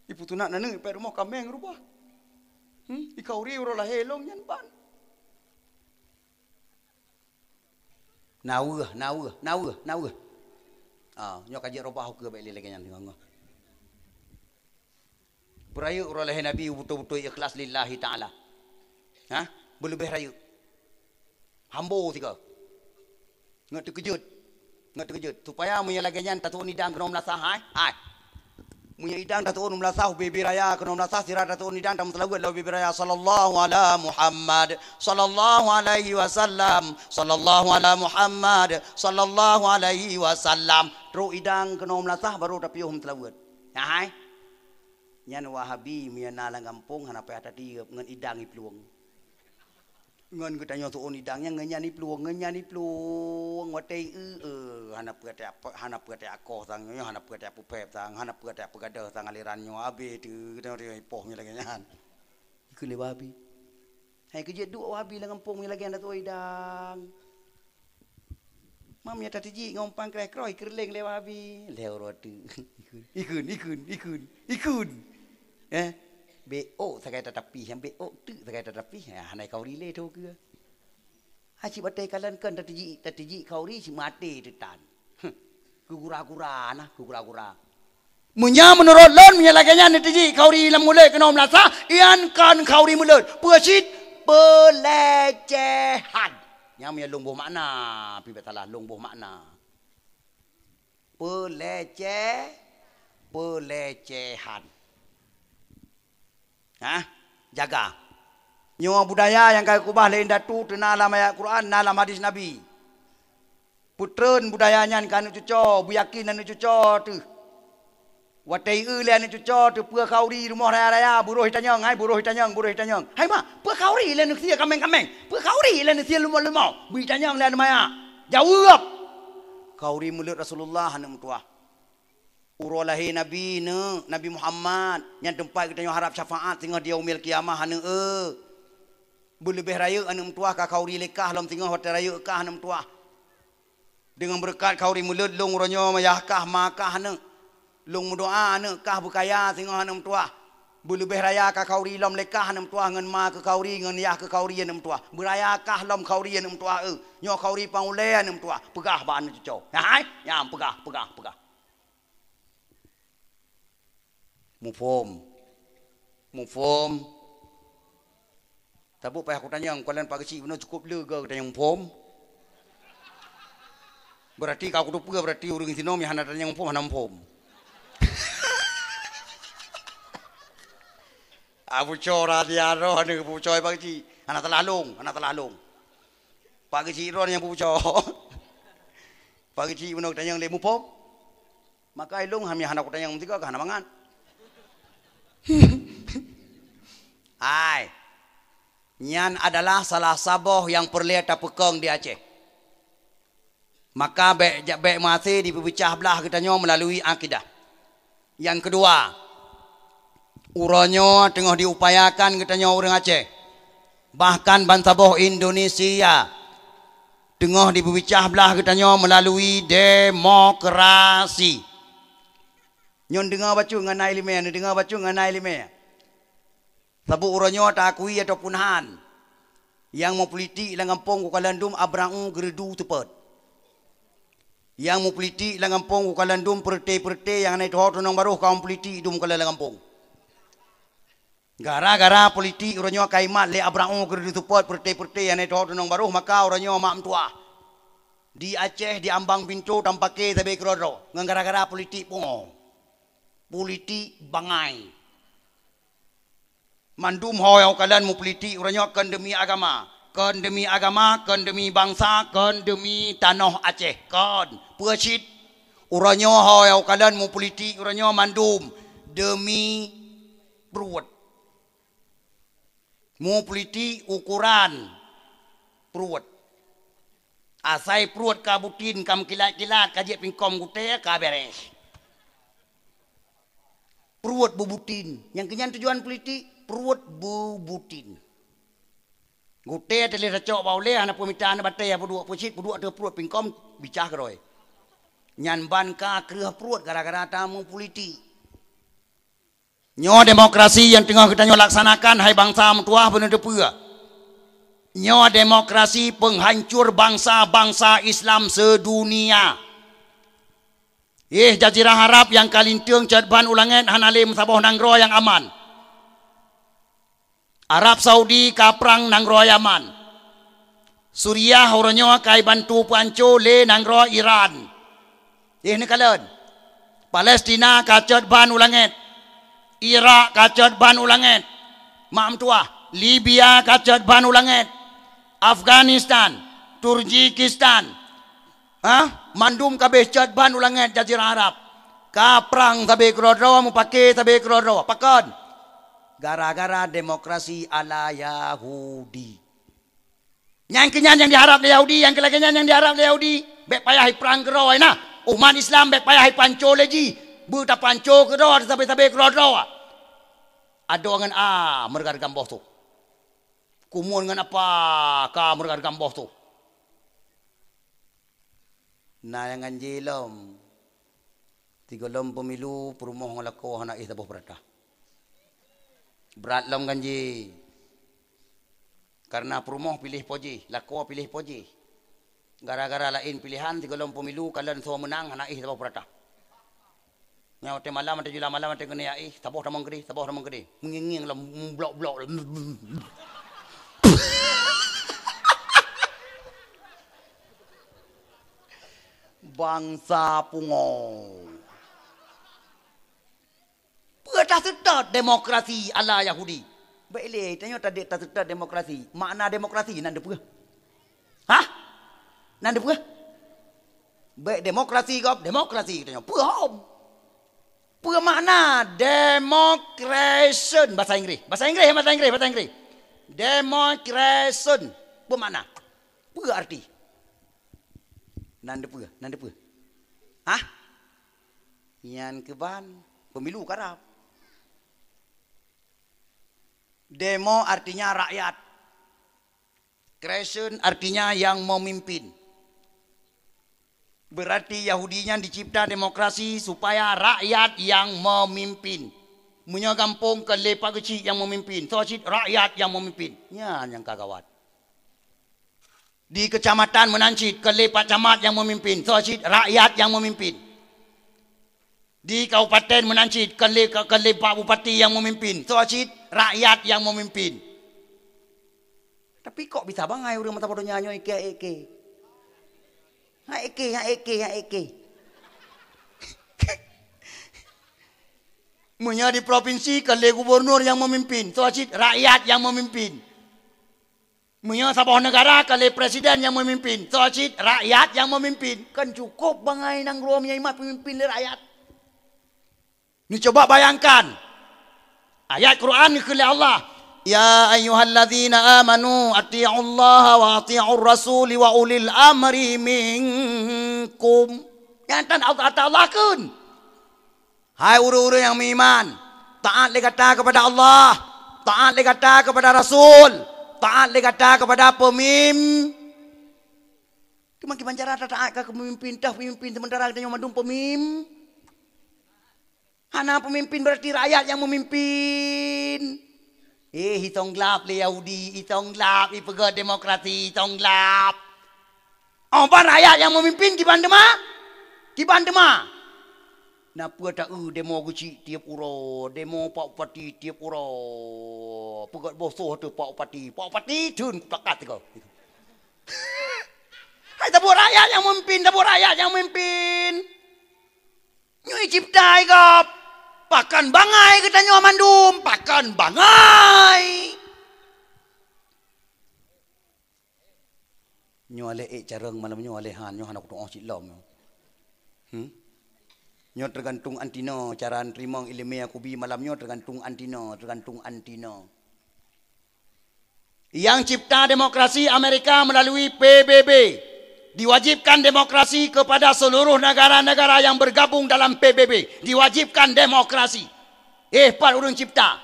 Ipeusunat aneuk ipai rumoh kaméng rubah. Hmm? Ikhauri uroe lahé lôn nyan ban." Na weueh, na weueh, na weueh, na weueh. Ah, nyoe ka jeuet rubah ukeue bèk lé lagèe nyan teungoh-ngoh. Beurayeuk uroe lahé Nabi beutôi-beutôi ikhlas lillahi ta'ala. Hah? Beuleubeh rayeuk. Hambo sigoe. Ngon teukeujot. Ngon teukeujot. Supaya meunyoe lagèe nyan tateu'oh nidang keunoe meulasah, hai. Hai. Meunyoe idang tateu'ôn u meulasah, ubé-bé raya keunoe meulasah, sira tateu'ôn idang tameuseulaweuet lam ubé-bé raya, "Sallallahu ala Muhammad, sallallahu alaihi wasallam, sallallahu ala Muhammad, sallallahu alaihi wasallam." Trok idang keunoe meulasah, barô tapiôh meuseulaweuet. Nyan hai. Nyan Wahabi meunyoe na lam gampông hana payah tatiep ngon idang iplueng. Ngon geutanyoe teu'ôn idang nyan ngon nyan iplueng, ngon nyan iplueng, watèe ieu, eh, hana peuet, hana peuet akoh sang nyoe, hana peuet peupép sang, hana peuet peugadôh sang aliran nyoe, abéh teuh geutanyoe ipoh meunyoe lagèe nyan. Ikheun lé Wahabi. Hai keujeuet duek Wahabi lam gampông meunyoe lagèe nyan teu'ôn idang. Mam ya tatijik ngon pankréh kroh, ikeureuleng lé Wahabi. Lhèe uroe teuk. Ikheun, ikheun, ikheun, ikheun. Eh, bék ôk sagai tatapih, bék ôk teuk sagai tatapih. Ha, hana khauri lé tho keue. Ha, cit batèe kalon kon tatijik, tatijik khauri cit maté teuh tan. Huh, keugura-gura na, keugura-gura. Meunyoe meunurot lôn, meunyoe lagèe nyan neutijik khauri lam mulod keunoe meulasah, nyan kon khauri mulod. Peue cit? Peulecehan. Nyan meunyoe lôn boh makna, pih bék salah, lôn boh makna. Peulece-, peulecehan. Hah? Jaga. Nyoe budaya nyang ka geukeubah lé indatu teuh na lam ayat Quran, na lam hadis Nabi. Peutreun budaya nyan keu aneuk cuco, beuyakén aneuk cuco teuh. Watèe ieu lé aneuk cuco teuh peue khauri rumoh raya-raya, buroh itanyong, hai buroh itanyong, buroh itanyong. Hai mak, peue khauri lé aneuk sie kaméng-kaméng? Peue khauri lé aneuk sie leumo-leumo? Beutanyong lé aneuk maya. Jaweueb! Khauri mulod Rasulullah aneuk meutuwah. Uroe lahé Nabi neuk, Nabi Muhammad, nyan teumpat geutanyoe harab syafaat singoh di yaumil qiyamah aneuk, eh. Beuleubeh rayeuk aneuk meutuwah ka khauri lé kah lom singoh watèe rayeuk kah aneuk meutuwah. Deungon beureukat khauri mulod lôn uroe nyoe yah kah ma kah aneuk. Lôn meudoa aneuk kah beukaya singoh aneuk meutuwah. Beuleubeh raya ka khauri lom lé kah aneuk meutuwah ngon ma keu khauri ngon yah keu khauri aneuk meutuwah. Beuraya kah lom khauri aneuk meutuwah, eh. Nyoe khauri pang ulèe aneuk meutuwah. Peugah bak aneuk cuco. Hai, nyang peugah, peugah, peugah. Muphom. Muphom. Saboh payah kutanyong, kalon Pak Geuchik bunoe cukup le geu tanyong muphom. Berarti ka kuteupeue, berarti ureueng sinoe nyang hana tanyong muphom, hana muphom. Abu cora dia roh ni bucoe Pak Geuchik. Hana salah lôn, hana salah lôn. Pak Geuchik roh nyang bucoe. Pak Geuchik bunoe tanyong lé muphom. Maka ilong hami hana kutanyong meusigoe ka hana mangat. Hai. Nyan adalah salah saboh nyang peureulèe tapeukong di Aceh. Maka bèk, bèk meuhase dipeupeucah blah geutanyoe meulalu akidah. Nyang keudua, uroe nyoe teungoh diupayakan geutanyoe ureueng Aceh, bahkan bansaboh Indonesia, teungoh dipeupeucah blah geutanyoe meulalu demokrasi. Nyoe neudeungoe bacut ngon na ileumèe, neudeungoe bacut ngon na ileumèe. Saboh uroe nyoe taakui ataupun han, nyang meupolitik lam gampông geukalon dum Abraham Geureudu seupôt. Nyang meupolitik lam gampông geukalon dum peureute-peureute nyang hana jiteuho tunong barôh ka meupolitik dum geukalon lam gampông. Gara-gara politik uroe nyoe ka imat lé Abraham Geureudu seupôt peureute-peureute nyang hana jiteuho tunong barôh, maka uroe nyoe mak meutuwah. Di Aceh, di ambang pintoe tampake sabe keudroe-droe ngon gara-gara politik pungo. Politik bangai. Mandum ho nyang kalon meupolitik uroe nyoe kon demi agama, kon demi agama, kon demi bansa, kon demi tanoh Aceh, kon. Peue cit? Uroe nyoe ho nyang kalon meupolitik uroe nyoe mandum demi pruet. Meupolitik ukoran pruet. Asai pruet ka butin, ka meukilat-kilat, ka jeuet pingkom gutèe, ka bèrèh. Pruet beubutin. Nyang keu nyan tujuan politik, pruet beubutin. Gutèe teuh lé tacok bak ulèe, hana peumita, hana batèe, peuduek peucit, peuduek teuh pruet pingkom, bicah keudroe. Nyan ban ka kreueh pruet gara-gara tameupolitik. Nyoe demokrasi nyang teungoh geutanyoe laksanakan, hai bansa meutuwah, beuneuteupeu. Nyoe demokrasi peunghancor bansa-bansa Islam seudunia. Éh, Jazirah Arab nyang ka linteung cot ban u langèt hana lé meusaboh nanggroe nyang aman. Arab Saudi ka prang nanggroe Yaman. Suriah uroe nyoe ka ibantu peuhanco lé nanggroe Iran. Éh, neukalon. Palestina ka cot ban u langét. Irak ka cot ban u langét. Mak meutuah, Libya ka cot ban u langét. Afghanistan, Turjikistan, ha? Mandum ka abéh cot ban u langét Jazirah Arab. Ka prang sabe keudroe-droe, mupake sabe keudroe-droe. Pakon? Gara-gara demokrasi ala Yahudi. Nyang keunyan nyang diharab lé Yahudi, nyang keulagée nyan nyang diharab lé Yahudi. Bék payah iprang keudroe na. Umat Islam bék payah ipanco lé jih. Beutapanco keudroe sabe-sabe keudroe-droe. Adoe ngon a meureuga gamboh tu. Kumon ngon apa ka meureuga gamboh tu. Na nyang ganjé lom. Sigohlom pemilu, peurumoh ngon lakoe hana éh saboh peurata. Brat lom ganjé. Karena peurumoh piléh po jih, lakoe piléh po jih. Gara-gara laén piléhan, sigohlom pemilu, kalon soe meunang hana éh saboh peurata. Nyan watée malam, watée jula malam, watée keuneuk jak éh, saboh tamong keudeh, saboh tamong keudeh. Meungieng-ngieng lom, blok-blok. Bansa pungo. Peue taseutôt demokrasi ala Yahudi? Bék lé tanyoe tadek taseutôt demokrasi. Makna demokrasi nan dipeue? Hah? Nan dipeue? Bék demokrasi gob, demokrasi tanyoe. Peue hom? Peue makna democration bahasa Inggréh? Bahasa Inggréh, bahasa Inggréh, bahasa Inggréh. Democration. Peue makna? Peue arti? Nan dipeue? Nan dipeue? Hah? Nyan keuban pemilu karab. Demo artinya rakyat. Kristen artinya yang memimpin. Berarti Yahudi nyan dicipta demokrasi supaya rakyat yang memimpin. Meunyoe gampông kon lé pak geuchik nyang memimpin, soe cit rakyat nyang memimpin. Nyan nyang ka gawat. Di kecamatan meunan cit kon lé pak camat nyang memimpin, soe cit rakyat nyang memimpin. Di kabupaten meunan cit kon lé, kon lé pak bupati nyang memimpin, soe cit rakyat nyang memimpin. Tapi kok bisa bangai ureuëng mata bodoh nyan nyoe ék-ék? Ha ék-ék, ha ék-ék, ha ék-ék. Meunyoe di provinsi kon lé gubernur nyang memimpin, soe cit rakyat nyang memimpin. Meunyoe saboh negara kon lé presiden nyang memimpin, soe cit rakyat nyang memimpin. Kan cukup bangai nanggroe meunyoe imat pemimpin lé rakyat. Neucoba bayangkan, ayat Quran geukheun lé Allah, "Ya ayyuhalladzina amanu ati'ullaha wa ati'ur rasuli wa ulil amri minkum." Nyang tan Allah, Allah kheun. Hai ureuëng-ureuëng nyang meuiman, taát lé gata keupada Allah, taát lé gata keupada Rasul, taát lé gata keupada peumim-, Teuma kiban cara tataát keu peumimpin, toh peumimpin, sementara geutanyoe mandum peumim-, hana peumimpin, berarti rakyat nyang meumimpin. Eh, itong glab lé Yahudi, itong glab, ipeugah demokrasi, itong glab. Oh, ban rakyat nyang meumimpin kiban teuma? Kiban teuma? Na peue ta-eu demo geuchik tieb uroe, demo pak bupati tieb uroe. Peugét boh soh teuh pak bupati, pak bupati theun kupakat sigoe. Hai saboh rakyat nyang meumimpin, saboh rakyat nyang meumimpin. Nyoe cipta gob. Pakon bangai geutanyoe mandum, pakon bangai. Nyoe lé ék carông malam nyoe lé han, nyoe hana kutuoh cit lom nyoe. Hmm? Nyoe tergantung anti nyoe, cara neuteurimong iéleumé nyang kubi malam nyoe tergantung anti nyoe, tergantung anti nyoe. Yang cipta demokrasi Amerika melalui P B B. Diwajibkan demokrasi kepada seluruh negara-negara yang bergabung dalam P B B. Diwajibkan demokrasi. Eh, pat ureuëng cipta?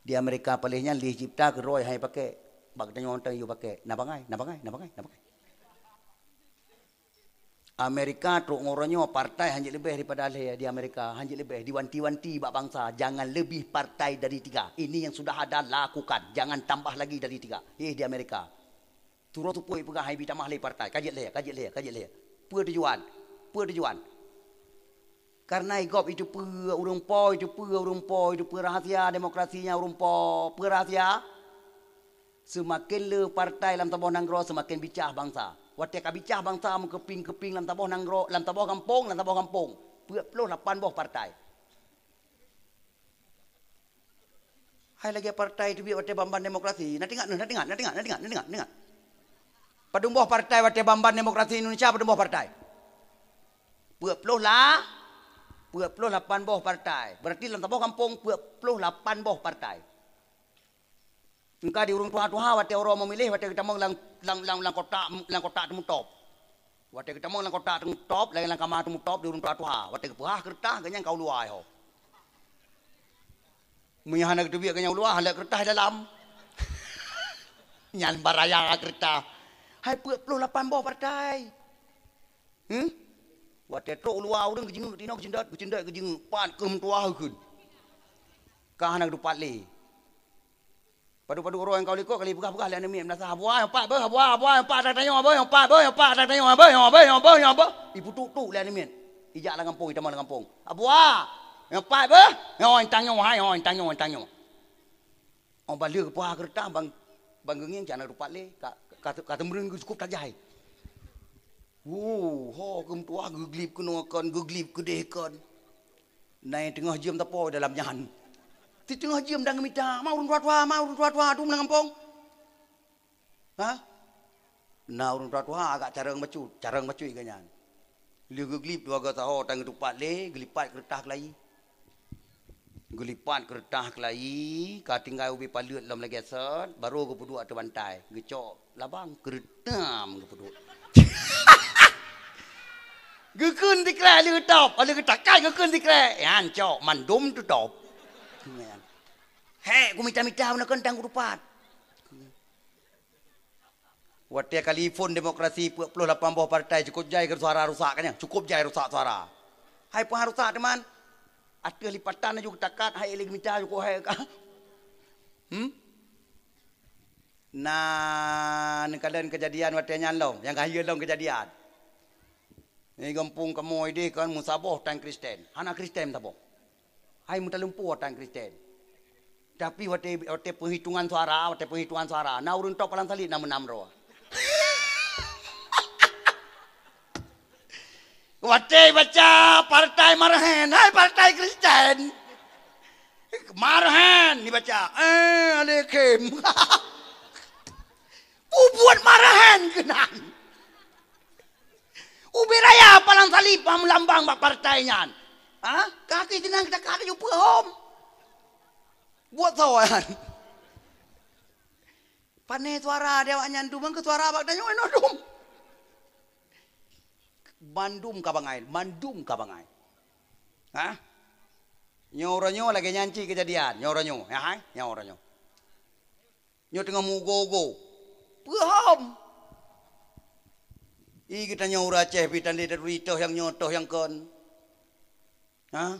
Di Amerika paléh nyan lé cipta keudroe hai pakai. Bak geutanyoe tang yue pakai. Na bangai, na bangai, na bangai, na bangai. Amerika trok ngon uroe nyoe partai hanjeuet leubeh daripada lhée di Amerika, hanjeuet leubeh diwanti-wanti bak bansa, jangan lebih partai dari tiga. Ini yang sudah ada lakukan, jangan tambah lagi dari tiga. Eh, di Amerika. Turoe tupôi peugah hai bi tamah lé partai, ka jeuet lhée, ka jeuet lhée, ka jeuet lhée. Peue tujuan? Peue tujuan? Karena igob itu peue ureuëng po, itu peue ureuëng po, itu peue rahasia demokrasi nyang ureuëng po, peue rahasia? Seumaken le partai lam saboh nanggroe, seumaken bicah bansa. Watée ka bicah bansa meukeuping-keuping lam saboh nanggroe, lam saboh gampông, lam saboh gampông. Peuet ploh lapan boh partai. Hai lagèe partai teubiet watèe ban-ban demokrasi. Na teuingat neuh, na teuingat, na teuingat, na teuingat, na teuingat, na teuingat. Padum boh partai watèe ban-ban demokrasi Indonesia, padum boh partai? Peuet ploh la-, peuet ploh lapan boh partai. Berarti lam saboh gampông peuet ploh lapan boh partai. Engka di ureueng tuha-tuha watèe uroe meumiléh, watèe geutamong lam, lam, lam, lam kotak, lam kotak teumutôb. Watèe geutamong lam kotak teumutôb, laén lam kama teumutôb di ureueng tuha-tuha. Watèe geupeuhah keureutah, geuhnyan ka u luwa ho. Meunyo hana geuteubiet geuhnyan u luwa, hana keureutah dalam. Nyan baraya keureutah. Hai peuet ploh lapan boh partai. Hmm? Watèe trok u luwa ureueng geujingeuk tinoh geuceundot, geuceundot geujingeuk, pat keuh meutuwah kheun. Ka hana geutupat lé. Padub-padub uroe nyang ka u likot kali peugah-peugah lé aneuk miet meulasah, "Abuwa, nyang pat beuh, abuwa, abuwa, nyang pat ata tanyoe beuh, nyang pat beuh, nyang pat ata tanyoe beuh, nyang beuh, nyang beuh, nyang beuh." Iputuk-tuk lé aneuk miet. Ijak lam gampông, itamong lam gampông. "Abuwa, nyang pat beuh, nyoe tanyoe hai, nyoe tanyoe, tanyoe." Oh, ban lheueh geupeugah keureutah bang, bang geungieng cak na geutupat lé, ka, ka, ka teumeureun geuh cukôp tajai. Wuh, ho keuh meutuwah geuglib keunoe kon, geuglib keudeh kon. Na nyang teungoh jeuem tapo dalam nyan. Siteungoh jeuem dan geumita, "Ma ureueng tuha-tuha, ma ureueng tuha-tuha, dum lam gampông." Ha? Na ureueng tuha-tuha agak carông bacut, carông bacut geuhnyan. Lheueh geuglib dua goe saho tan geutupat lé, geulipat keureutah keulayi. Geulipat keureutah keulayi, ka tinggai ubé paleuet lom lagèe sot, barô geupeuduek ateueh bantai. Geucok labang, keureutah geupeuduek. Geukheun sikrek lheueh geutôb, lheueh geutakai geukheun sikrek. Nyan cok, mandum teutôb. Hék, kumita-mita bunoe kon tan kutupat. Watèe ka lheueh phon demokrasi peuet ploh lapan boh partai, cukôp jai keu suara rusak kan nyan? Cukôp jai rusak suara. Hai peue rusak teuma? Ateueh lipatan laju geutakat, hai lé geumita cukôp hai ka. Hmm? Na neukalon keujadian watèe nyan lom, nyang ka hireuen lom keujadian. Di gampông kamoe idéh kan meusaboh tan Kristen, hana Kristen saboh. Hai meutalumpoe tan Kristen. Tapi watèe, watèe penghitungan suara, watèe penghitungan suara, na ureueng tôb palang salib na meunam droe. Watèe baca partai Marhen, hai partai Kristen. Marhen dibaca, eh, alekhem. Peubuet Marhen keunan. Ubé raya palang salib lambang bak partai nyan. Ha? Kaki sinan kita ka laju peuhom. Buet soe nyan. Pané suara di awak nyan dum, keu suara bak tanyoe inoe dum. Mandum ka bangai, mandum ka bangai. Ha? Nyoe uroe nyoe lagèe nyan cit keujadian, nyoe uroe nyoe, ya hai, nyoe uroe nyoe. Nyoe teungoh meuugo-ugo. Peuhom. Ih, geutanyoe ureueng Aceh pih tan lé taturi toh nyang nyoe, toh nyang kon. Ha?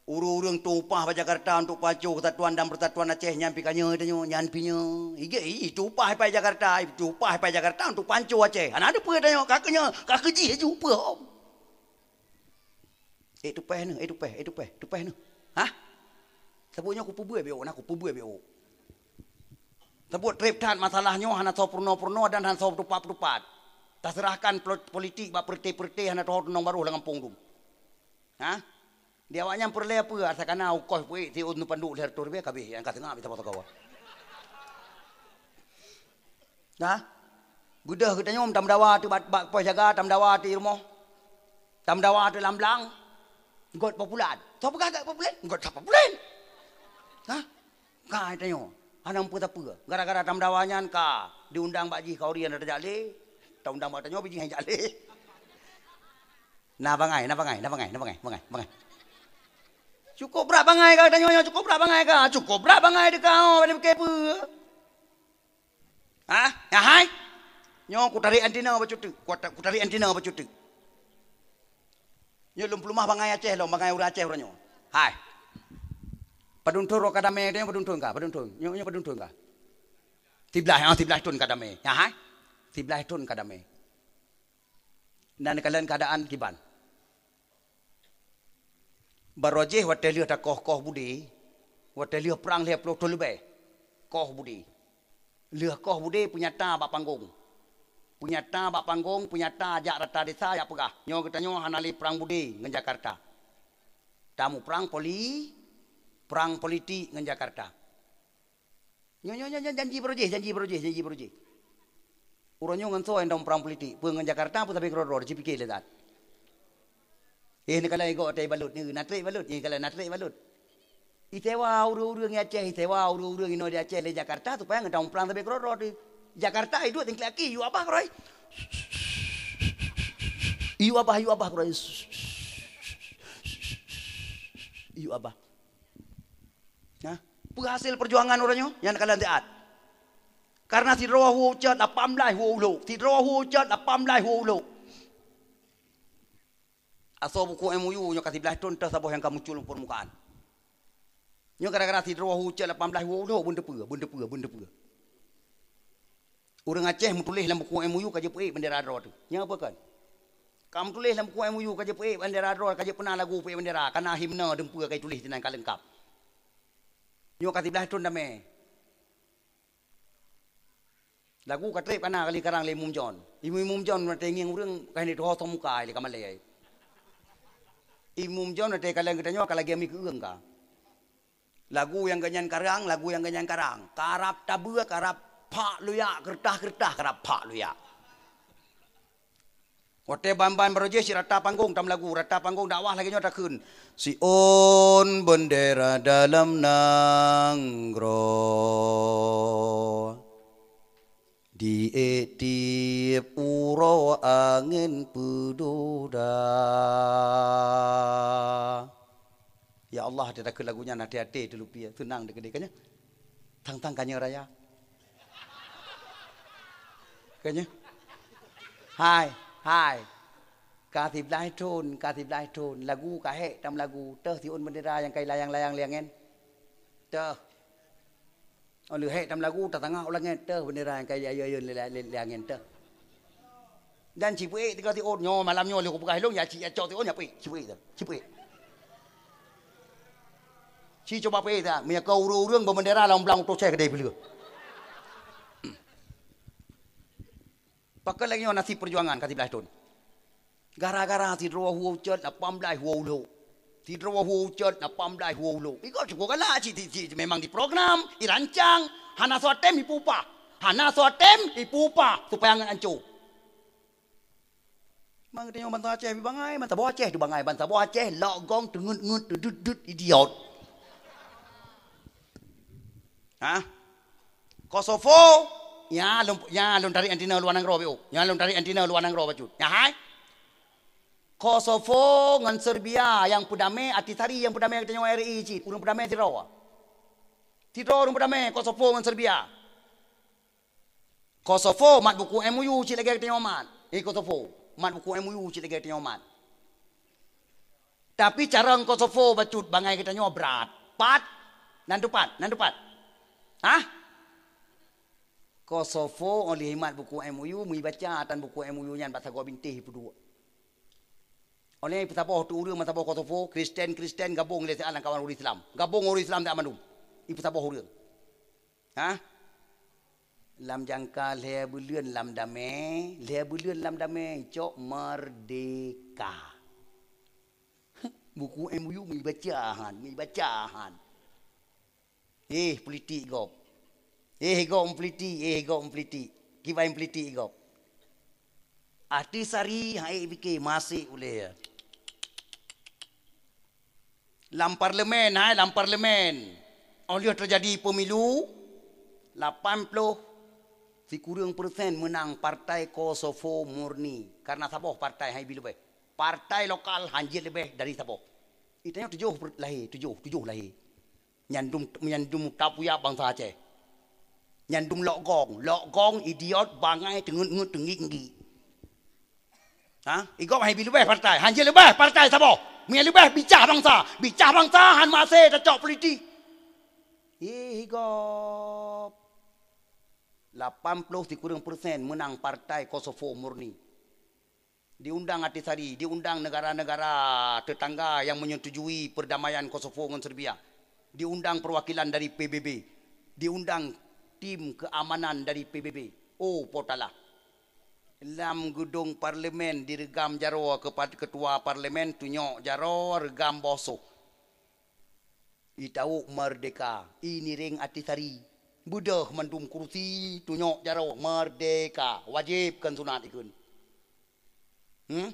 Ureueng-ureueng tueng upah bak Jakarta untuk pacu keusatuan dan persatuan Aceh nyan pih ka nyoe tanyoe, nyan pih nyoe. Ih, geu-, ih, tueng upah bak Jakarta, ih, tueng upah bak Jakarta untuk pacu Aceh. Hana teupeue tanyoe, ka keu nyoe, ka keu jih laju peuhom. Eh, tupèh neuh, eh, tupèh, eh, tupèh, tupèh neuh. Hah? Saboh nyoe kupeubeuet beu, na kupeubeuet beu. Saboh trép that masalah nyoe hana soe peurunoe-peurunoe dan hana soe peutupat-peutupat. Taseurahkan plo-, politik bak peureute-peureute hana teuho tunong barôh lam gampông dum. Hah? Di awak nyan peureulèe peue asa kana ukoh peuék siôn neupanduk lhèe reutôh ribèe kabeh nyang ka seungab saboh sagoe. Nah, beudôh geutanyoe tameudawa ateueh bak, bak poh jaga, tameudawa ateueh rumoh, tameudawa ateueh lam blang, göt populan. Soe peugah göt populan? Göt sapoh pulan. Hah? Ka tanyoe, hana peue-sapeue. Gara-gara tameudawa nyan ka diundang bak jih Khauri hana tajak lé, taundang bak tanyoe bijih hana jak lé. Na bangai, na bangai, na bangai, na bangai, bangai, bangai. Cukôp brat bangai ka tanyoe nyoe, cukôp brat bangai ka, cukôp brat bangai teuka, oh, bada pike peue? Hah? Nyan hai? Nyoe kutarék anti na bacut teuk. Kuta-, kutarék anti na bacut teuk. Nyoe lôn peuleumah bangai Aceh lom, bangai ureueng Aceh uroe nyoe. Hai. Padum thon roh ka damé, nyoe padum thon ka, padum thon. Nyoe, nyoe padum thon ka. Siblaih, ah, siblaih thon ka damé. Nyan hai? Siblaih thon ka damé. Na neukalon keuadaan kiban. Barô jih watèe lheueh takoh-koh budé, watèe lheueh prang lhèe ploh thon leubeh, koh budé. Lheueh koh budé peunyata bak panggong. Peunyata bak panggong, peunyata jak rata desa jak peugah, nyoe geutanyoe hana lé prang budé ngon Jakarta. Tamuprang poli-, prang politik ngon Jakarta. Nyoe, nyoe, nyoe, nyoe janji barô jih, janji barô jih, janji barô jih. Uroe nyoe ngon soe nyang tamuprang politik, peue ngon Jakarta, peue sabe keudroe-droe, cipike lé that. Eh, neukalon igoe watèe ibalot, ni na trek ibalot, ni kalon na trek ibalot. Isewa ureueng-ureueng di Aceh, isewa ureueng-ureueng inoe di Aceh lé Jakarta supaya ngon tamuprang sabe keudroe-droe teuh. Jakarta iduek tingkat aki, yue abah keudroe. Yue abah, yue abah keudroe. Yue abah. Nah, peue hasil peujuangan uroe nyoe nyang neukalon siat. Karena sidroe hu cot lapan blaih hu ulok, sidroe hu cot lapan blaih hu ulok. Asoe buku M O U nyoe ka siblaih thon teuh saboh nyang ka muncul u peurmukaan. Nyoe gara-gara sidroe hu cot lapan blaih hu ulok, beuneupeue, beuneupeue, beuneupeue. Ureueng Aceh meutuléh lam buku M O U ka jipeuék bendera droe teuh. Nyan peue kon? Ka meutuléh lam buku M O U ka jipeuék bendera droe, ka jipeuna lagu peuék bendera, kana himne deumpeue ka jituléh sinan ka leungkap. Nyoe ka siblaih thon damé. Lagu ka trép kana kali karang lé Imum John. Imum, Imum John watèe ngieng ureueng ka hana tuho song muka lé ka malèe. Imum John watèe kalon geutanyoe ka lagèe mi keueueng ka. Lagu nyang geuhnyan karang, lagu nyang geuhnyan karang. Karab tabeue, karab phak luyak, keureutah-keureutah karab phak luyak. Watèe ban-ban barô jih cit rata panggong tameulagu, rata panggong dakwah lagèe nyoe takheun, "Siôn bendera dalam nanggroe, diék tiep uroe angén peudoda." Ya Allah, até takheun lagu nyan, até-até teulupie, seunang dikeudeh ka nyoe. Tang-tang ka nyoe raya. Ka nyoe. Hai, hai. Ka siblaih thon, ka siblaih thon. Lagu ka hék tameulagu. Teuh siôn bendera nyang ka ilayang-layang lé angén. Teuh. Óh lheueh hék tameulagu, tatangah u langét teuh bendera nyang ka iayôn-ayôn lé, lé, lé angén teuh. Dan cipeuék tiga siôn, nyoe malam nyoe lé kupeugah ilôn, ya ci-, ya cok siôn, ya peuék, cipeuék teuh, cipeuék. Ci cuba peuék teuh, meunyo ka ureueng-ureueng beubendera lam blang utoh cai keudeh peuleueh. Pakon lagèe nyoe nasib peujuangan ka siblaih thon. Gara-gara sidroe hu cot lapan blaih hu ulok. Sidroe hu cot lapan blaih hu ulok. Igob cukôp galak cit, cit, cit memang diprogram, irancang, hana soe tem ipeupah. Hana soe tem ipeupah supaya ngon ancô. Memang geutanyoe bansa Aceh bangai, bansa boh Aceh tu bangai, bansa boh Aceh lok gong teungeut-ngeut teudut-dut idiot. Hah? Kosovo, nya lôn, nya lôn tarék antina luwa nanggroe, B O. Nya lôn tarék antina luwa nanggroe bacut. Nya hai. Kosovo ngon Serbia nyang peudamé, Ahtisaari nyang peudamé geutanyoe R I cit, ureueng peudamé sidroe. Sidroe ureueng peudamé Kosovo ngon Serbia. Kosovo mat buku M O U cit lagèe geutanyoe mat. Eh, Kosovo mat buku M O U cit lagèe geutanyoe mat. Tapi carông Kosovo bacut bangai geutanyoe brat. Pat? Nan teupat, nan teupat. Hah? Kosovo óh lheueh imat buku M O U, meuibaca tan buku M O U nyan bak sagoe bintéh ipeuduek. Óh lheueh ipeusaboh tu ureueng meusaboh Kosovo, Kristen-Kristen gabong lé siat lam kawan ureueng Islam. Gabong ureueng Islam siat mandum. Ipeusaboh ureueng. Hah? Lam jangka lhèe buleuen lam damé, lhèe buleuen lam damé, cok merdeka. Buku M O U meubaca han, meubaca han. Eh, politik gob. Eh, gob politik, eh, gob politik. Kiban politik gob. Ahtisaari hai pike masih ulèe. Lam parlemen, hai, lam parlemen. Óh lheueh teujadi pemilu, lapan ploh sikureueng persen meunang Partai Kosovo Murni. Karena saboh partai hai bi leubeh. Partai lokal hanjeuet leubeh dari saboh. Itanyoe tujoh per-, lahé, tujoh, tujoh lahé. Nyan dum, nyan dum tapuyap bansa Aceh. Nyan dum lok gong, lok gong, idiot, bangai, teungeut-ngeut, teunggik-nggik. Ha? Igob hai bi leubeh partai, hanjeuet leubeh partai saboh. Meunyo leubeh bicah bansa, bicah bansa han maséh tacok politik. Ih, igob. Lapan ploh sikureueng persen meunang Partai Kosovo Murni. Diundang Ahtisaari, diundang negara-negara tetangga yang menyetujui perdamaian Kosovo ngon Serbia. Diundang perwakilan dari P B B. Diundang tim keamanan dari P B B. Oh, po talah. Lam geudong parlemen direugam jaroe keupat-, keutua parlemen, tunyok jaroe reugam boh soh. Itawök merdeka, iniréng Atisari. Beudôh mandum kurusi, tunyok jaroe merdeka, wajéb kon sunat ikheun. Hmm?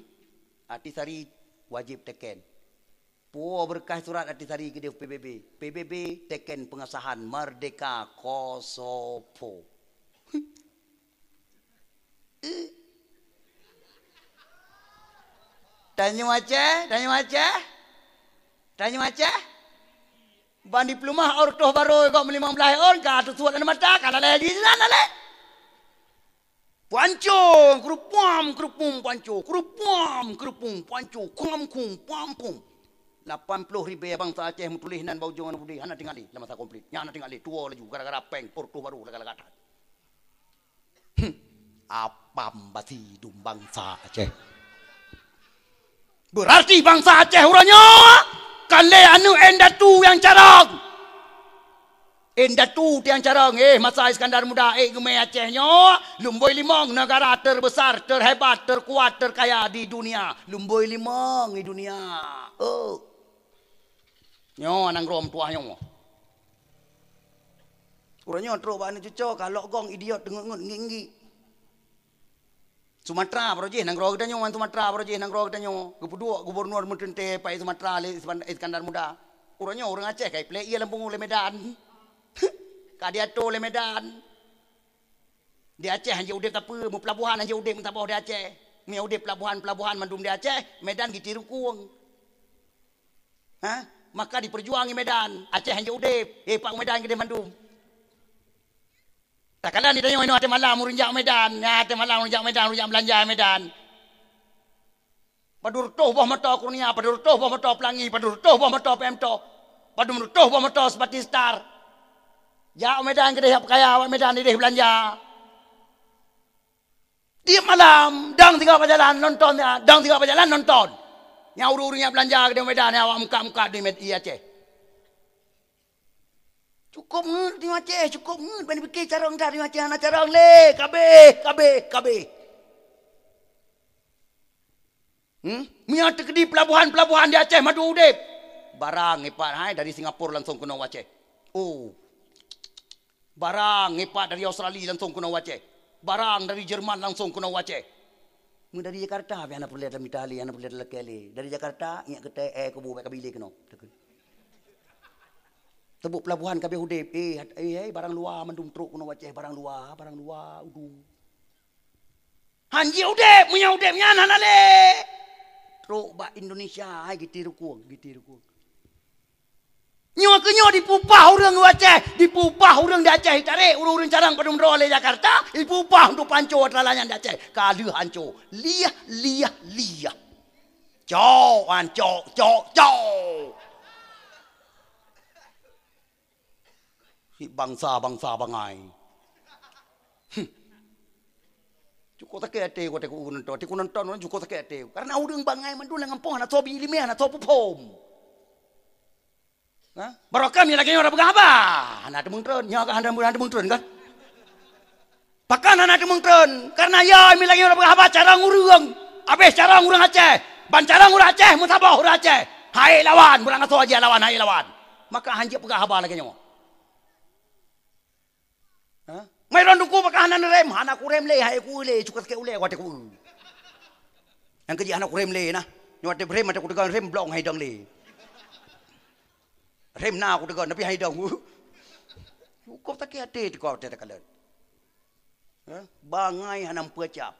Atisari wajéb teken. Puwoe beureukaih surat Atisari keudeh P B B. P B B teken peungesahan merdeka Kosovo. Tanyoe Aceh, tanyoe Aceh, tanyoe Aceh. Ban dipeuleumah ôr toh barô gob meulimong blaih ôn ka teusuet aneuk mata, ka lalai di nan lalai. Pancong, keureupuam, keureupuem, pancong, keureupuam, keureupuem, pancong, krum, kum, pam, pum. Lapan ploh ribèe bansa Aceh meutuléh nan bak ujong aneuk budé, hana tinggai lé lam masa konflik. Nyan hana tinggai lé, tuwoe laju gara-gara péng, ôr toh barô lagak-lagak that. Hmm. Apam basi dum bansa Aceh. Beurarti bansa Aceh uroe nyoe kan lé aneuk indatu nyang carông. Indatu nyang carông, eh, masa Iskandar Muda, eh, geumé Aceh nyoe, lumbôi limong, negara terbesar, terhebat, terkuat, terkaya di dunia. Lumbôi limong di dunia. Oh. Nyoe nanggroe meutuah nyoe. Uroe nyoe trok bak aneuk cucoe ka lok gong idiot teungeut-ngeut ngiek-ngiek. Sumatera baroe jih nanggroe geutanyoe, ngon Sumatera baroe jih nanggroe geutanyoe. Geupeuduek gubernur meuteuntèe pai Sumatera lé Isban-, Iskandar Muda. Uroe nyoe ureueng Aceh ka iplek ie lam pungo lé Medan. Ka diato lé Medan. Di Aceh hanjeuet udeb sapeue, meupeulabohan hanjeuet udeb meusaboh di Aceh. Meunyo udeb peulabohan-peulabohan mandum di Aceh, Medan geutiru kueng. Ha? Maka dipeujuang i Medan. Aceh hanjeuet udeb. Eh, pat u Medan keudeh mandum. Takalon di tanyoe inoe watèe malam ureueng jak Medan. Nyan watèe malam ureueng jak Medan, ureueng jak beulanja Medan. Padum reutôh boh moto Kurnia, padum reutôh boh moto Pelangi, padum reutôh boh moto Pemto, padum reutôh boh moto Seperti Star. Jak Medan keudeh jak peukaya, awak Medan ideh beulanja. Tiep malam, dang sigoe bak jalan nonton, dang sigoe bak jalan nonton. Nyang ureueng-ureueng nyang beulanja keudeh Medan, nyang awak meukat-meukat di Med-, di Aceh. Cukôp ngeut di Aceh, cukôp ngeut ban pike carông that di Aceh, hana carông lé, kabeh, kabeh, kabeh. Hmm? Meunyo teukeudi peulabohan-peulabohan di Aceh mandum udeb. Barang ipat hai dari Singapura langsong keunoe u Aceh. Oh. Barang ipat dari Australia langsong keunoe u Aceh. Barang dari Jerman langsong keunoe u Aceh. Meu dari Jakarta pih hana peureulèe tamita lé, hana peureulèe talakèe lé. Dari Jakarta ngiek keutai, eh, kubu bèk kabi lé keunoe. Teukeun. Teubuet peulabohan kabeh udeb. Eh, hat-, eh, eh, barang luwa mandum trok keunoe u Aceh, barang luwa, barang luwa, udu. Hanjeuet udeb, meunyo udeb nyan hana lé. Trok bak Indonesia, hai geutiru kueng, geutiru kueng. Nyoe keuh nyoe dipeupah ureueng u Aceh, dipeupah ureueng di Aceh, itarek ureueng-ureueng carông padum droe lé Jakarta, dipeupah untuk panco atra nyan di Aceh. Ka lheueh hanco. Liah, liah, liah. Cok, an, cok, cok, cok. Si bansa-bansa bangai. Hmm. Cukôp sakét até ku, até ku nonton, até ku nonton, cukôp sakét até. Karena ureueng bangai mandum lam gampông hana soe bi ileumèe, hana soe peuphom. Ha? Barokah nyoe lagèe nyoe dak peugah haba. Hana teumeung treun. Nyoe kan hana teumeung treun kan? Pakon hana teumeung treun? Karena ya, mi lagèe nyoe dak peugah haba carông ureueng. Abéh carông ureueng Aceh. Ban carông ureueng Aceh, meusaboh ureueng Aceh. Hai lawan, ureueng asoe jih lawan, hai lawan. Maka hanjeuet peugah haba lagèe nyoe. Ha? Mai lôn duku pakon hana neurem, hana kurem lé, hai ku lé, cukôp sakét ulèe watèe ku. Nyang keujih hana kurem lé nah. Nyoe watèe berem, watèe kuteugon rem blong hai dong lé. Rem na kuteugon, tapi hai dong. Cukôp sakét até teuka watèe takalon. Ha? Bangai hana meupeucap.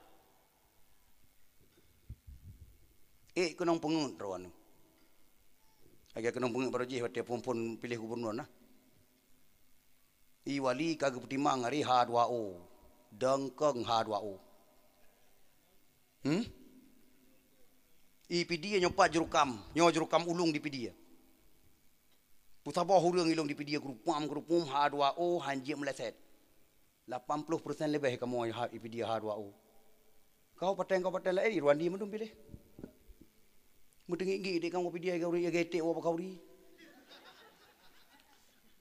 Eh, keunong peungeut droeneuh. Lagèe keunong peungeut baroe jih watèe phon-phon piléh gubernur nah. I Wali ka geupeutimang hari H dua O. Deungkong H dua O. Hmm? I Pidie nyoe pat jurukam, nyoe jurukam ulông di Pidie. Peusaboh ureueng ilông di Pidie, keurupam-keurupum, H dua O, hanjeuet meuleset. Lapan ploh persen leubeh kamoe ha-, i Pidie H dua O. Kau paténg, kau paténg laén, i Rwandi mandum piléh. Meuteungiek-ngiek dek kamoe Pidie, i Gauri, i Gaite, wa Bakauri.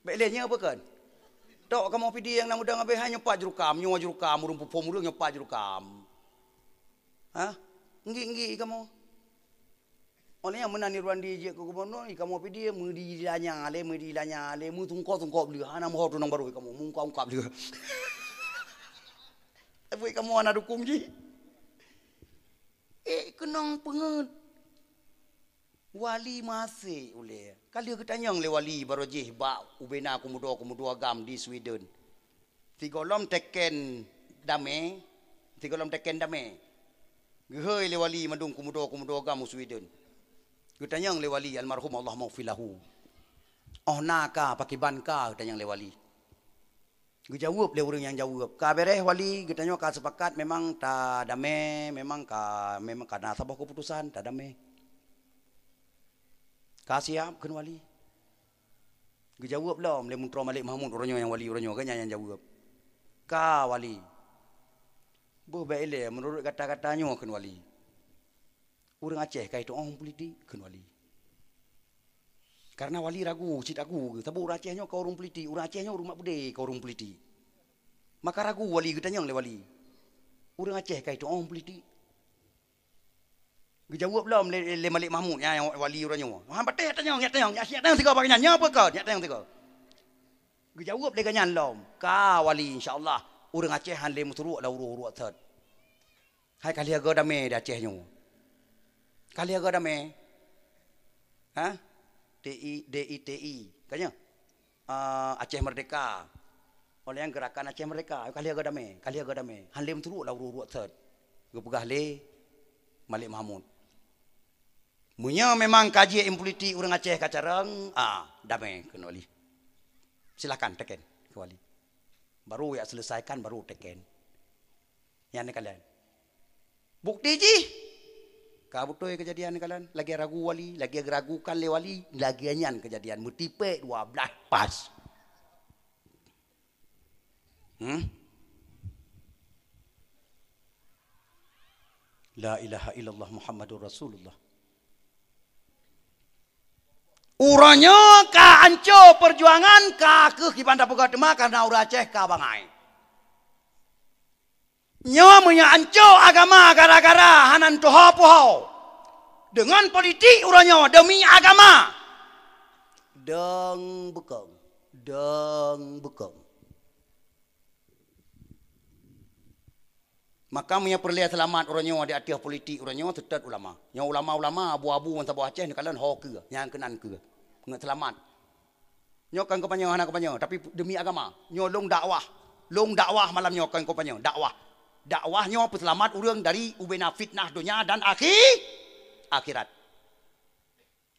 Bèk lé nyoe bukon. Tok kamoe Pidie nyang na meudong abéh hai nyoe pat jurukam, nyoe jurukam, ureueng peuphom ureueng nyoe pat jurukam. Ha? Nggik-nggik kamoe. Oleh nyang meunan Irwandi jeuet keu gubernur, kamoe pih dia meudi lanya lé, meudi lanya lé, meutungkok-tungkok beuleue, hana meuho tunang barô kamoe, mungkap-ungkap beuleue. Tapi kamoe hana dukung jih. Eh, keunong peungeut. Wali maséh ulée. Ka lheueh geutanyong lé wali barô jih bak ubena keumudo-keumudo agam di Sweden. Sigohlom teken damé, sigohlom teken damé. Geuhôi lé wali mandum keumudo-keumudo agam u Sweden. Geutanyong lé wali almarhum, Allahummaghfir lahu. "Oh na ka, pakiban ka?" geutanyong lé wali. Geujaweueb lé ureuëng nyang jaweueb. Ka béréh wali, geutanyoe ka seupakat memang tadamé, memang ka, memang ka na saboh keuputosan tadamé. Ka siab kheun wali. Geujaweueb lom lé Meuntroe Malik Mahmud uroe nyoe nyang wali uroe nyoe, geuhnyan nyang jaweueb. Ka wali. Boh bék ilée meunurot gata-gata nyoe kheun wali. Ureuëng Aceh ka jitu'oh ureuëng politik kheun wali. Karena wali ragu, cit ragu geuh. Saboh ureuëng Aceh nyoe ka ureuëng politik, ureuëng Aceh nyoe ureuëng mak beudé ka ureuëng politik. Maka ragu wali, geutanyong lé wali. Ureuëng Aceh ka jitu'oh ureuëng politik. Geujaweueb lom lé, lé Malik Mahmud, ya, wali uroe nyoe. Han patéh tanyong, nyak tanyong, nyak, nyak tanyong sigoe bak geuhnyan, nyoe peue kon, nyak tanyong sigoe. Geujaweueb lé geuhnyan lom, ka wali, insya Allah, ureuëng Aceh han lé meusuruek lam uroe-uroe thot. Hai ka lheueh goe damé di Aceh nyoe. Ka lheueh goe damé. Ha? T I, D I T I. Ka nyoe? Ah, Aceh Merdeka. Oleh nyang Gerakan Aceh Merdeka. Ka lheueh goe damé. Ka lheueh goe damé. Han lé meusuruek lam uroe-uroe thot. Geupeugah lé Malik Mahmud. Meunyoe memang ka jeuet ilmu politik ureuëng Aceh ka carông, ah, damé kheun wali. Silakan teken keu wali. Baru jak selesaikan, baru teken. Nyan kalian. Bukti jih, ka beutôi keujadian kalian. Lagée ragu wali, lagée geuragukan lé wali, lagée nyan keujadian meutipék dua blaih pas. Hmm? La ilaha illallah Muhammadur Rasulullah. Uroe nyoe ka anco peujuangan, ka kheueh kiban tapeugah teuma karena ureuëng Aceh ka bangai. Nyoe meunyoe anco agama gara-gara hana tuho-puho. Deungon politik uroe nyoe demi agama. Dong beukong, dong beukong. Maka meunyoe peureulée seulamat uroe nyoe di ateueh politik uroe nyoe, seutôt ulama. Nyoe ulama-ulama abu-abu ban saboh Aceh neukalon ho keue, nyang keunan keue. Ngon seulamat. Nyoe kon kampanye, hana kampanye, tapi demi agama. Nyoe lôn dakwah. Lôn dakwah malam nyoe kon kampanye, dakwah. Dakwah nyoe peuseulamat ureuëng dari ubena fitnah donya dan akhi-, akhirat.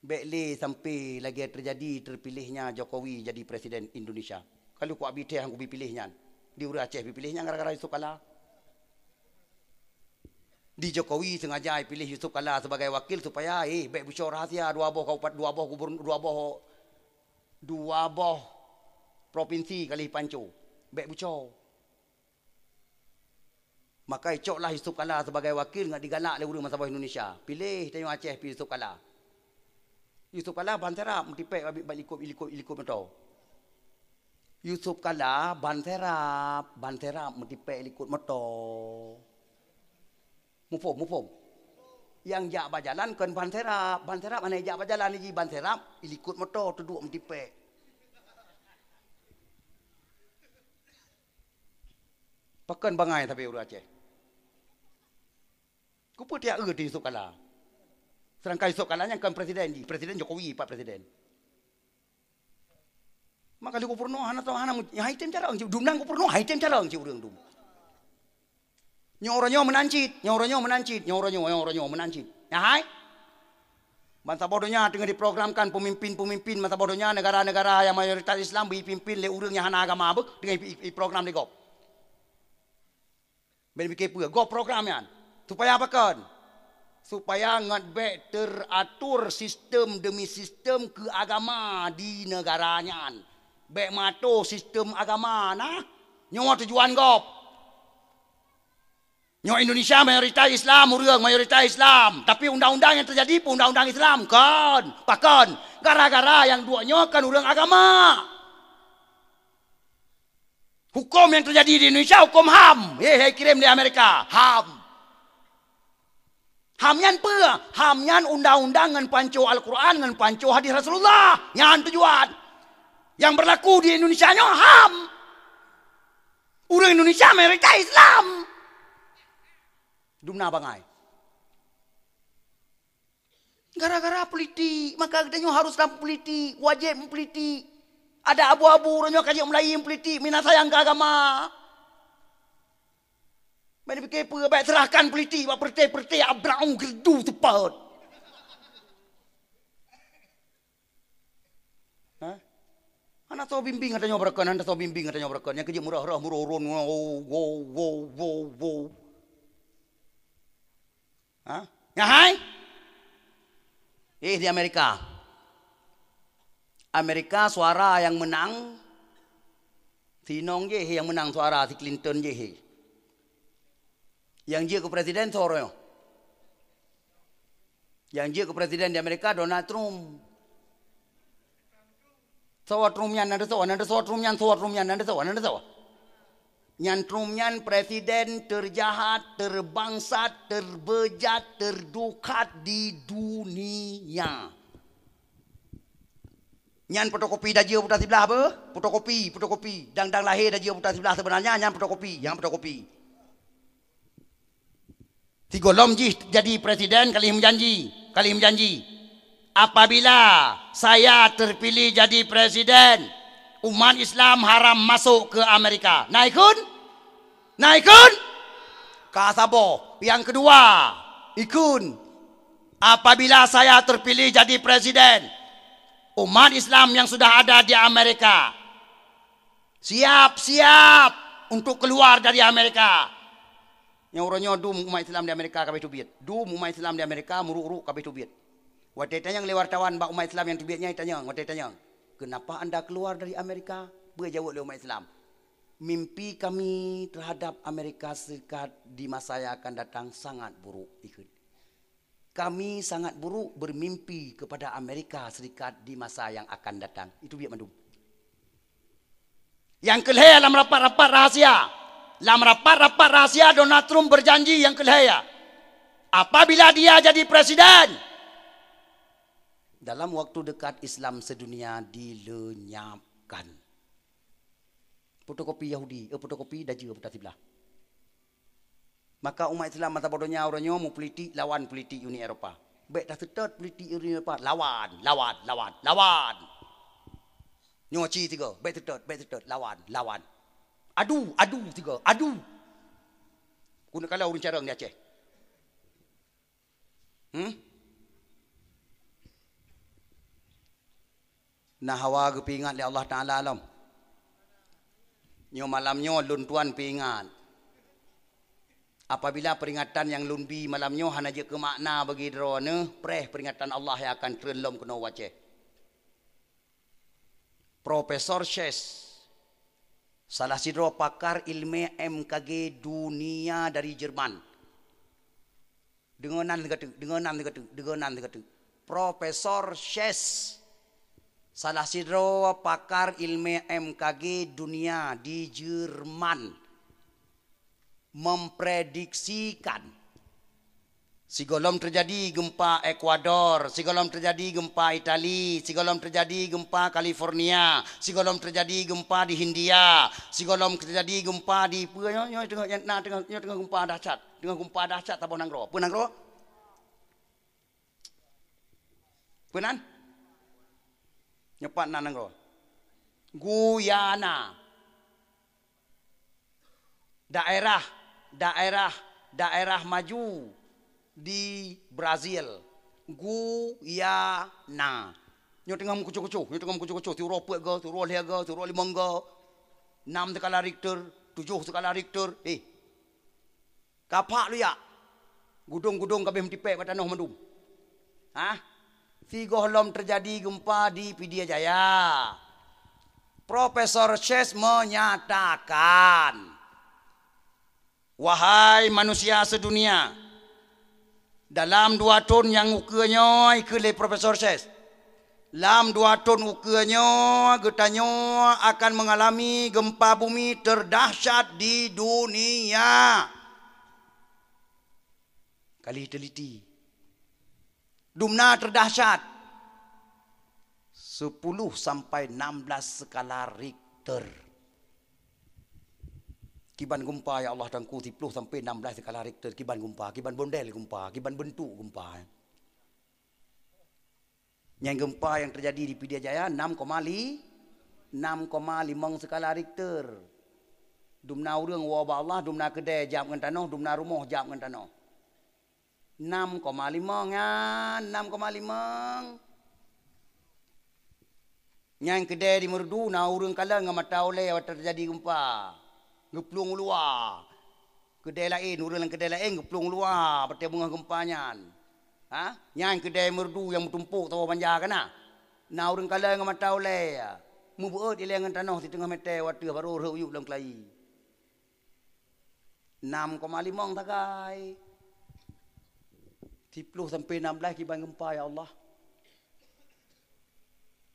Bék lé sampai lagée teujadi terpilihnya Jokowi jadi presiden Indonesia. Kalau kuak bitheh han kubi piléh nyan. Di ureuëng Aceh bi piléh nyan gara-gara Yusuf Kala. Di Jokowi sengaja piléh Yusuf Kala sebagai wakil supaya, eh, bék bucor rahasia dua boh kaupat, dua boh gubernur, dua boh, dua boh provinsi kali panco. Bék bucor. Maka icoklah Yusuf Kala sebagai wakil ngat digalak lé ureuëng meusaboh Indonesia. Piléh tanyoe Aceh pi Yusuf Kala. Yusuf Kala ban serap meutipék bak likot, likot, likot moto. Yusuf Kala ban serap, ban serap meutipék likot moto. Muphom, muphom. Nyang jak bak jalan kon ban serap, ban serap hana jak bak jalan lagi, ban serap likot moto teuduek meutipék. Pakon bangai sabe ureuëng Aceh. Kupeue tiak eu di Yusuf Kala. Sedangkan Yusuf Kala nyan kon presiden jih, presiden Jokowi pat presiden. Maka lé gubernur hana tahu hana mu-, hai tem carong cit, dumnang gubernur hai tem carong cit ureuëng dum. Nyoe uroe nyoe meunan cit, nyoe uroe nyoe meunan cit, nyoe uroe nyoe, nyoe uroe nyoe meunan cit. Nyan hai. Ban saboh donya teungoh diprogramkan pemimpin-pemimpin ban saboh donya, negara-negara nyang mayoritas Islam dipimpin lé ureuëng nyang hana agama beuh, teungoh i, i, i program lé gob. Ben pike peue, gob program nyan. Supaya pakon? Supaya ngat bék teratur sistem demi sistem keu agama di negara nyan. Bék meuatur sistem agama na. Nyoe tujuan gob. Nyoe Indonesia mayoritas Islam, ureuëng mayoritas Islam, tapi undang-undang nyang teujadi pun undang-undang Islam, kon. Pakon? Gara-gara nyang duek nyoe kon ureuëng agama. Huköm nyang teujadi di Indonesia huköm HAM. He, he kirém di Amerika, HAM. HAM nyan peue? HAM nyan undang-undang ngon panco Al-Quran, ngon panco hadis Rasulullah. Nyan tujuan. Nyang berlaku di Indonesia nyoe HAM. Ureuëng Indonesia mayoritas Islam. Dumna bangai. Gara-gara politik, maka geutanyoe harus lam politik, wajéb meupolitik. Ada abu-abu uroe nyoe ka jeuet meulayeue meupolitik, mina sayang keu agama. Bèk neupike peue, bèk serahkan politik bak peureuté-peureuté abraung geureudu seupôt. Hah? Hana soe bimbéng geutanyoe beureukan, hana soe bimbéng geutanyoe beureukan. Nyang keujeuet meurah-rah, meururun, wow, wow, wow, wow, wow. Hah? Nyan hai? Eh, di Amerika. Amerika suara nyang meunang, si inong jih nyang meunang suara, si Clinton jih. Nyang jeuet keu presiden soe uroe nyoe? Nyang jeuet keu presiden di Amerika Donald Trump. Soe Trump nyan, na teusoe, na teusoe Trump nyan, soe Trump nyan, na teusoe, na teusoe. Nyan Trump nyan presiden terjahat, terbangsat, terbejat, terdukhat di dunia. Nyan fotokopi dajeu buta siblah beuh? Fotokopi, fotokopi. Dang-dang lahé dajeu buta siblah sebenarnya, nyan fotokopi, nyang fotokopi. Sigohlom jih jadi presiden ka lheueh meujanji, ka lheueh meujanji, "Apabila saya terpilih jadi presiden, umat Islam haram masuk ke Amerika." Na ikheun? Na ikheun? Ka saboh. Nyang keudua, ikheun, "Apabila saya terpilih jadi presiden, umat Islam yang sudah ada di Amerika siap-siap untuk keluar dari Amerika." Nyang uroe nyoe dum umat Islam di Amerika ka abéh teubiet. Dum umat Islam di Amerika muruk-ruk ka abéh teubiet. Watée tanyong lé wartawan bak umat Islam nyang teubiet nyan, tanyong, watée tanyong, "Kenapa anda keluar dari Amerika?" Peue jaweueb lé umat Islam, "Mimpi kami terhadap Amerika Serikat di masa yang akan datang sangat buruk," ikheun. "Kami sangat buruk bermimpi kepada Amerika Serikat di masa yang akan datang." Itu biet mandum. Nyang keulhée lam rapat-rapat rahasia. Lam rapat-rapat rahasia Donald Trump berjanji nyang keulhée, apabila dia jadi presiden, dalam waktu dekat Islam sedunia dilenyapkan. Fotokopi Yahudi, eh, fotokopi dajeu buta siblah. Maka umat Islam masa boh donya uroe nyoe meupolitik lawan politik Uni Eropa. Bék taseutôt politik Uni Eropa. Lawan, lawan, lawan, lawan. Nyoe ci tiga, bék seutôt, bék seutôt. Lawan, lawan. Adu, adu tiga, adu. Keuneuk kalau ureuëng carông di Aceh. Hmm? Na hawa geupeuingat lé Allah Taala lom. Nyoe malam nyoe lôn tuan peuingat. Apabila peringatan nyang lôn bi malam nyoe hana jeuet keu makna bagi droeneuh, preh peringatan Allah nyang akan treun lom keunoe u Aceh. Profesor Chess, salah sidroe pakar ileumèe M K G dunia dari Jerman. Deungoe nan sigoe teuk, deungoe nan sigoe teuk, deungoe nan sigoe teuk. Profesor Chess, salah sidroe pakar ileumèe M K G dunia di Jerman, memprediksikan sigohlom teujadi geumpa Ekuador, sigohlom teujadi geumpa Itali, sigohlom teujadi geumpa California, sigohlom teujadi geumpa di Hindia, sigohlom teujadi geumpa di peue nyoe, nyoe teungoh, nyoe na teungoh, nyoe teungoh geumpa dahsyat, teungoh geumpa dahsyat saboh nanggroe. Peue nanggroe? Peue nan? Nyoe pat na nanggroe. Guyana. Daerah, daerah, daerah maju di Brazil. Guyana. Nyoe teungoh meukucok-kucok, nyoe teungoh meukucok-kucok. Siuroe peuet go, siuroe lhèe go, siuroe limong go. Nam skala Richter, tujoh skala Richter. Eh, ka phak luyak. Gudong-gudong ka abéh meutipék bak tanoh mandum. Hah? Sigohlom teujadi geumpa di Pidie Jaya, Profesor Chess menyatakan, "Wahai manusia sedunia, dalam dua thon nyang ukeue nyoe," kheun lé Profesor Chess, "lam dua thon ukeue nyoe, geutanyoe akan mengalami gempa bumi terdahsyat di dunia." Ka lheueh teliti, Dumna teudahsyat, sepuluh sampai enam belas skala Richter. Kiban gempa, ya Allah, Teungku, sepuluh sampai enam belas skala Richter, kiban gempa, kiban model gempa, kiban bentuk gempa. Nyang gempa nyang teujadi di Pidie Jaya enam koma lima, enam koma lima skala Richter. Dumna ureuëng woe bak Allah, dumna keudè jak ngon tanoh, dumna rumoh jak ngon tanoh. Enam koma lima nyan, enam koma lima. Nyang keudè di Meureudu na ureuëng kalon ngon mata ulée watée teujadi gempa. Geuplueng u luwa. Keudè laén, ureuëng lam keudè laén geuplueng u luwa watée beungoh gempa nyan. Ha? Nyan keudè Meureudu nyang meutumpôk saboh banja ka na. Na ureuëng kalon ngon mata ulée. Meubeuet ilée ngon tanoh siteungoh metée watée barô rhot u yup lam keulayi. Enam koma lima sagai. Siploh sampai enam belas kiban gempa, ya Allah.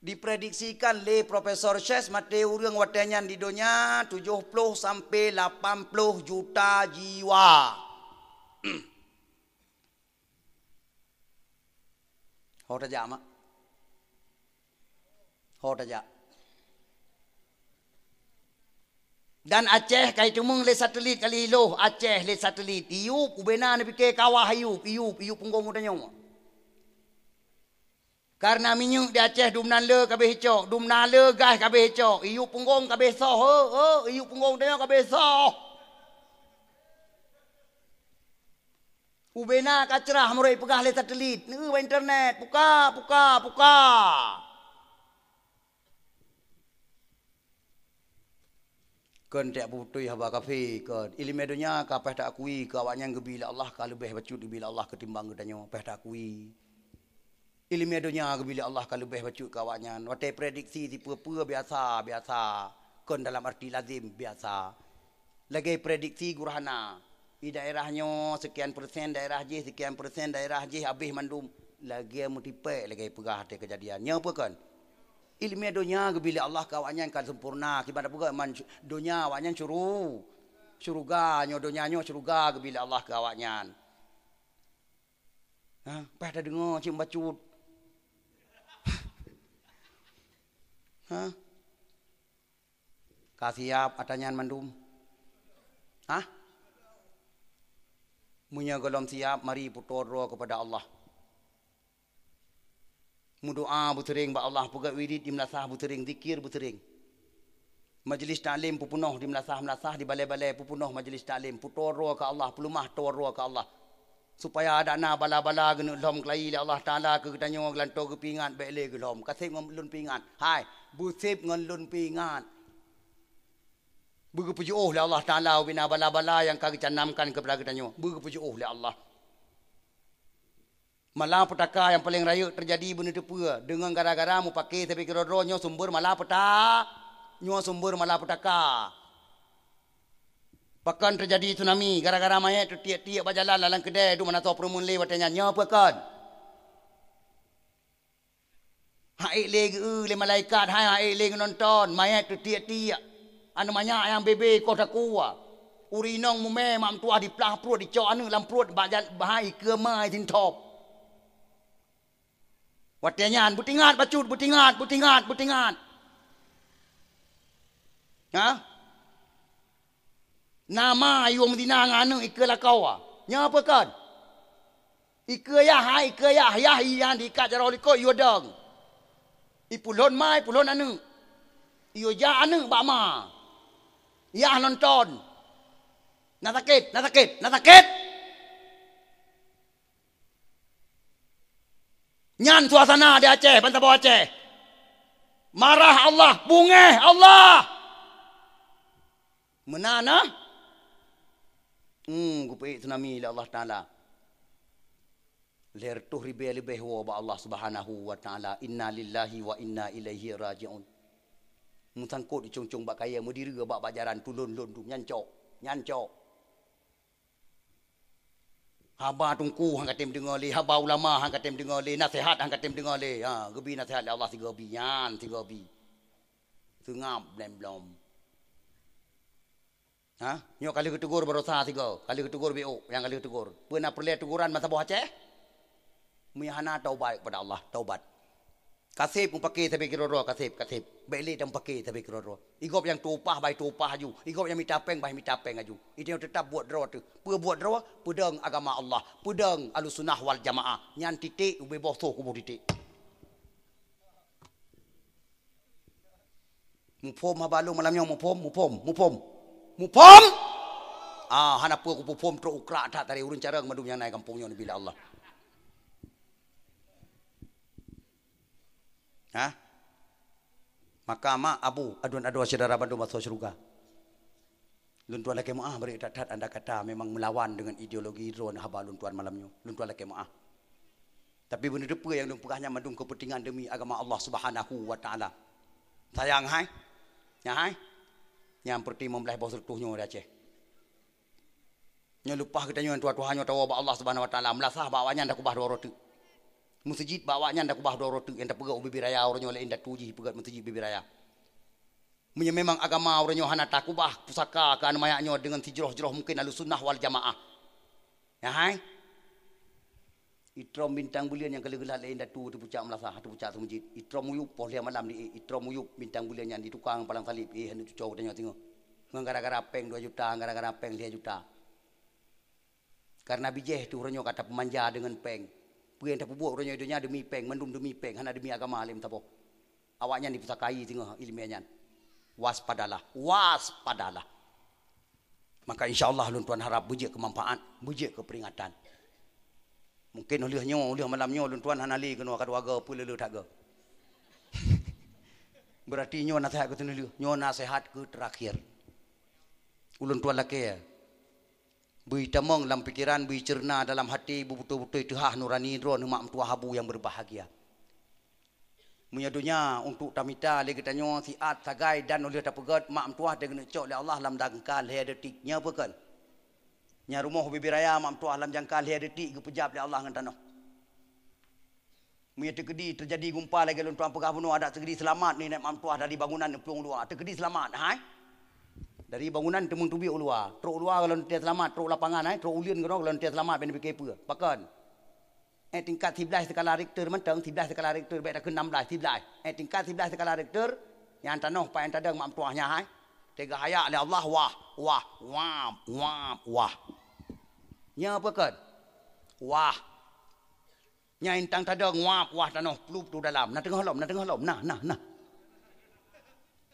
Diprediksikan lé Profesor Chase maté ureuëng watée nyan di donya tujoh ploh sampai lapan ploh juta jiwa. Ho tajak, mak? Ho tajak. Dan Aceh ka iteumeung lé satelit kali lhôh, Aceh lé satelit. Iyup, ubena neupike kawah iyup, iyup, iyup punggong geutanyoe. Karena minyeuk di Aceh dumnan le ka abéh icok, dumnan le gas ka abéh icok, iyup punggong ka abéh soh, he, he, iyup punggong tanyoe ka abéh soh. Ubena ka crah meurok ipeugah lé satelit, neueu bak internet, puka, puka, puka. Kon tajak peubeutôi haba kafé, kon. Ileumèe donya ka paih taakui keu awaknyan geubi lé Allah ka leubeh bacut geubi lé Allah keutimbang geutanyoe, paih taakui. Ileumèe donya geubi lé Allah ka leubeh bacut keu awaknyan. Watèe prediksi sipeue-peue biasa, biasa. Kon dalam arti lazim, biasa. Lagèe prediksi gurhana. Di daerah nyoe sekian persen, daerah jih sekian persen, daerah jih habéh mandum. Lagèe meutipèk, lagèe peugah watèe keujadian. Nyoe peue kon? Ileumèe donya geubi lé Allah keu awaknyan ka sempurna. Kiban tapeugah man donya awaknyan syuru-, syuruga. Nyoe donya nyoe syuruga geubi lé Allah keu awaknyan. Ha, paih tadeungoe cit bacut. Ha? Ka siap ata nyan mandum? Hah? Meunyoe gohlom siap, mari peutoe droe keupada Allah. Meudoa beuseuréng bak Allah, peugöt wirid di meulasah beuseuréng, zikir beuseuréng. Majlis taklim peupeunoh di meulasah-meulasah, di balè-balè peupeunoh majlis taklim, peutoe droe keu Allah, peuleumah toe droe keu Allah. Supaya adak na bala-bala geuneuk lhom keulayi lé Allah Taala keu geutanyoe geulantoe geupeuingat, bèk lé geulhom. Ka sép ngon lôn peuingat. Hai, beusép ngon lôn peuingat. Beugeupeujeuôh lé Allah Taala ubena bala-bala nyang ka geucanamkan keupada geutanyoe. Beugeupeujeuôh lé Allah. Malapetaka nyang paleng rayeuk teujadi beuneuteupeu deungon gara-gara meupaké sabe keudroe-droe nyoe sumber malapeta-, nyoe sumber malapetaka. Pakon teujadi tsunami gara-gara manyét teutiek-tiek bak jalan lam keudè dum hana soe peureumeun lé watèe nyan, nyoe peue kon? Ha'ék lé geu lé malaikat, hai ha'ék lé geunonton, manyét teutiek-tiek. Aneuk manyak nyang bebe koh takue. Ureueng inong mumè mak meutuah diplah pruet, dicok aneuk lam pruet bak jal-, bahai ikeue ma sinthop. Watèe nyan beutingat bacut, beutingat, beutingat, beutingat. Ha? Na ma yue meuzina ngon aneuk ikeue lakoe. Nyoe peue kon? Ikeue yah, hai ikeue yah, yah inan diikat jaroe likot yue dong. Ipeulhon ma, ipeulhon aneuk. Yue jak aneuk bak ma. Yah nonton. Na sakét, na sakét, na sakét. Nyan suasana di Aceh, bansaboh Aceh. Marah Allah, beungéh Allah. Meunan, ah? Hmm, geupeuék tsunami lé Allah Taala. Lhèe reutôh ribèe leubeh woe bak Allah Subhanahu wa Taala. Inna lillahi wa inna ilaihi raji'un. Meusangkot di cong-cong bak kayèe, meudireue bak, bak jaran, tulôn lôn dum, nyan cok, nyan cok. Haba teungku han katem deungoe lé, haba ulama han katem deungoe lé, naseuhat han katem deungoe lé. Ha, geubi naseuhat lé Allah sigoe bi, nyan sigoe bi. Seungab blém-blom. Ha? Nyoe ka lheueh geuteugor baroesa sigoe, ka lheueh geuteugor B O nyang ka lheueh teugor. Peue na peureulèe teugoran bansaboh Aceh? Meunyo hana taubat kepada Allah, taubat. Kaseb mupake sabe keudroe-droe, kaseb, kaseb. Bék lé tamupake sabe keudroe-droe. Igob nyang tuwoe upah, bah tuwoe upah aju. Igob nyang mita péng, bah mita péng aju. Itanyoe teutap buet droe teuh. Peue buet droe? Peudong agama Allah. Peudong Ahlussunnah wal Jamaah. Nyan titék, ubé boh soh kubu titék. Muphom haba lôn malam nyoe, muphom, muphom, muphom. Muphom! Ah, hana peue kupeuphom trok ukrak that tadi ureuëng carông mandum nyang na i gampông nyoe, neubi lé Allah. Hah? Maka mak, abu, aduen adoe syedara bandum asoe syeuruga. Lôn tuan lakée meuáh bri that-that, andai kata memang meulawan deungon ideologi droe haba lôn tuan malam nyoe. Lôn tuan lakée meuáh. Tapi beuneuteupeu nyang lôn peugah nyan mandum keupeuntengan deumi agama Allah Subhanahu wa Taala. Sayang hai. Nyan hai. Nyang peureute limong blaih boh seureutôh nyoe di Aceh. Nyoe leupah geutanyoe nyang tuha-tuha nyoe tawoe bak Allah Subhanahu wa Taala, meulasah bak awaknyan takeubah droe-droe teuk. Meuseujid bak awaknyan takeubah droe-droe teuk nyang tapeugét u Bibi Raya uroe nyoe lé indatu jih peugét meuseujid Bibi Raya. Meunyoe memang agama uroe nyoe hana takeubah pusaka keu aneuk manyak nyoe deungon sijroh-jroh mungken Ahlussunnah wal Jamaah. Nyan hai. Itrom bintang buleuen nyang ka lheueh geulat lé indatu teupucak meulasah, teupucak seumeujid. Itrom uyueb poh lhée malam di, itrom uyueb bintang buleuen nyan di tukang palang saleb, eh, aneuk cucoe geutanyoe singoh. Ngon gara-gara péng dua juta, gara-gara péng lhée juta. Karena bijéh teuh uroe nyoe ka tapeumanja deungon péng. Peue nyang tapeubuet uroe nyoe donya demi péng, mandum demi péng, hana demi agama lé meusaboh. Awaknyan dipeusakai singoh iéleumé nyan. Waspadalah, waspadalah. Maka insya Allah lôn tuan harab beujeuet keu manfaat, beujeuet keu peuringatan. Mungken uleuh nyoe, uleuh malam nyoe lôn tuan hana lé keunoe ka dua goe peue le-le that goe. Beurati nyoe naseuhat keu teuneulheueh, nyoe naseuhat keu teurakhir. Ulôn tuan lakée, beu itamong lam pikeran, beu iceurna dalam hati, beubeutôi-beutôi teuhah nurani droe neuh mak meutuwah abu nyang beubahgia. Meunyoe donya untuk tamita lé geutanyoe siat sagai dan uleuh tapeugét mak meutuwah teuh geuneuk cok lé Allah lam jangka lhée detik. Nyoe peue kon? Nyan rumoh Bibi Raya mak meutuwah lam jangka lhée detik geupeujab lé Allah ngon tanoh. Meunyoe teukeudi teujadi gumpa lagée lôn tuan peugah bunoe adak teukeudi seulamat niniak mak meutuwah dari bangunan neuplueng u luwa, teukeudi seulamat, hai. Dari bangunan teumeung teubiet u luwa, trok u luwa gohlom teuntée seulamat, trok lapangan, hai, trok uleuen gohlom teuntée seulamat, bék neupike peue. Pakon? Eh, tingkat siblaih skala Richter mantong, siblaih skala Richter, bék takheun nam blaih, siblaih. Eh, tingkat siblaih skala Richter, nyan tanoh pat nyang tadong mak meutuwah nyan hai. Teuga hayak lé Allah, wah, wah, wam, wam, wah. Nyoe peue kon? Wah. Nyan intang tadong, wah, wah tanoh, plup tu dalam. Na teungoh lom, na teungoh lom, na, na, na.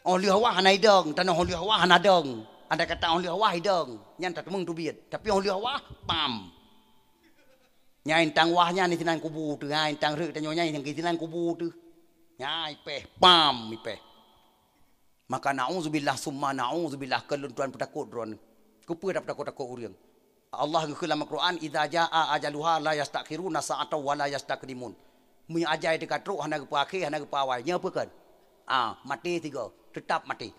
Óh lheueh wah hana idong, tanoh óh lheueh wah hana dong. Andai kata óh lheueh wah idong, nyan tateumeung teubiet. Tapi óh lheueh wah, pam. Nyan intang wah nyan disinan kubu teuh, ha, intang rhot tanyoe nyan disinan kubu teuh. Nyan ipéh, pam, ipéh. Maka naudzubillah summa naudzubillah, keu lôn tuan peutakot droeneuh. Keupeue tapeutakot-takot ureuëng? Allah geukheun lam Al-Qur'an, "Idza jaa ajaluha la yastakhiruna sa'atan wa la yastaqdimun." Meunyoe ajai teuka trok hana geupeuakhé, hana geupeuawai, nyoe peue kon? Ah, maté sigoe, teutap maté.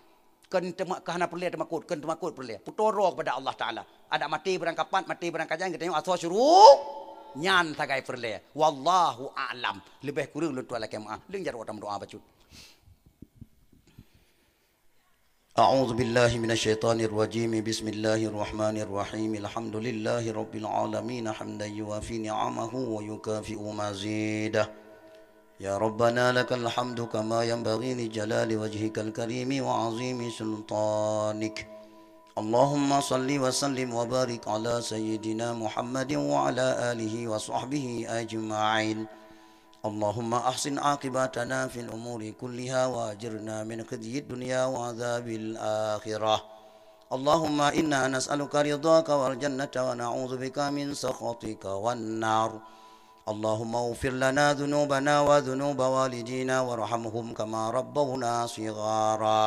Kon teuma-, ka hana peureulée teumakot, kon teumakot peureulée. Putoro kepada Allah Taala. Adak maté beurangkapat, maté beurangkajan, geutanyoe asoe syuru, nyan sagai peureulée. Wallahu a'lam. Leubeh kureueng lôn tuan lakée meuáh. Leueng jaroe tameudoá bacut. أعوذ بالله من الشيطان الرجيم. بسم الله الرحمن الرحيم. الحمد لله رب العالمين، حمدا يوافي نعمه ويكافئ مزيده. يا ربنا لك الحمد كما ينبغي لجلال وجهك الكريم وعظيم سلطانك. اللهم صل وسلم وبارك على سيدنا محمد وعلى آله وصحبه أجمعين. اللهم أحسن عاقبتنا في الأمور كلها وأجرنا من خزي الدنيا وعذاب الآخرة. اللهم إنا نسألك رضاك والجنة ونعوذ بك من سخطك والنار. اللهم اغفر لنا ذنوبنا وذنوب والدينا وارحمهم كما ربونا صغارا.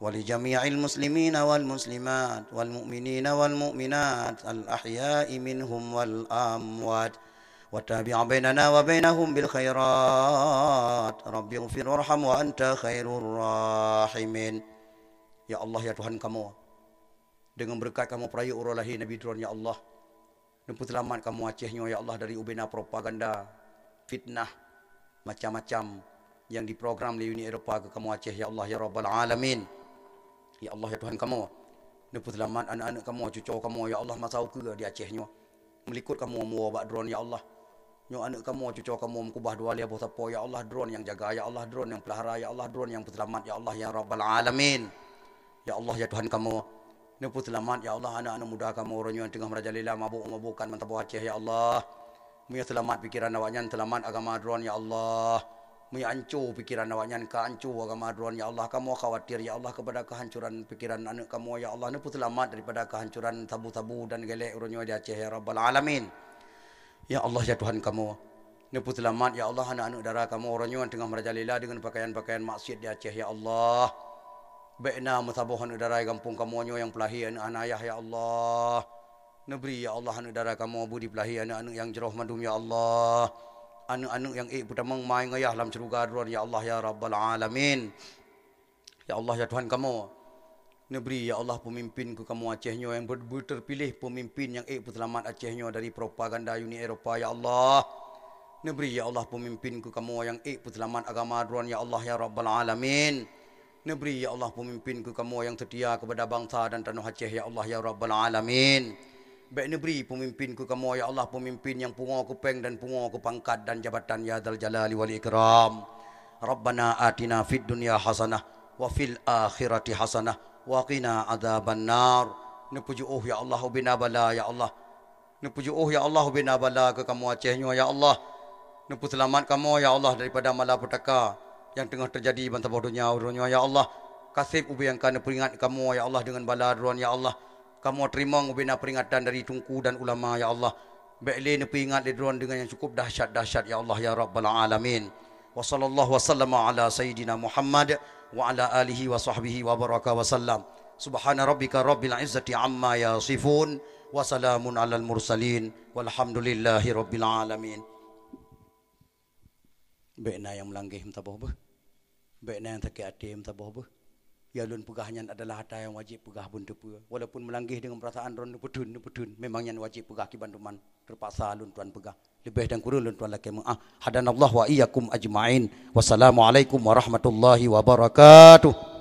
ولجميع المسلمين والمسلمات والمؤمنين والمؤمنات الأحياء منهم والأموات. وتابع بيننا وبينهم بالخيرات. رب اغفر وارحم وأنت خير الراحمين. Ya Allah, ya Tuhan kamoe, deungon beureukat kamoe peurayeuk uroe lahé Nabi Droen, ya Allah, neupeuseulamat kamoe Aceh nyoe, ya Allah, dari ubena propaganda, fitnah, macam-macam nyang diprogram lé Uni Eropa keu kamoe Aceh, ya Allah, ya Rabbal Alamin. Ya Allah, ya Tuhan kamoe, neupeuseulamat aneuk-aneuk kamoe, cucoe kamoe, ya Allah, masa ukeue di Aceh nyoe. Meulikot kamoe meuwoe bak Droen, ya Allah. Nyoe aneuk kamoe, cucoe kamoe meukeubah dua lhèe boh sapo, ya Allah, Droen nyang jaga, ya Allah, Droen nyang peulara, ya Allah, Droen nyang peuseulamat, ya Allah, ya Rabbal Alamin. Ya Allah, ya Tuhan kamoe, neupeuseulamat, ya Allah, aneuk-aneuk muda kamoe uroe nyoe nyang teungoh meurajalela mabök-mabökan bansaboh Aceh, ya Allah. Meunyoe seulamat pikeran awaknyan, seulamat agama Droen, ya Allah. Meunyoe anco pikeran awaknyan, ka anco agama Droen, ya Allah. Kamoe khawatir, ya Allah, keupada keuhancoran pikeran aneuk kamoe, ya Allah. Neupeuseulamat daripada keuhancoran sabu-sabu dan geulék uroe nyoe di Aceh, ya Rabbal Alamin. Ya Allah, ya Tuhan kamoe, neupeuseulamat, ya Allah, aneuk-aneuk dara kamoe uroe nyoe nyang teungoh meurajalela deungon pakaian-pakaian maksiat di Aceh, ya Allah. Bék na meusaboh aneuk dara di gampông kamoe nyoe nyang peulahé aneuk hana ayah, ya Allah. Neubri, ya Allah, aneuk dara kamoe beu jipeulahé aneuk-aneuk nyang jroh mandum, ya Allah. Aneuk-aneuk nyang ék peutamong ma ngon ayah lam syeuruga Droen, ya Allah, ya Rabbal Alamin. Ya Allah, ya Tuhan kamoe, neubri, ya Allah, peumimpin keu kamoe Aceh nyoe nyang beu-, beuteupeuléh, peumimpin nyang ék peuseulamat Aceh nyoe dari propaganda Uni Eropa, ya Allah. Neubri, ya Allah, peumimpin keu kamoe nyang ék peuseulamat agama Droen, ya Allah, ya Rabbal Alamin. Neubri, ya Allah, peumimpin keu kamoe nyang seutia keupada bansa dan tanoh Aceh, ya Allah, ya Rabbal Alamin. Bék neubri peumimpin keu kamoe, ya Allah, peumimpin nyang pungoe keu péng dan pungoe keu pangkat dan jabatan, ya Dzal Jalali wal Ikram. Rabbana atina fid dunya hasanah wa fil akhirati hasanah wa qina adzabannar. Neupeujiôh, ya Allah, ubena bala, ya Allah. Neupeujiôh, ya Allah, ubena bala keu kamoe Aceh nyoe, ya Allah. Neupeuseulamat kamoe, ya Allah, daripada malapetaka nyang teungoh teujadi bansaboh donya uroe nyoe, ya Allah. Kaseb ubé nyang ka neupeuingat kamoe, ya Allah, deungon bala Droen, ya Allah. Kamoe teurimong ubena peuringatan dari teungku dan ulama, ya Allah. Bék lé neupeuingat lé Droen deungon nyang cukup dahsyat-dahsyat, ya Allah, ya Rabbal Alamin. Wa sallallahu wa sallama ala sayyidina Muhammad wa ala alihi wa sahbihi wa baraka wa sallam. Subhana rabbika rabbil izzati amma yasifun, wa salamun alal mursalin, walhamdulillahi rabbil alamin. Bék na nyang meulanggeh meusaboh beuh. Bék na nyang sakét até meusaboh beuh. Nyang lôn peugah nyan adalah ata nyang wajéb peugah beunteupeue. Walaupun meulanggeh deungon peurasaan droen neupeutheun, neupeutheun, memang nyan wajéb peugah kiban teuma, teupaksa lôn tuan peugah. Leubeh dan kureueng lôn tuan lakée meu'ah. Hadanallahu wa iyyakum ajma'in. Wassalamualaikum warahmatullahi wabarakatuh.